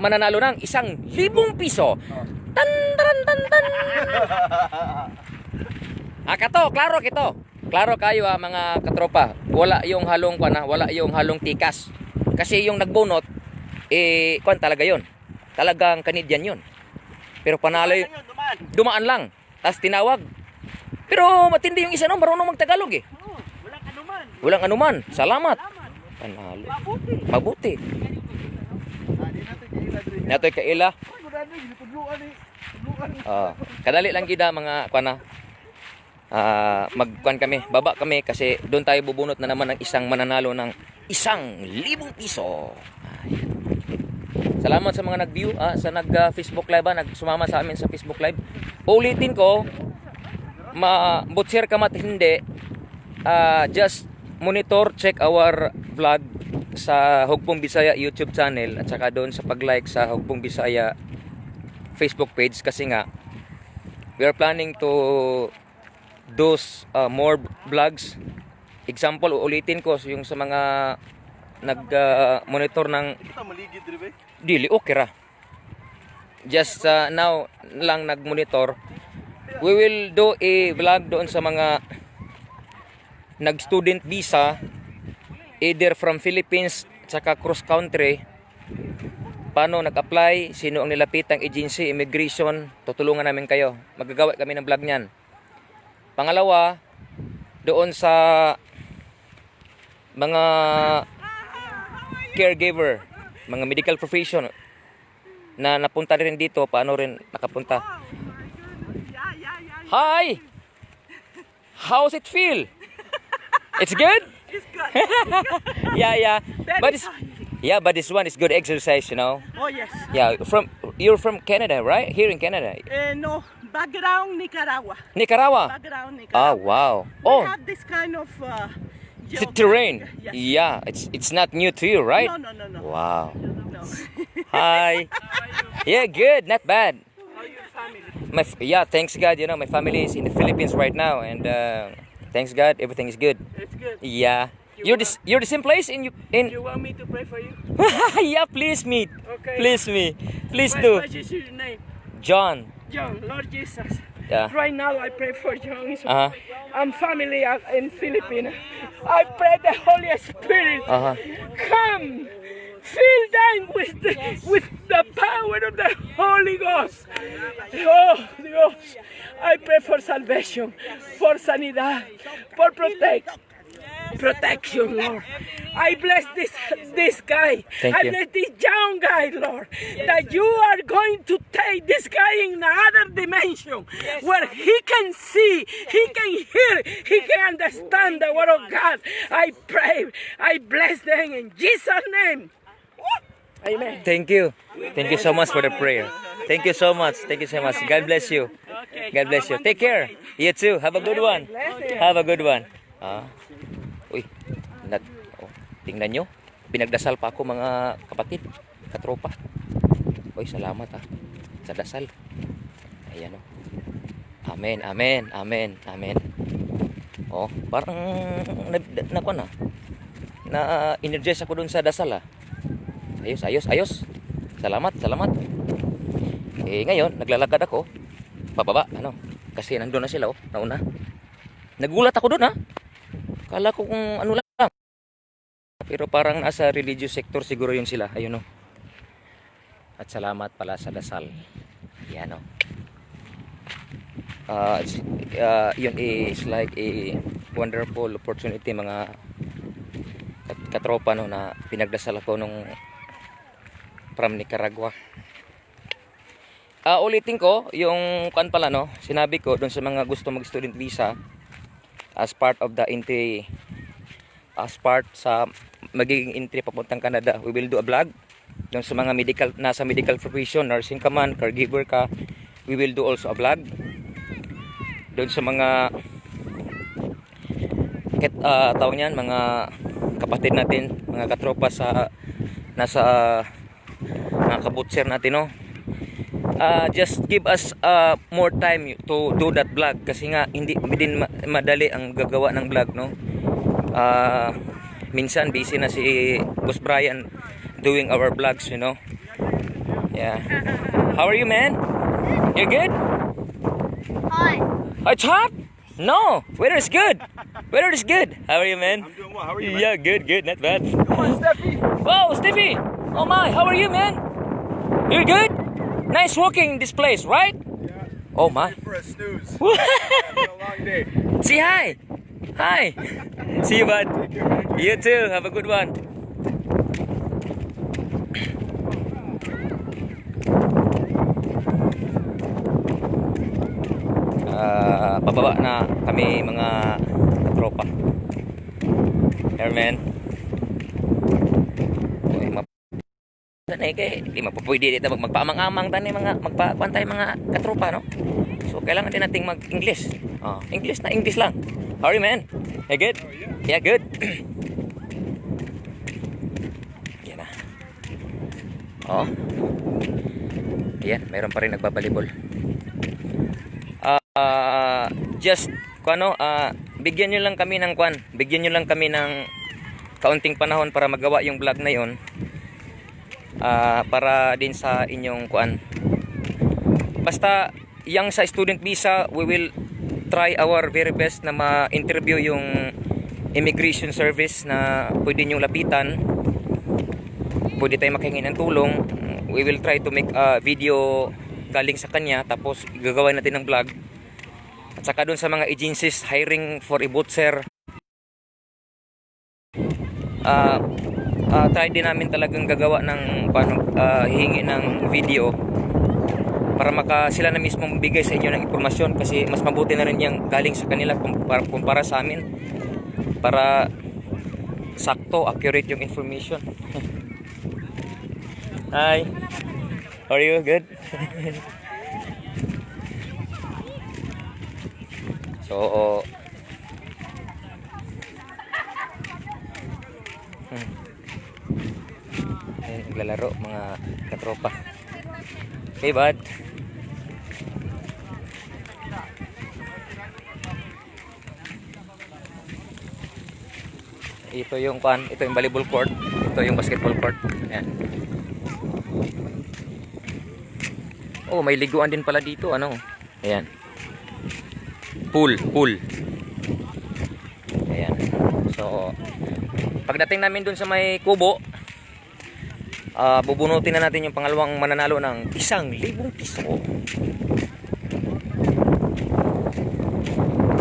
mananalo ng 1,000 piso. Tan tan tan tan. Kato, klaro kito. Klaro kayo mga katropa. Wala yung halong wala yung halong tikas. Kasi yung nagbunot kuan talaga 'yon. Talagang Canadian 'yon. Pero panalo yung dumaan lang. Tapos tinawag. Pero matindi yung isa no, marunong magtagalog eh. Oo, walang anuman. Walang anuman. Salamat. Salamat. Panalo. Mabuti. Mabuti. Di natin kaila diri. Natoy kaila. Ay, gudani gipudluan ni. Pudluan. Kadali lang gida mga kuana. Magkuan kami, baba kami kasi doon tayo bubunot na naman ng isang mananalo ng 1,000 piso. Ayan. Salamat sa mga nag-view, sa nag-Facebook live, nagsumama sa amin sa Facebook live. Ulitin ko, share ka mat hindi, just monitor, check our vlog sa Hugpong Bisaya YouTube channel at saka doon sa pag-like sa Hugpong Bisaya Facebook page kasi nga we are planning to do more vlogs. Example, ulitin ko yung sa mga nag-monitor ng Kita maligid diri ba? dili okay ra. Just now lang nag-monitor. We will do a vlog doon sa mga nag-student visa either from Philippines tsaka cross country. Paano nag-apply, sino ang nilapitang agency, immigration, tutulungan namin kayo. Magagawa kami ng vlog niyan. Pangalawa, doon sa mga caregiver, mga medical profession na napunta rin dito, paano rin nakapunta. Hi! How's it feel? It's good? It's good. Yeah. But this one is good exercise, you know. Oh, yes. Yeah, you're from Canada, right? Here in Canada. No, background Nicaragua. Nicaragua. Background Ah, Nicaragua. wow. We Oh, have this kind of the terrain. Yes. Yeah, it's not new to you, right? No. Wow. No. Hi. Yeah, good, not bad. How your family? Thanks God, you know, my family is in the Philippines right now, and thanks God, everything is good. It's good. Yeah. You're the same place in. You want me to pray for you? Yeah, please meet. Okay. Please do. What is your name? John. John, Lord Jesus. Yeah. Right now I pray for John. Uh-huh. I'm family in Philippines. I pray the Holy Spirit Uh-huh. come, fill them with the power of the Holy Ghost. Oh Dios, I pray for salvation, for sanidad, for protection, Lord. I bless this guy. Thank I you. bless this young guy, Lord. That you are going to take this guy in another dimension where he can see, he can hear, he can understand the word of God. I pray, I bless them in Jesus' name. Amen. Thank you. Thank you so much for the prayer. Thank you so much. Thank you so much. God bless you. God bless you. Take care. You too. Have a good one. Have a good one. Uy. Tingnan nyo. Pinagdasal pa ako mga kapatid. Katropa. Uy, salamat sa dasal. Ayan o. Amen. Parang na-energize ako dun sa dasal Ayos. Salamat. Ngayon, naglalakad ako. Pababa, kasi nandun na sila, nauna. Nagulat ako dun, Kala ko kung ano lang. Pero parang nasa religious sector siguro yun sila, ayun, At salamat pala sa dasal. Yan, yun is like a wonderful opportunity, mga katropa, na pinagdasal ako nung from Nicaragua. Ulitin ko yung pala, sinabi ko doon sa mga gusto mag-student visa as part of the entry, as part sa magiging entry papuntang Canada. We will do a vlog doon sa mga nasa medical profession, nursing ka man, caregiver ka. We will do also a vlog doon sa mga tawag niyan, mga kapatid natin, mga katropa sa nasa mga kabutser natin, just give us more time to do that vlog kasi nga hindi din madali ang gagawa ng vlog, minsan busy na si Boss Brian doing our vlogs, you know. Yeah. How are you, man? You good? Hi. It's hot? No, weather is good. Weather is good. How are you, man? I'm doing well. How are you, man? Yeah, good, not bad. Come on, Steffi. Whoa, Stevie! Oh my, how are you, man? You're good? Nice walking this place, right? Yeah. Oh my. For a snooze. It's been a long day. Say hi. Hi. See you, bud. You too. Have a good one. Pababa na kami mga tropa. Here, man. Tanay kay di mapupwede dito magpaamang-amang tani mga magpakuan mga katropa, no? So kailangan din nating mag-English. English lang. How are you, man? You good? Yeah, good. Yan na. Ayan, mayroon pa rin nagbabalibol. Just bigyan nyo lang kami ng kaunting panahon para magawa yung vlog na yon. Para din sa inyong basta yang sa student visa, we will try our very best na ma-interview yung immigration service na pwede nyo lapitan. Pwede tayo makahingi ng tulong. We will try to make a video galing sa kanya, tapos gagawin natin ng vlog. At saka dun sa mga agencies hiring for a bootser, try din namin talagang gagawa ng hihingi ng video para sila na mismo bigay sa inyo ng impormasyon, kasi mas mabuti na rin yung galing sa kanila kumpara sa amin, para sakto, accurate yung information. Hi, how are you? Good? So ayun, naglalaro mga katropa. Hey, bud. Ito yung volleyball court. Ito yung basketball court. Ayan. Oh, may liguan din pala dito, Ayan. Pool. Ayan. So, pagdating namin dun sa may kubo, bubunutin na natin yung pangalawang mananalo ng 1,000 piso.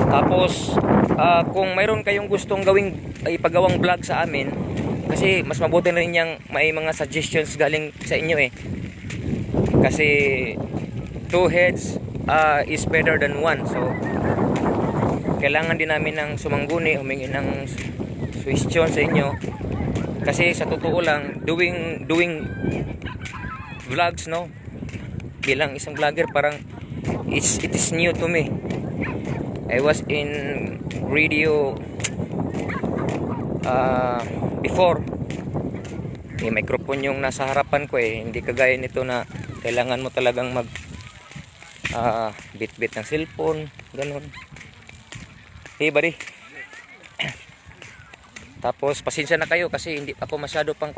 Tapos, kung mayroon kayong gustong ipagawang vlog sa amin, kasi mas mabuti na rin yung may mga suggestions galing sa inyo kasi 2 heads is better than 1. So kailangan din namin ng sumangguni, humingi ng suggestion sa inyo, kasi sa totoo lang doing vlogs, no, bilang isang vlogger, parang it is new to me. I was in radio before. May microphone yung nasa harapan ko hindi kagaya nito na kailangan mo talagang bit-bit ng cellphone, ganun. Hey, buddy. Tapos pasensya na kayo kasi hindi ako masyado pang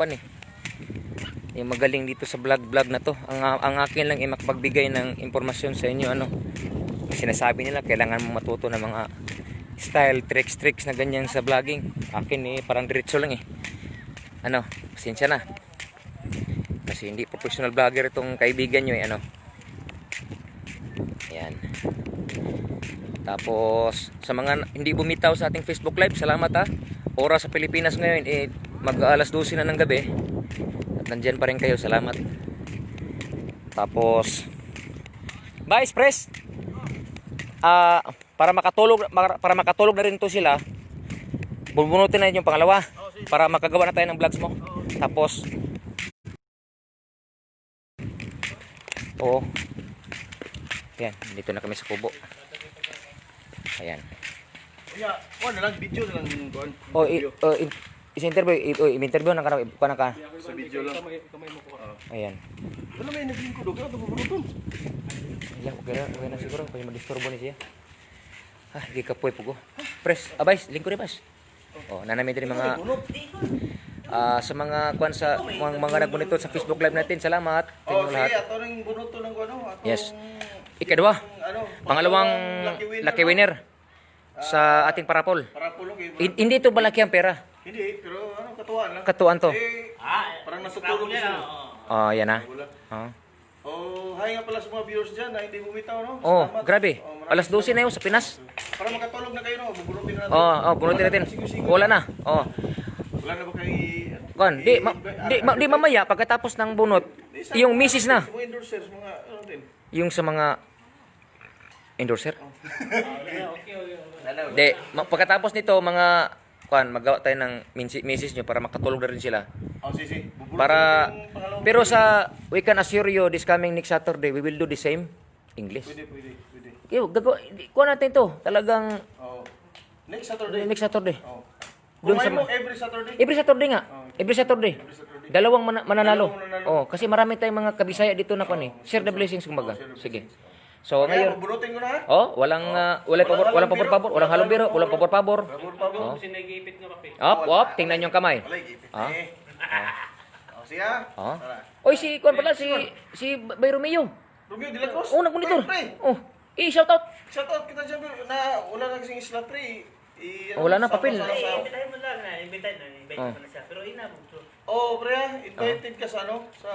yung magaling dito sa vlog na to. Ang akin lang makapagbigay ng impormasyon sa inyo, sinasabi nila kailangan mo matuto ng mga style, tricks na ganyan sa vlogging. Akin parang diretso lang pasensya na. Kasi hindi professional vlogger itong kaibigan nyo Ayan. Tapos sa mga hindi bumitaw sa ating Facebook Live, salamat Oras sa Pilipinas ngayon mag-alas 12 na ng gabi at nandyan pa rin kayo, salamat. Tapos Vice Pres, para makatulog na rin to sila, bubunutin na yung pangalawa para makagawa na tayo ng vlogs mo. Tapos ayan, dito na kami sa kubo. Ayan. Na lang video na lang kuan. Interview na ka. Sa video lang. Ayan. Ano may naglingkod ka to bubunuton? Okay na siguro, kaya madisturbo ni siya. Gikapoy po ko. Pres, abay, lingkod bas. Oh, nanami din mga Bunot. sa mga kwan sa mga nagbunito sa Facebook Live natin. Salamat. Oh, Tingnan sige, lahat. ato ring bunuto ng ano, atong Yes. Ikadua, ano, pangalawang lucky winner sa ating parapol. Para pulo kay Hindi ito malaki ang pera. Hindi, pero ano katuwaan lang. Katuan to. Eh, parang natutulog niya sila. Oh, yan na. Wala. Oh. Oh, hi nga pala sa mga viewers dyan na hindi bumitaw, no? Oh, Salamat. grabe. maraming Alas 12 na yun sa Pinas. Para makatulog na kayo, no? Bubunutin na natin. Oh, bunutin natin. Wala na. Oh. Wala na ba kayo? Kon, di mamaya pagkatapos ng bunot, yung misis na. Mga endorsers, mga ano din. Yung sa mga endorser. Pagkatapos nito, mga magawa tayo ng misis nyo para makatulog na rin sila. Oh, sige. Bubunutin Para natin yung pangalawang- pero we can assure you this coming next Saturday we will do the same English. Pwede. Kuha natin to. Talagang Oh. Next Saturday. next Saturday. Oh. Doon Kumain sa mo every Saturday? Every Saturday nga. Every Saturday. Dalawang mananalo. Dalawang mananalo. Oh, kasi marami tayong mga kabisaya dito na kan eh. Share the blessings kumbaga. Sige. So Kaya, ngayon, bubunutin ko na, ha? walang pabor, walang pabor, walang pabor. Pabor. Kasi nag-iipit nga papi. Op, tingnan yung kamay. Wala, igipit. Ah. Oh, sige, ha? Oh. Tara. Oy, si Bay Romeo. Romeo de la Cruz? Oh, nagmonitor. Pre, Oh, shout out. shout out kita dyan, na wala na kasing isla, pre. Wala na, papel. Imbitahin mo lang na, invite Oh. mo na siya. Pero inabot to. Oh, pre, invited ka sa ano? Sa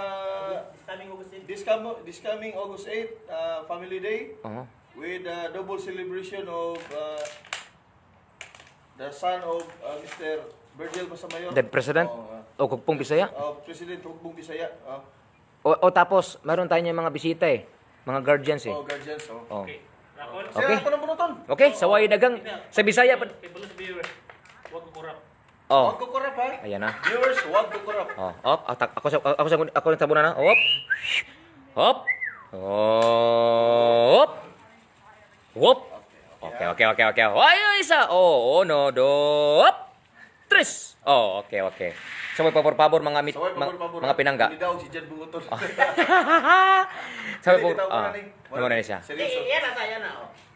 Coming August 8. this coming August 8, Family Day, Oh. with double celebration of the son of Mr. Virgil Masamayor. The President o Kugpong Bisaya. President Hugbong Bisaya. O tapos, meron tayo yung mga bisita eh. Mga guardians eh. Guardians. Oh. Okay. Rakon. Sige, Okay. ako ng bunuton. Okay, saway dagang sa Bisaya pa. People sa viewers. Huwag kurap. Huwag Oh. ko kurap, ha? Ayan na. Viewers, huwag ko kurap. Oh, ako ng tabunan na. Hop. Hop. Hop. Okay. Ay, isa. Oh, no, do. Hop. Tres. Oh, okay. Sabay pabor Saway, pabor. mga pinangga. Hindi daw si Jan Bunguton. Sabi po, Hindi, kita ah, mo na ni. ano na siya? Seryoso. Yan na.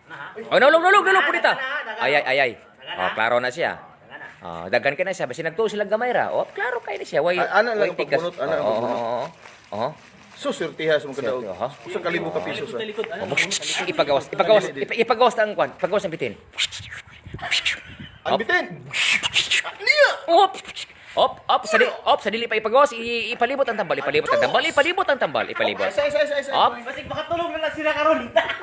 Na ha? Oh, nulog, punita. Dagan. Ay. Oh, klaro na siya. Oh, daghan ka na siya. Basi nagtuo sila gamay ra. Oh, klaro kay na siya. Way, Ana lang way tigas. pagbunot, ana lang pagbunot. Oh. Susurtiha sa mga kadaog. Siyempre, ha? Usang kalibo ka piso sa. Likod. Ano? Ipagawas ta ang kwan. Ipagawas ang bitin. Ang bitin! Op, sa dili pa ipagawas, ipalibot ang tambal. Isa. Op. Basig makatulog na lang sila karon.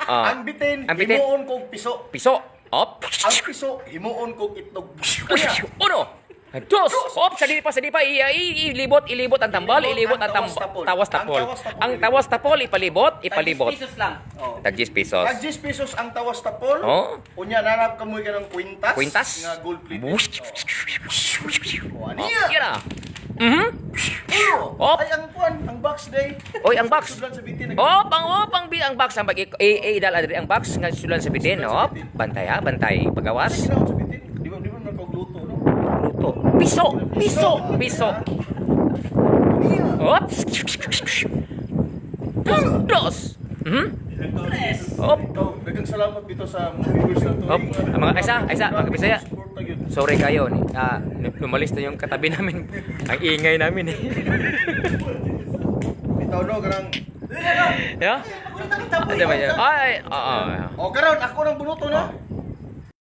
Ang bitin, Ang bitin. himuon kong piso. Piso. Op. Ang piso, himuon kong itlog. Uno. Dos. Op, sa dili pa, ilibot ang tambal, tawas tapol. Ang tawas tapol, ipalibot. Pesos lang. Tag 10 pesos. Tag 10 pesos ang tawas tapol. Oh. Unya, nanap ka mo ka ng kwintas. Kwintas. Nga gold plated. Ano Yan na. Op. Ay, ang kwan, ang box day. Oy, ang box. Sudan sa bitin. Ang box ang dal adri ang box nga sulan sa bitin, op. Bantay. Pagawas. Ginawa sa bitin. Di ba nagkagluto, no? Luto. Piso. Op. Dos. Op. Dagang salamat dito sa mga viewers na to. Op. Ang mga Aisa, mga Bisaya. Support na yun. Sorry kayo. Lumalis na yung katabi namin. Ang ingay namin eh. Bitaw no, karang. Yeah? Ano ba yan? Ay, oo. O karon ako nang bunuto na.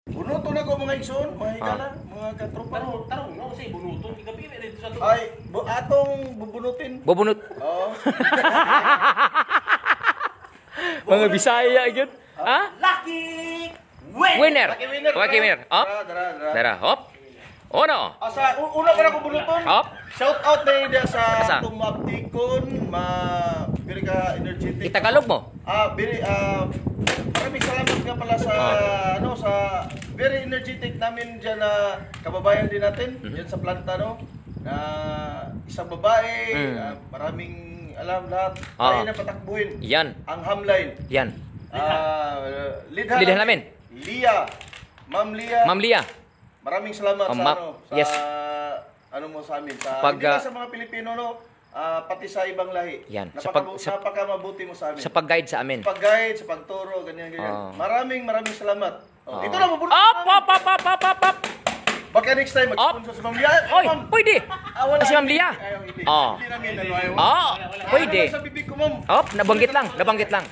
Bunuto na ko mga igsoon, mga higala, mga katropa. Tarong, no? Kasi bunuton. Igabi na dito sa Ay, atong bubunutin. Bubunot. Oo. Mga Bisaya yun. Ha? Lucky Winner. Lucky winner. Up. Dara. Dara, hop. Uno. Asa una pa na ko bunuton. Hop. Shout out na yun Asa? sa tumaptikon, very ka energetic. Itagalog mo. Maraming salamat nga pala sa sa very energetic namin diyan na kababayan din natin diyan sa planta no. Na isang babae, maraming alam lahat. Kaya na patakbuhin. Yan. Ang hamline. Yan. Lidha namin. Lia. Ma'am Lia. Maraming salamat sa yes. ano mo sa amin sa Pag, hindi lang sa mga Pilipino no, pati sa ibang lahi. Yan. Napaka-mabuti mo sa amin. Sa pag-guide sa amin. Sa pag-guide, sa pagturo, ganyan. Maraming salamat. Ito na mabulot. Up. Baka next time mag-sponsor sa Ma'am Lia. Oy, pwede. Wala, Si Ma'am Lia. Ayaw, hindi. Oh. Hindi namin ayaw. Oh, pwede. Ano lang sa bibig ko, ma'am? Op, nabanggit lang. Nabanggit lang.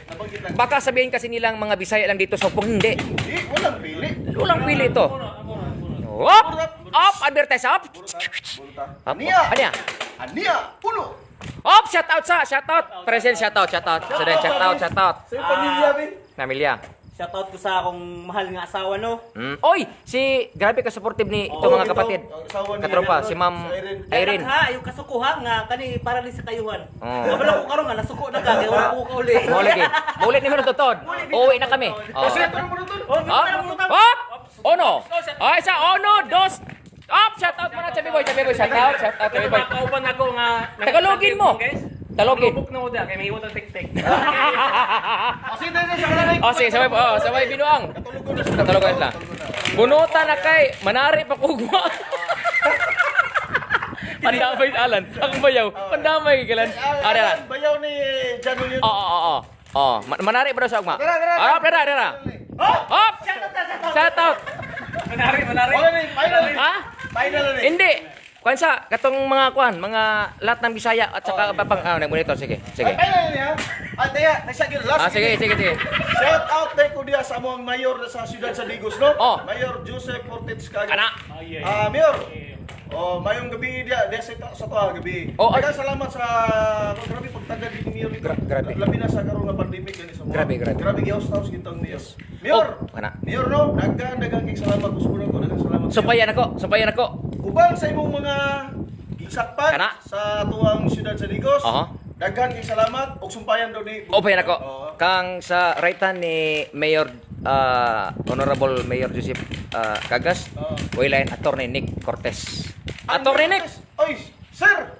Baka sabihin kasi nilang mga Bisaya lang dito, so kung hindi. Hindi, walang pili. Walang pili ito. Op! Op! Advertise! Op! Bulta. Op! Ania! Ano yan? Ania! Puno! Op! Shout out sa! Shout out! Present shout out! Shout out! Present shout out! Shout out! Sa iyong pamilya, Bin. Namilya. Shoutout ko sa akong mahal nga asawa, no? Oy! Grabe ka supportive ni ito mga kapatid. Katropa, si Ma'am Irene. Ha, yung kasukuha nga, kani para rin sa kayuhan. Oh. Wala ko karon nga, nasuko na ka, kaya wala ko kauli. Mo lagi. Mulit ni Mano Totod. Uuwi na kami. Oh. Op! Ono! Ay, sa ono, dos! Op! Shout out muna, Chubby Boy. Chubby Boy, shout out. Shout out, Chubby Boy. Kauban ako nga. Tagalogin mo. Talogin. Lubok na mo da kay may iwat ang tek-tek. Oh, sige, sabay binuang. Katulugan lang. Bunutan na kay, manari pa kugma. Pandamay alan. Ang bayaw. Pandamay kalan. Ada lang. Bayaw ni Jano yun. Oh. Manari pa daw sa ugma. Dara. Hop! Shout out. Manari. Wala na yung final. Ha? Final na rin. Hindi. Kuan sa katong mga lahat ng Bisaya at saka nagmonitor sige. Final na niya. At kaya, nagsagil. Last Sige. Shout out tayo ko diya sa among mayor sa siyudad sa Digos, no? Oh. Mayor Joseph Cortez Caga. Kana. Mayor. Mayong gabi dia sa to gabi. Oh, Daghang salamat sa grabe pagtagad ni Mayor dito. Grabe. Labi na sa karon nga pandemic gani sa mga. Grabe. Grabe gihost gintong Mayor. Mayor. Kana. Mayor no, daghang kay salamat usburon ko, daghang salamat. Sumpayan ako. Uban sa imong mga gisakpan Kana. sa tuwang siyudad sa Digos. Aha. Daghan kay salamat ug sumpayan daw ni. Opayan ako. Oo. Kang sa right hand ni Mayor Honorable Mayor Joseph Cagas. Oo. Wayline Attorney Nick Cortez. Attorney Nick. Oy, sir.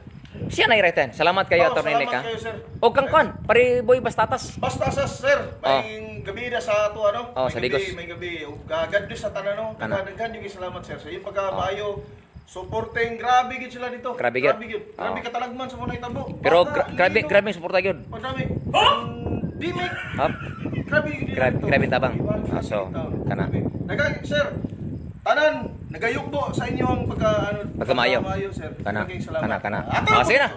Siya na right hand. Salamat kayo Attorney Nick Salamat ha. kayo, sir. O kang kon, pare boy bastatas. Basta sa sir, may gabi na sa ato ano? Oh, May sa gabi, Digos. May gabi. God bless sa tanan no. Kana. Daghan yung salamat sir. Sa iyong pagkaayo, supporting grabe gid sila dito. Grabe gid. Grabe katalagman sa mga itabo. Pero Baka, grabe ilino. grabe yung suporta gyud. Madami. Dimik. Hop. Grabe gid dito. Grabe tabang. So, kana. Daghang sir. Tanan, nagayukbo sa inyong Pagkamayo. sir. Kana. Daghang salamat. Kana. Ato. Sige na.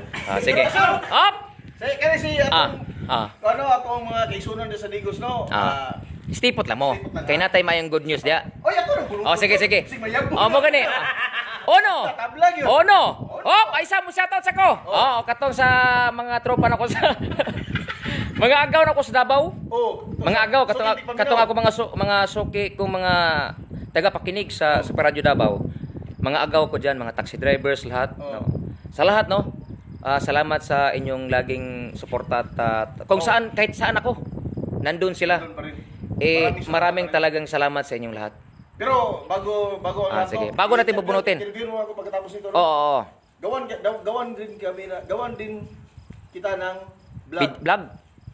Sige. Sir. Hop. Kaya si atong Ah. atong mga kaisunan din sa Digos no. Stipot lang mo. Stipot lang, Kay natay mayang good news dia. Oy, ako nang bulong. Oh, sige. Si Mayab. Mo gani. Ono. Tablag yun. Ono. Hop, ay sa mo shoutout sa ko. Katong sa mga tropa nako sa mga agaw nako sa Davao. Oh. Mga agaw katong ako mga suki kung mga tagapakinig sa Super Radio Davao. Mga agaw ko diyan, mga taxi drivers lahat. No? Sa lahat no. Salamat sa inyong laging suporta at kung saan kahit saan ako nandun sila. Maraming talagang salamat sa inyong lahat. Pero bago sige. Bago natin bubunutin. Interview mo ako pagkatapos nito. Oo. Gawan din kita ng vlog. Vlog.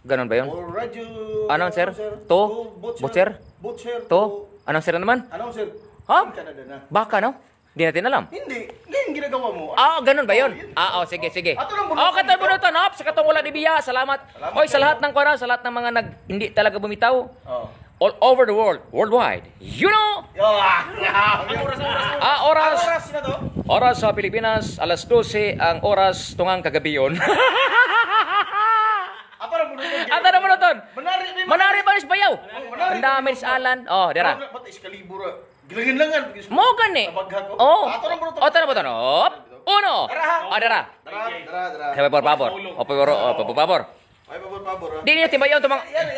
Ganon ba 'yon? Or radio. Ano, sir? To? Butcher? Butcher. To? Anong sira naman? Ano sir? Ha? In Canada na. Baka no? Di natin alam. Hindi. Ngayon ginagawa mo. Ganun ba 'yon? Sige. Ato lang bunutan. Katong bunutan, hop, sa katong wala ni Biya. Salamat. Oy, sa lahat ng kuwana, sa lahat ng mga hindi talaga bumitaw. Oh. All over the world, worldwide. You know? Oras. Oras na to. Oras sa Pilipinas, alas 12 ang oras tungang kagabiyon. Ato lang bunutan. Ata na bunutan. Manari Manari ba nis bayaw? manari. Ang dami sa alan. Dira. Ba't iskalibura? Gilangin-langan. Mo gani. Tabagha ko. Oh. Ato lang bunutan. Ata na bunutan. Hop. Uno. Dira. Dara. Sabi por favor. Por favor. Ay, pabor. Di niya timbayaw to mga Yan.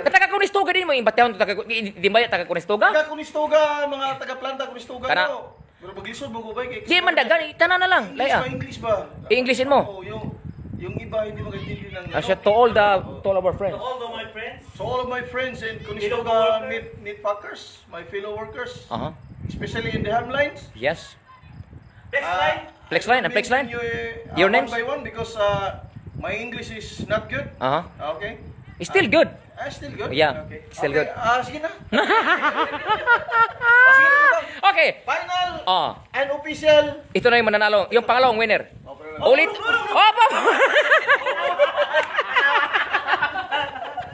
Kataka kunistuga din mo imbatyaw to dimbaya taga kunistuga. Taga Kunistoga, mga taga-planta Kunistoga. Kana. no? Pero paglisod mo ko ba? Di man dagan tanan na lang. English Laya. ba? English ba? I-Englishin mo. Oo, yung iba hindi magkaintindi ng... Asya to all our friends. Although my friends, So all of my friends in Kunistoga meat packers, my fellow workers, especially in the ham lines. Yes. next line. Flex line, I'll flex line. mention you, Your names? one by one because my English is not good. Okay? Still good. Still good? Yeah, Okay. still Okay, good. Sige na. Sige na. Okay. Final and official. Ito na yung mananalo. Yung pangalawang winner. Ulit.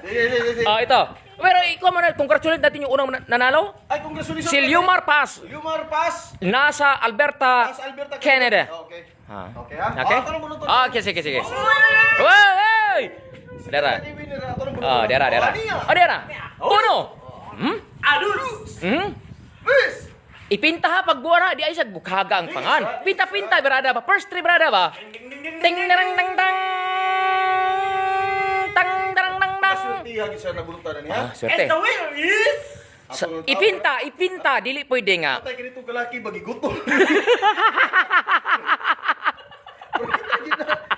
Sige. Ito. Pero ikaw man, congratulate natin yung unang nanalo. Ay, congratulations. Si Liumar Paz. Liumar Paz. Nasa Alberta, Nasa Alberta, Canada. Okay. Ha. Okay ha? Okay? Tanong mo nun to. Okay, sige. Wey! Dera. Oh, dera. Oh, dera. Uno. Adus! Please. Ipinta ha pagbuara di ay sa bukhaga ang pangan. Pinta berada ba? First three berada ba? Ting darang dang dang. Tang darang dang dang. Swerte hagi sa nabulutan na niya. Swerte. And the winner is... Ipinta, dili pwede nga. Patay ka nito kalaki, bagiguto.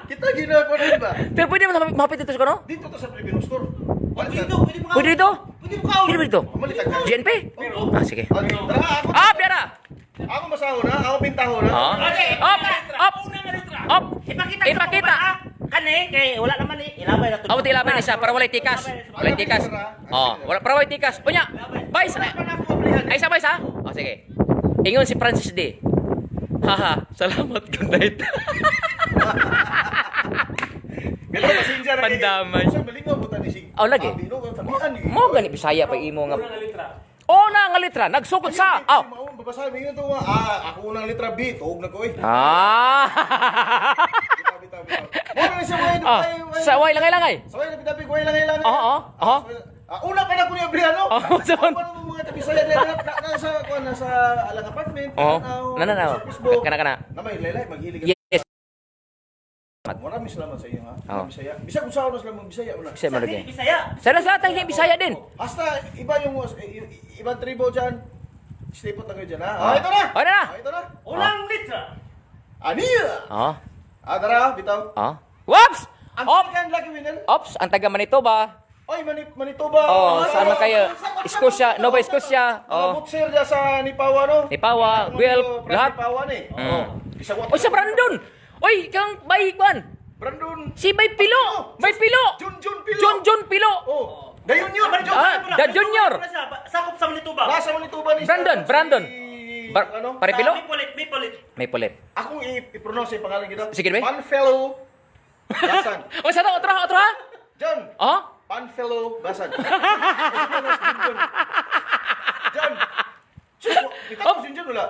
Kita gina pa rin ba? Pero pwede mo mapit ito sa no? Dito to sa Filipino store. Pwede mo Pwede dito? Pwede mo ka. Pwede dito? Malitag ka. GNP? Sige. Okay, tara ako. Dera. Ako masahon ha, ako pintahon ha. Up. Ipakita. Kani, kay wala naman ilabay na to. Ilabay ni siya para walay tikas. Walay tikas. Para walay tikas. Unya. Vice. Ay sa Vice ha? Sige. Ingon si Francis D. Haha, salamat good night. Pero pasensya na. Pandamay. Sa malingaw buta ni sig. Lagi. Mo gani Bisaya pa imo nga. Nga litra, nagsugod sa. Babasahin mo yun ito ako unang litra B, tuog na ko eh. Bitaw. Muna na siya way. Sa way langay. Sa way na bitabi, way lang. Una pa na ko niya Briano. Sa Ano mga tapisaya nasa alang apartment. Nana. Kana. Na may laylay, maghilig. Yes. Maraming salamat sa iyo ha. Oo. Bisaya. Bisag kung saan lang Bisaya mo na. Bisaya mo lagi. Bisaya. Sana sa atin Bisaya din. Hasta iba yung ibang tribo diyan. Stay put na kayo dyan ha. Ito na. Ito na. Unang litra. Aniya. Tara, bitaw. Whoops! Ang second lucky winner. Ops, ang taga Manitoba. Oy, Manitoba. Saan man kayo? Scotia, Nova Scotia. Bukser dyan sa Nipawa, no? Nipawa, Guelph, lahat. Nipawa, ni. Oy, sa Brandon. Oy, kang bay kwan. Brandon. Si Bay Pilo. Bay Pilo. John Pilo. Dayon yun. The Junior. Sakop sa Manitoba. Nasa Manitoba ni. Brandon. Pare Pilo? May pulit. Akong i-pronounce yung pangalan kita. Sige, be. Panfellow Basan. O, sa to, otro ha? John. Panfellow Basan. John. Ikaw si John wala.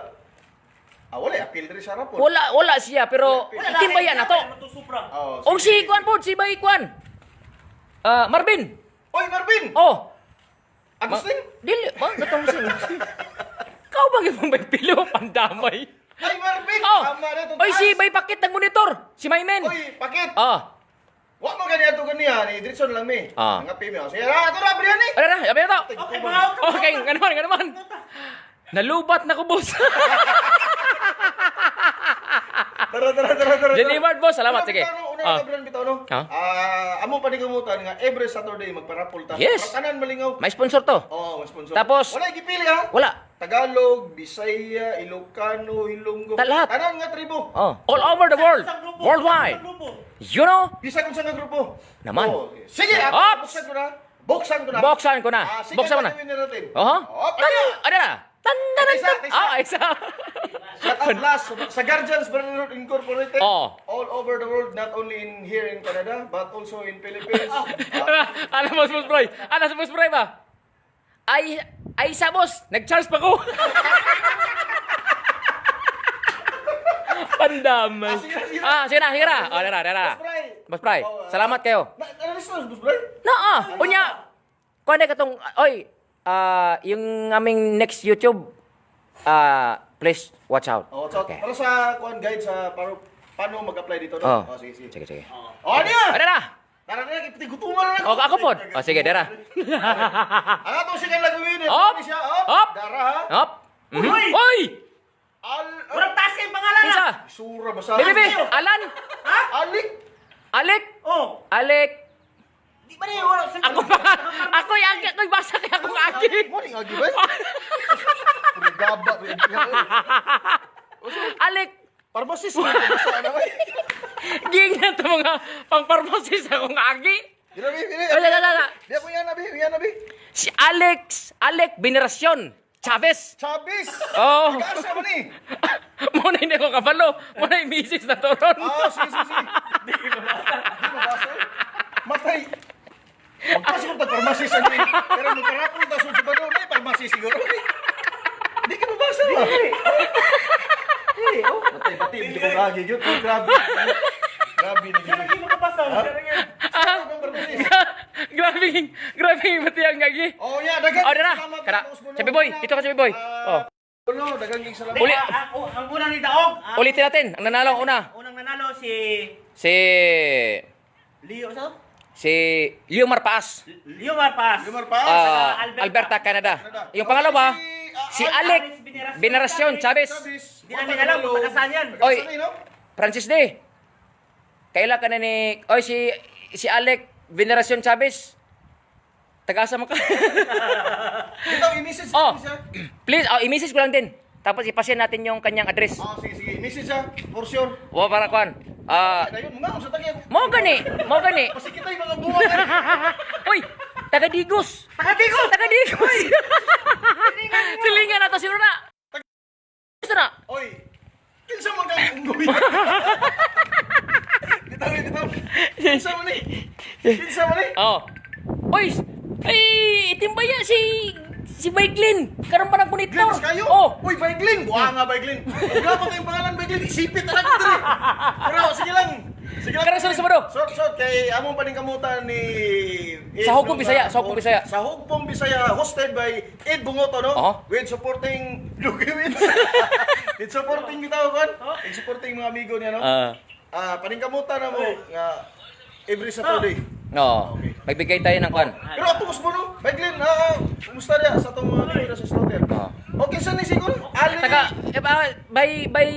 Wala, appeal rin sa rapon. Wala siya, pero timbayan na to. O, si Kwan po, si Bay Kwan. Marvin. Oy, Marvin! Agustin? Dili, gatong sin. Kau ba yung Bay Pilo? Pandamay. Ay, Marvin! Tama na ito. Oy, si Bay Pakit ng monitor. Si Maymen. Oy, Pakit! Ah. Wa mo ganyan ito ganyan. Dritson lang mi. Ah. Ang api mi. Sige, ito na, Brian eh. Ara, yabi na to. Okay, mga Okay, nga naman. Nalubat na ko, boss. Tara. Delivered, boss. Salamat, sige. Una ka, Brian, bitaw, no? Amo panigumutan nga, every Saturday magparapol ta. Yes. Tanan malingaw. May sponsor to. Oo, sponsor. Tapos- Wala gipili ha? Wala. Tagalog, Bisaya, Ilocano, Ilonggo. Lahat. Tanan nga tribo. All over the world. Worldwide. You know? Bisa kung sa nga grupo. Naman. Sige, Ops! Buksan ko na. Buksan ko na. Sige, Buksan mo na. gagawin natin. Ano na? Isa. Isa. Shout out last sa Guardians Brotherhood Incorporated. Oh. All over the world, not only here in Canada, but also in Philippines. Alam mo, boss Broy. Ano sa boss Broy ba? Ay isa, boss. Nag-charge pa ko. Pandamay. Sige na. Dara. Boss Broy, salamat kayo. Nanalis na, Boss Brian? Unya. Kuha na katong, yung aming next YouTube, please watch out. So, Okay. para sa guide sa paano mag-apply dito, no? Sige. Sige. Ano yan? Ano na? Tara na, gutuman na ako. Ako po. Sige, dara. Ang atong siya lagawin, Op! siya, Op! Dara ha? Hop. Hoy! Walang taas kayong pangalan Isa. Sura, basa. Bebe, Alan. Alik! Alec. Oh. Alec. Di ba niya wala? Ako yung agi. Ako'y basa kaya akong agi. Morning, agi ba? Purigaba. Alec. Parbasis, basa na ba? Ging na ito mga pang-pharmacist akong agi. Ginabi. Wala. Di ako yan, nabi. Si Alec Veneracion Chavez. Chavez! Oh. Gasa mo ni! Muna hindi ko kabalo. Muna yung misis na toron. Sige. Di mo basa. Matay. Magpasok ko pharmacy sa ni. Pero magkarapon ta sa bado, may pharmacy siguro. Hindi ka mabasa ba? Pati hindi ko lagi yun. Grabe. Grabe na yun. Hindi mo kapasa. Grabe pati ang gagi. Oh, yeah, dagang. Oh, dara. Kada. Sabi boy, dito ka sabi boy. Oh. Ano, dagang salamat. Uli. Ang unang ni Daog. Ulitin natin. Ang nanalo ang una. Unang nanalo si Si Leo, so? si Leo Marpaas. Leo Marpas. Lumar pa. Alberta, Canada. Yung pangalawa, si Alec Veneracion Chavez. Hindi namin alam kung taga saan yan. Oy, Francis D. Kaila ka na ni... Oy, si Alec Veneracion Chavez. Tagasa mo ka. Ito, i-message Oh, siya. please, i-message ko lang din. Tapos ipasin natin yung kanyang address. Oh, sige, sige. I-message siya. For sure. O, para kuan. Ayun, mga sa tagya. Mo gani. Kasi kita yung mga buwan. Uy, taga Digos. Taga Digos. Silingan na to si Rona. Gusto na. Oy, kinsa man kang unggoy? Bitaw. Kinsa man ni? Kinsa man ni? Oh. Uy, ay, itimbaya si Baiglin. Karon pa ng monitor. Glens kayo? Oh. Uy, Baiglin. Buha nga, Baiglin. Wala pa tayong pangalan, Baiglin. Isipit na lang dito. Pero, sige lang. Sige lang. Karon sa bado. Short, kay among paning kamutan ni... Sa Hugpong Bisaya, sa Hugpong Bisaya. Sa Hugpong Bisaya, hosted by Ed Bungoto, no? Oo. With supporting... With supporting bitaw kan? With supporting mga amigo niya, no? Paning kamutan na mo, nga, every Saturday. No. Magbigay tayo ng kuan. Pero atos mo, no? Baiglin, kumusta niya sa itong mga amigo na sa slaughter? Okay, saan ni siguro? Ali... Taga by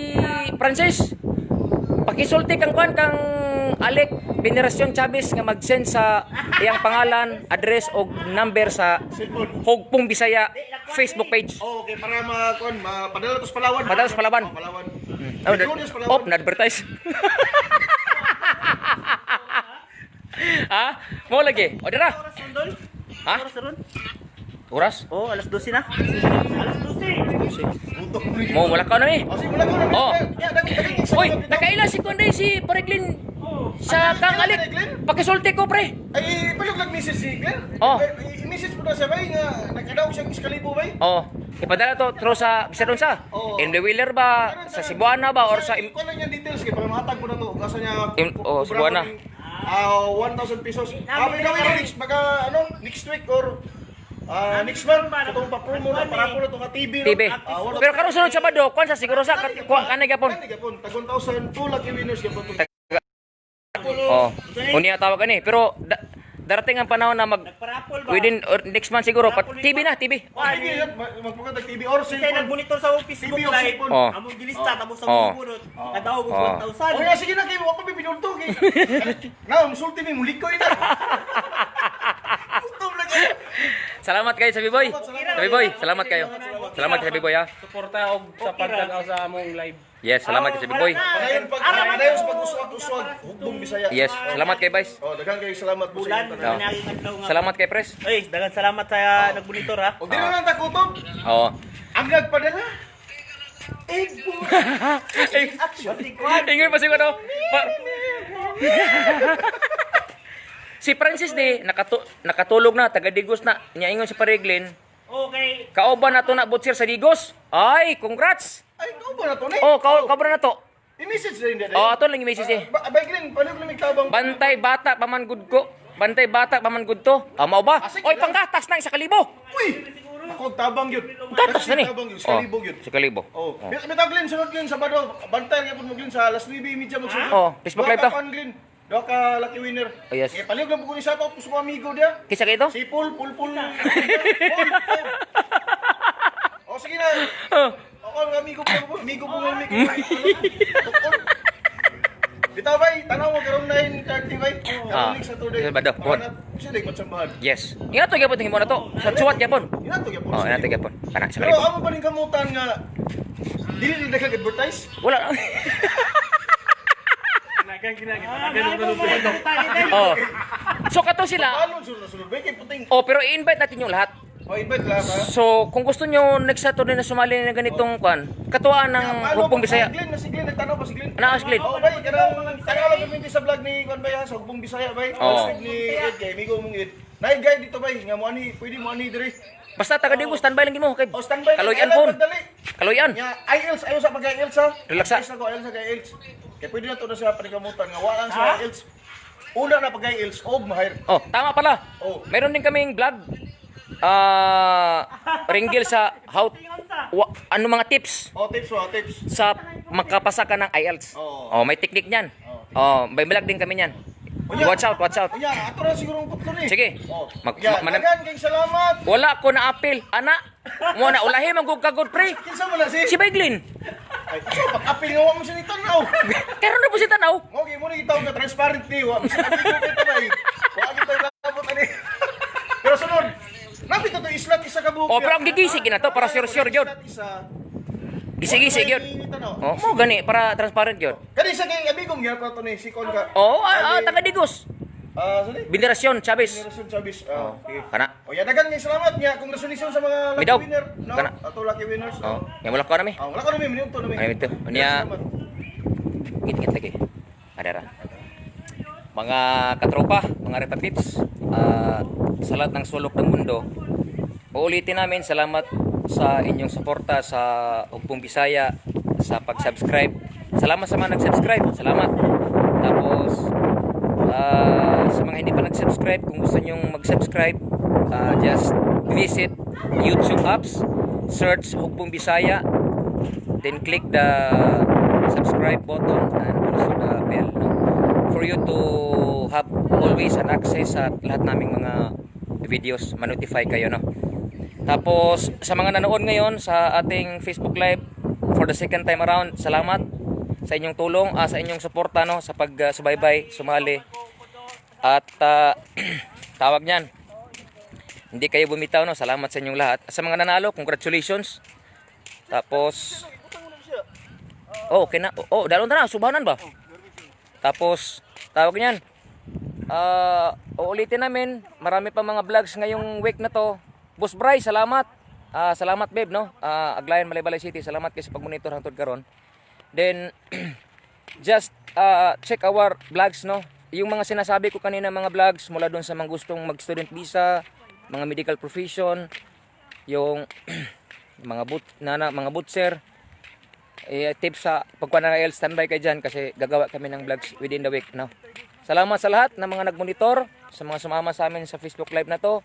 Francis. Pakisulti kang kuan kang Alec Veneracion Chavez nga mag-send sa iyang pangalan, address o number sa Hugpong Bisaya Facebook page. Oh, okay, para padala to sa Palawan. Padala sa Palawan. Oh, Palawan. Oh, na-advertise. Ha? Mo lagi. O dira. Oras ron doon? Ha? Oras ron? Oras? Oh, alas 12 na. Alas 12. Mo wala ka na eh. Oh, sige, wala ko na. Oh. Daging Uy, nakaila si Kunday si Pareglin sa Kang Alec. Pakisulti ko pre. Ay, palog lang message si Glenn. Oh. I-message mo na siya, bay, nga nagkadaw siyang iskalibo, bay. Oh, ipadala to through sa Bisadon sa. Oo. In the wheeler ba sa Cebuana ba or sa Kung ano niya details, kaya para mahatag mo na to. Kasi niya... Cebuana. 1,000 pesos. May gawin next, baka, next week or... next month, itong pa-promo na para po na itong TV. TV. Pero karon sunod Sabado, kuan sa siguro sa kanay gapon. Tag 1,000, 2 lucky winners gapon. Oh, unya tawag ani, pero darating ang panahon na Nagparapol ba? within or next month siguro TV na, TV. Magpagkatag TV or Kasi cellphone. nag-monitor sa Facebook TV o live. cellphone. Oh. Among gilista, tapos sa Oh. bunot. Kadaog Oh. 1,000. O nga, sige na kayo, wala pa may pinunto. Na, musulti may mulikoy na. Gutom na kayo. Salamat kayo sa Biboy. Sa Biboy, salamat kayo. Salamat kayo sa Biboy ha. Suporta og sa pagtanaw sa among live. Yes, salamat kayo sa Biboy. Padayon sa pag-uswag-uswag, Hugpong Bisaya. Yes, salamat kay Vice. Oh, daghang kayo salamat po sa Bulan, inyo. managing adlaw nga. Salamat kay Pres. Oy, dagan salamat sa nag-monitor ha. O di na lang takutom. Oo. Ang nagpadala. Ingoy pa siguro. Si Francis di nakatulog na, taga Digos na. Nya ingon si Pareglin, Okay. kauban na to na butcher sa Digos. Ay, congrats. Ay, ikaw ba na to, ni? Oh, kauban na to. I-message na rin dito. Oh, ato lang yung message eh. Baiklin, paano kung may tabang? Bantay bata pamangud ko. Bantay bata pamangud to. Mao ba? sige Oy, lang. panggatas na 1,000. Uy! Ako, tabang yun. Gatas na ni. Tabang yun, skalibog yun. 1,000. Oh, bitaw Glenn, sunod Glenn, Sabado. Bantay nga po mo Glenn sa alas 9:30 magsunod. Oh, Facebook Live to. Glenn. Doa ka lucky winner. Oh, yes. Eh, palig lang po ko ni sa to sa mga amigo dia. Kisa kayo to? Si Paul. Oh, sige na. Oh. Ako ang amigo po. Amigo po. Bitaw bay, tanaw mo karon 9:30 bay. Karon Saturday. Sabado, buwan. Siya day matsambahan. Yes. Ingat to gyapon himo na to. Sa suwat gyapon. Inato gyapon. Oh, ingat to gyapon. Kana Pero 1,000. amo pa rin kamutan nga dili na advertise. Wala. Ganun. Oh. So kato sila. Paano sunod bay kay puting. Oh, pero i-invite natin yung lahat. Oh, invite lang ha. So, kung gusto nyo next Saturday na sumali na ganitong kwan, katuwaan ng Hugpong Bisaya. Glenn, na si Glenn, nagtanaw pa si Glenn. Ano si Glenn? Oh, bay, kanang tanaw lang kami sa vlog ni Kwan bay ha, sa Hugpong Bisaya bay. Oo. Ni Ed kay amigo mong Ed. Nay guy dito bay, nga mo ani, pwede mo ani diri. Basta taga Digos, standby lang mo kay. O standby. Kaloyan phone. Kaloyan. Nya IELTS ayo sa pag-IELTS ha. Relaxa. Relax na ko IELTS sa IELTS. Kaya pwede na to na sa panikamutan nga wala sa IELTS. Una na pag-IELTS og mahir. Oh, tama pala. Oh. Meron din kaming vlog. Ringgil sa ano mga tips Oh, tips. sa makapasa ka ng IELTS. Oo. Oh, may technique niyan. May vlog din kami niyan. Watch out. O yan, ato na siguro ang putlo ni. Sige. Oh. Yan, Dagan kayong salamat. wala ko na apil. Ana, mo na ulahi magug kagod pre. Kinsa mo na si? Si Baiglin. Ay, pag-apil nga wa mo sa tanaw. Karon na po si tanaw. Okay, mo na itaw ka transparent ni wa. Sa apil ko kita bay. Wa kita labot ani. Pero sunod. Napit to islat isa ka buhok. Oh, pero ang gigisi na to para sure gyud. Gisi-gisi gyud. Oh, mo gani para transparent gyud. Kani sa kay amigong gyud pa to ni sikon ka. Oh, taga Digos. Sorry. Binderasyon, Chavez. Generation Chavez. Okay. Kana. O yan, dagan ng salamat niya. Congratulations sa mga lucky Midaw. winner. No? Kana. Ato lucky winners. Oh, yang wala ko na mi. Wala ko namin, minuto namin. Ano ito? Unya, ngit-ngit lagi. Adara. Mga katropa, mga repatips, sa lahat ng sulok ng mundo, uulitin namin salamat sa inyong suporta sa Hugpong Bisaya, sa pag-subscribe. Salamat sa mga nag-subscribe. Salamat. Tapos, sa mga hindi pa nag-subscribe, kung gusto nyong mag-subscribe, just visit YouTube apps, search Hugpong Bisaya, then click the subscribe button and also the bell, no? For you to have always an access sa lahat naming mga videos, ma-notify kayo, no? Tapos sa mga nanood ngayon sa ating Facebook Live for the second time around, salamat sa inyong tulong, sa inyong suporta, no, sa pagsubaybay, sumali. At tawag niyan, hindi kayo bumitaw, no? Salamat sa inyong lahat. Sa mga nanalo, congratulations. Tapos okay na. Dalon na, subahanan ba? Tapos tawag niyan, uulitin namin, marami pa mga vlogs ngayong week na to. Boss Bry, salamat. Salamat babe, no? Aglayan, Malaybalay City, salamat kayo sa pag-monitor hangtod karon. Then just check our vlogs, no? Yung mga sinasabi ko kanina, mga vlogs mula doon sa mga gustong mag-student visa, mga medical profession, yung mga butcher, tips sa pagkuha ng IELTS, standby kayo dyan kasi gagawa kami ng vlogs within the week, no? Salamat sa lahat ng mga nagmonitor, sa mga sumama sa amin sa Facebook Live na to,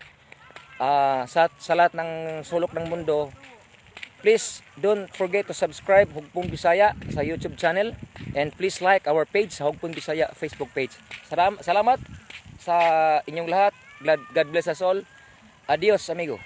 sa lahat ng sulok ng mundo. Please don't forget to subscribe Hugpong Bisaya sa YouTube channel, and please like our page sa Hugpong Bisaya Facebook page. Salamat sa inyong lahat. God bless us all. Adios amigo.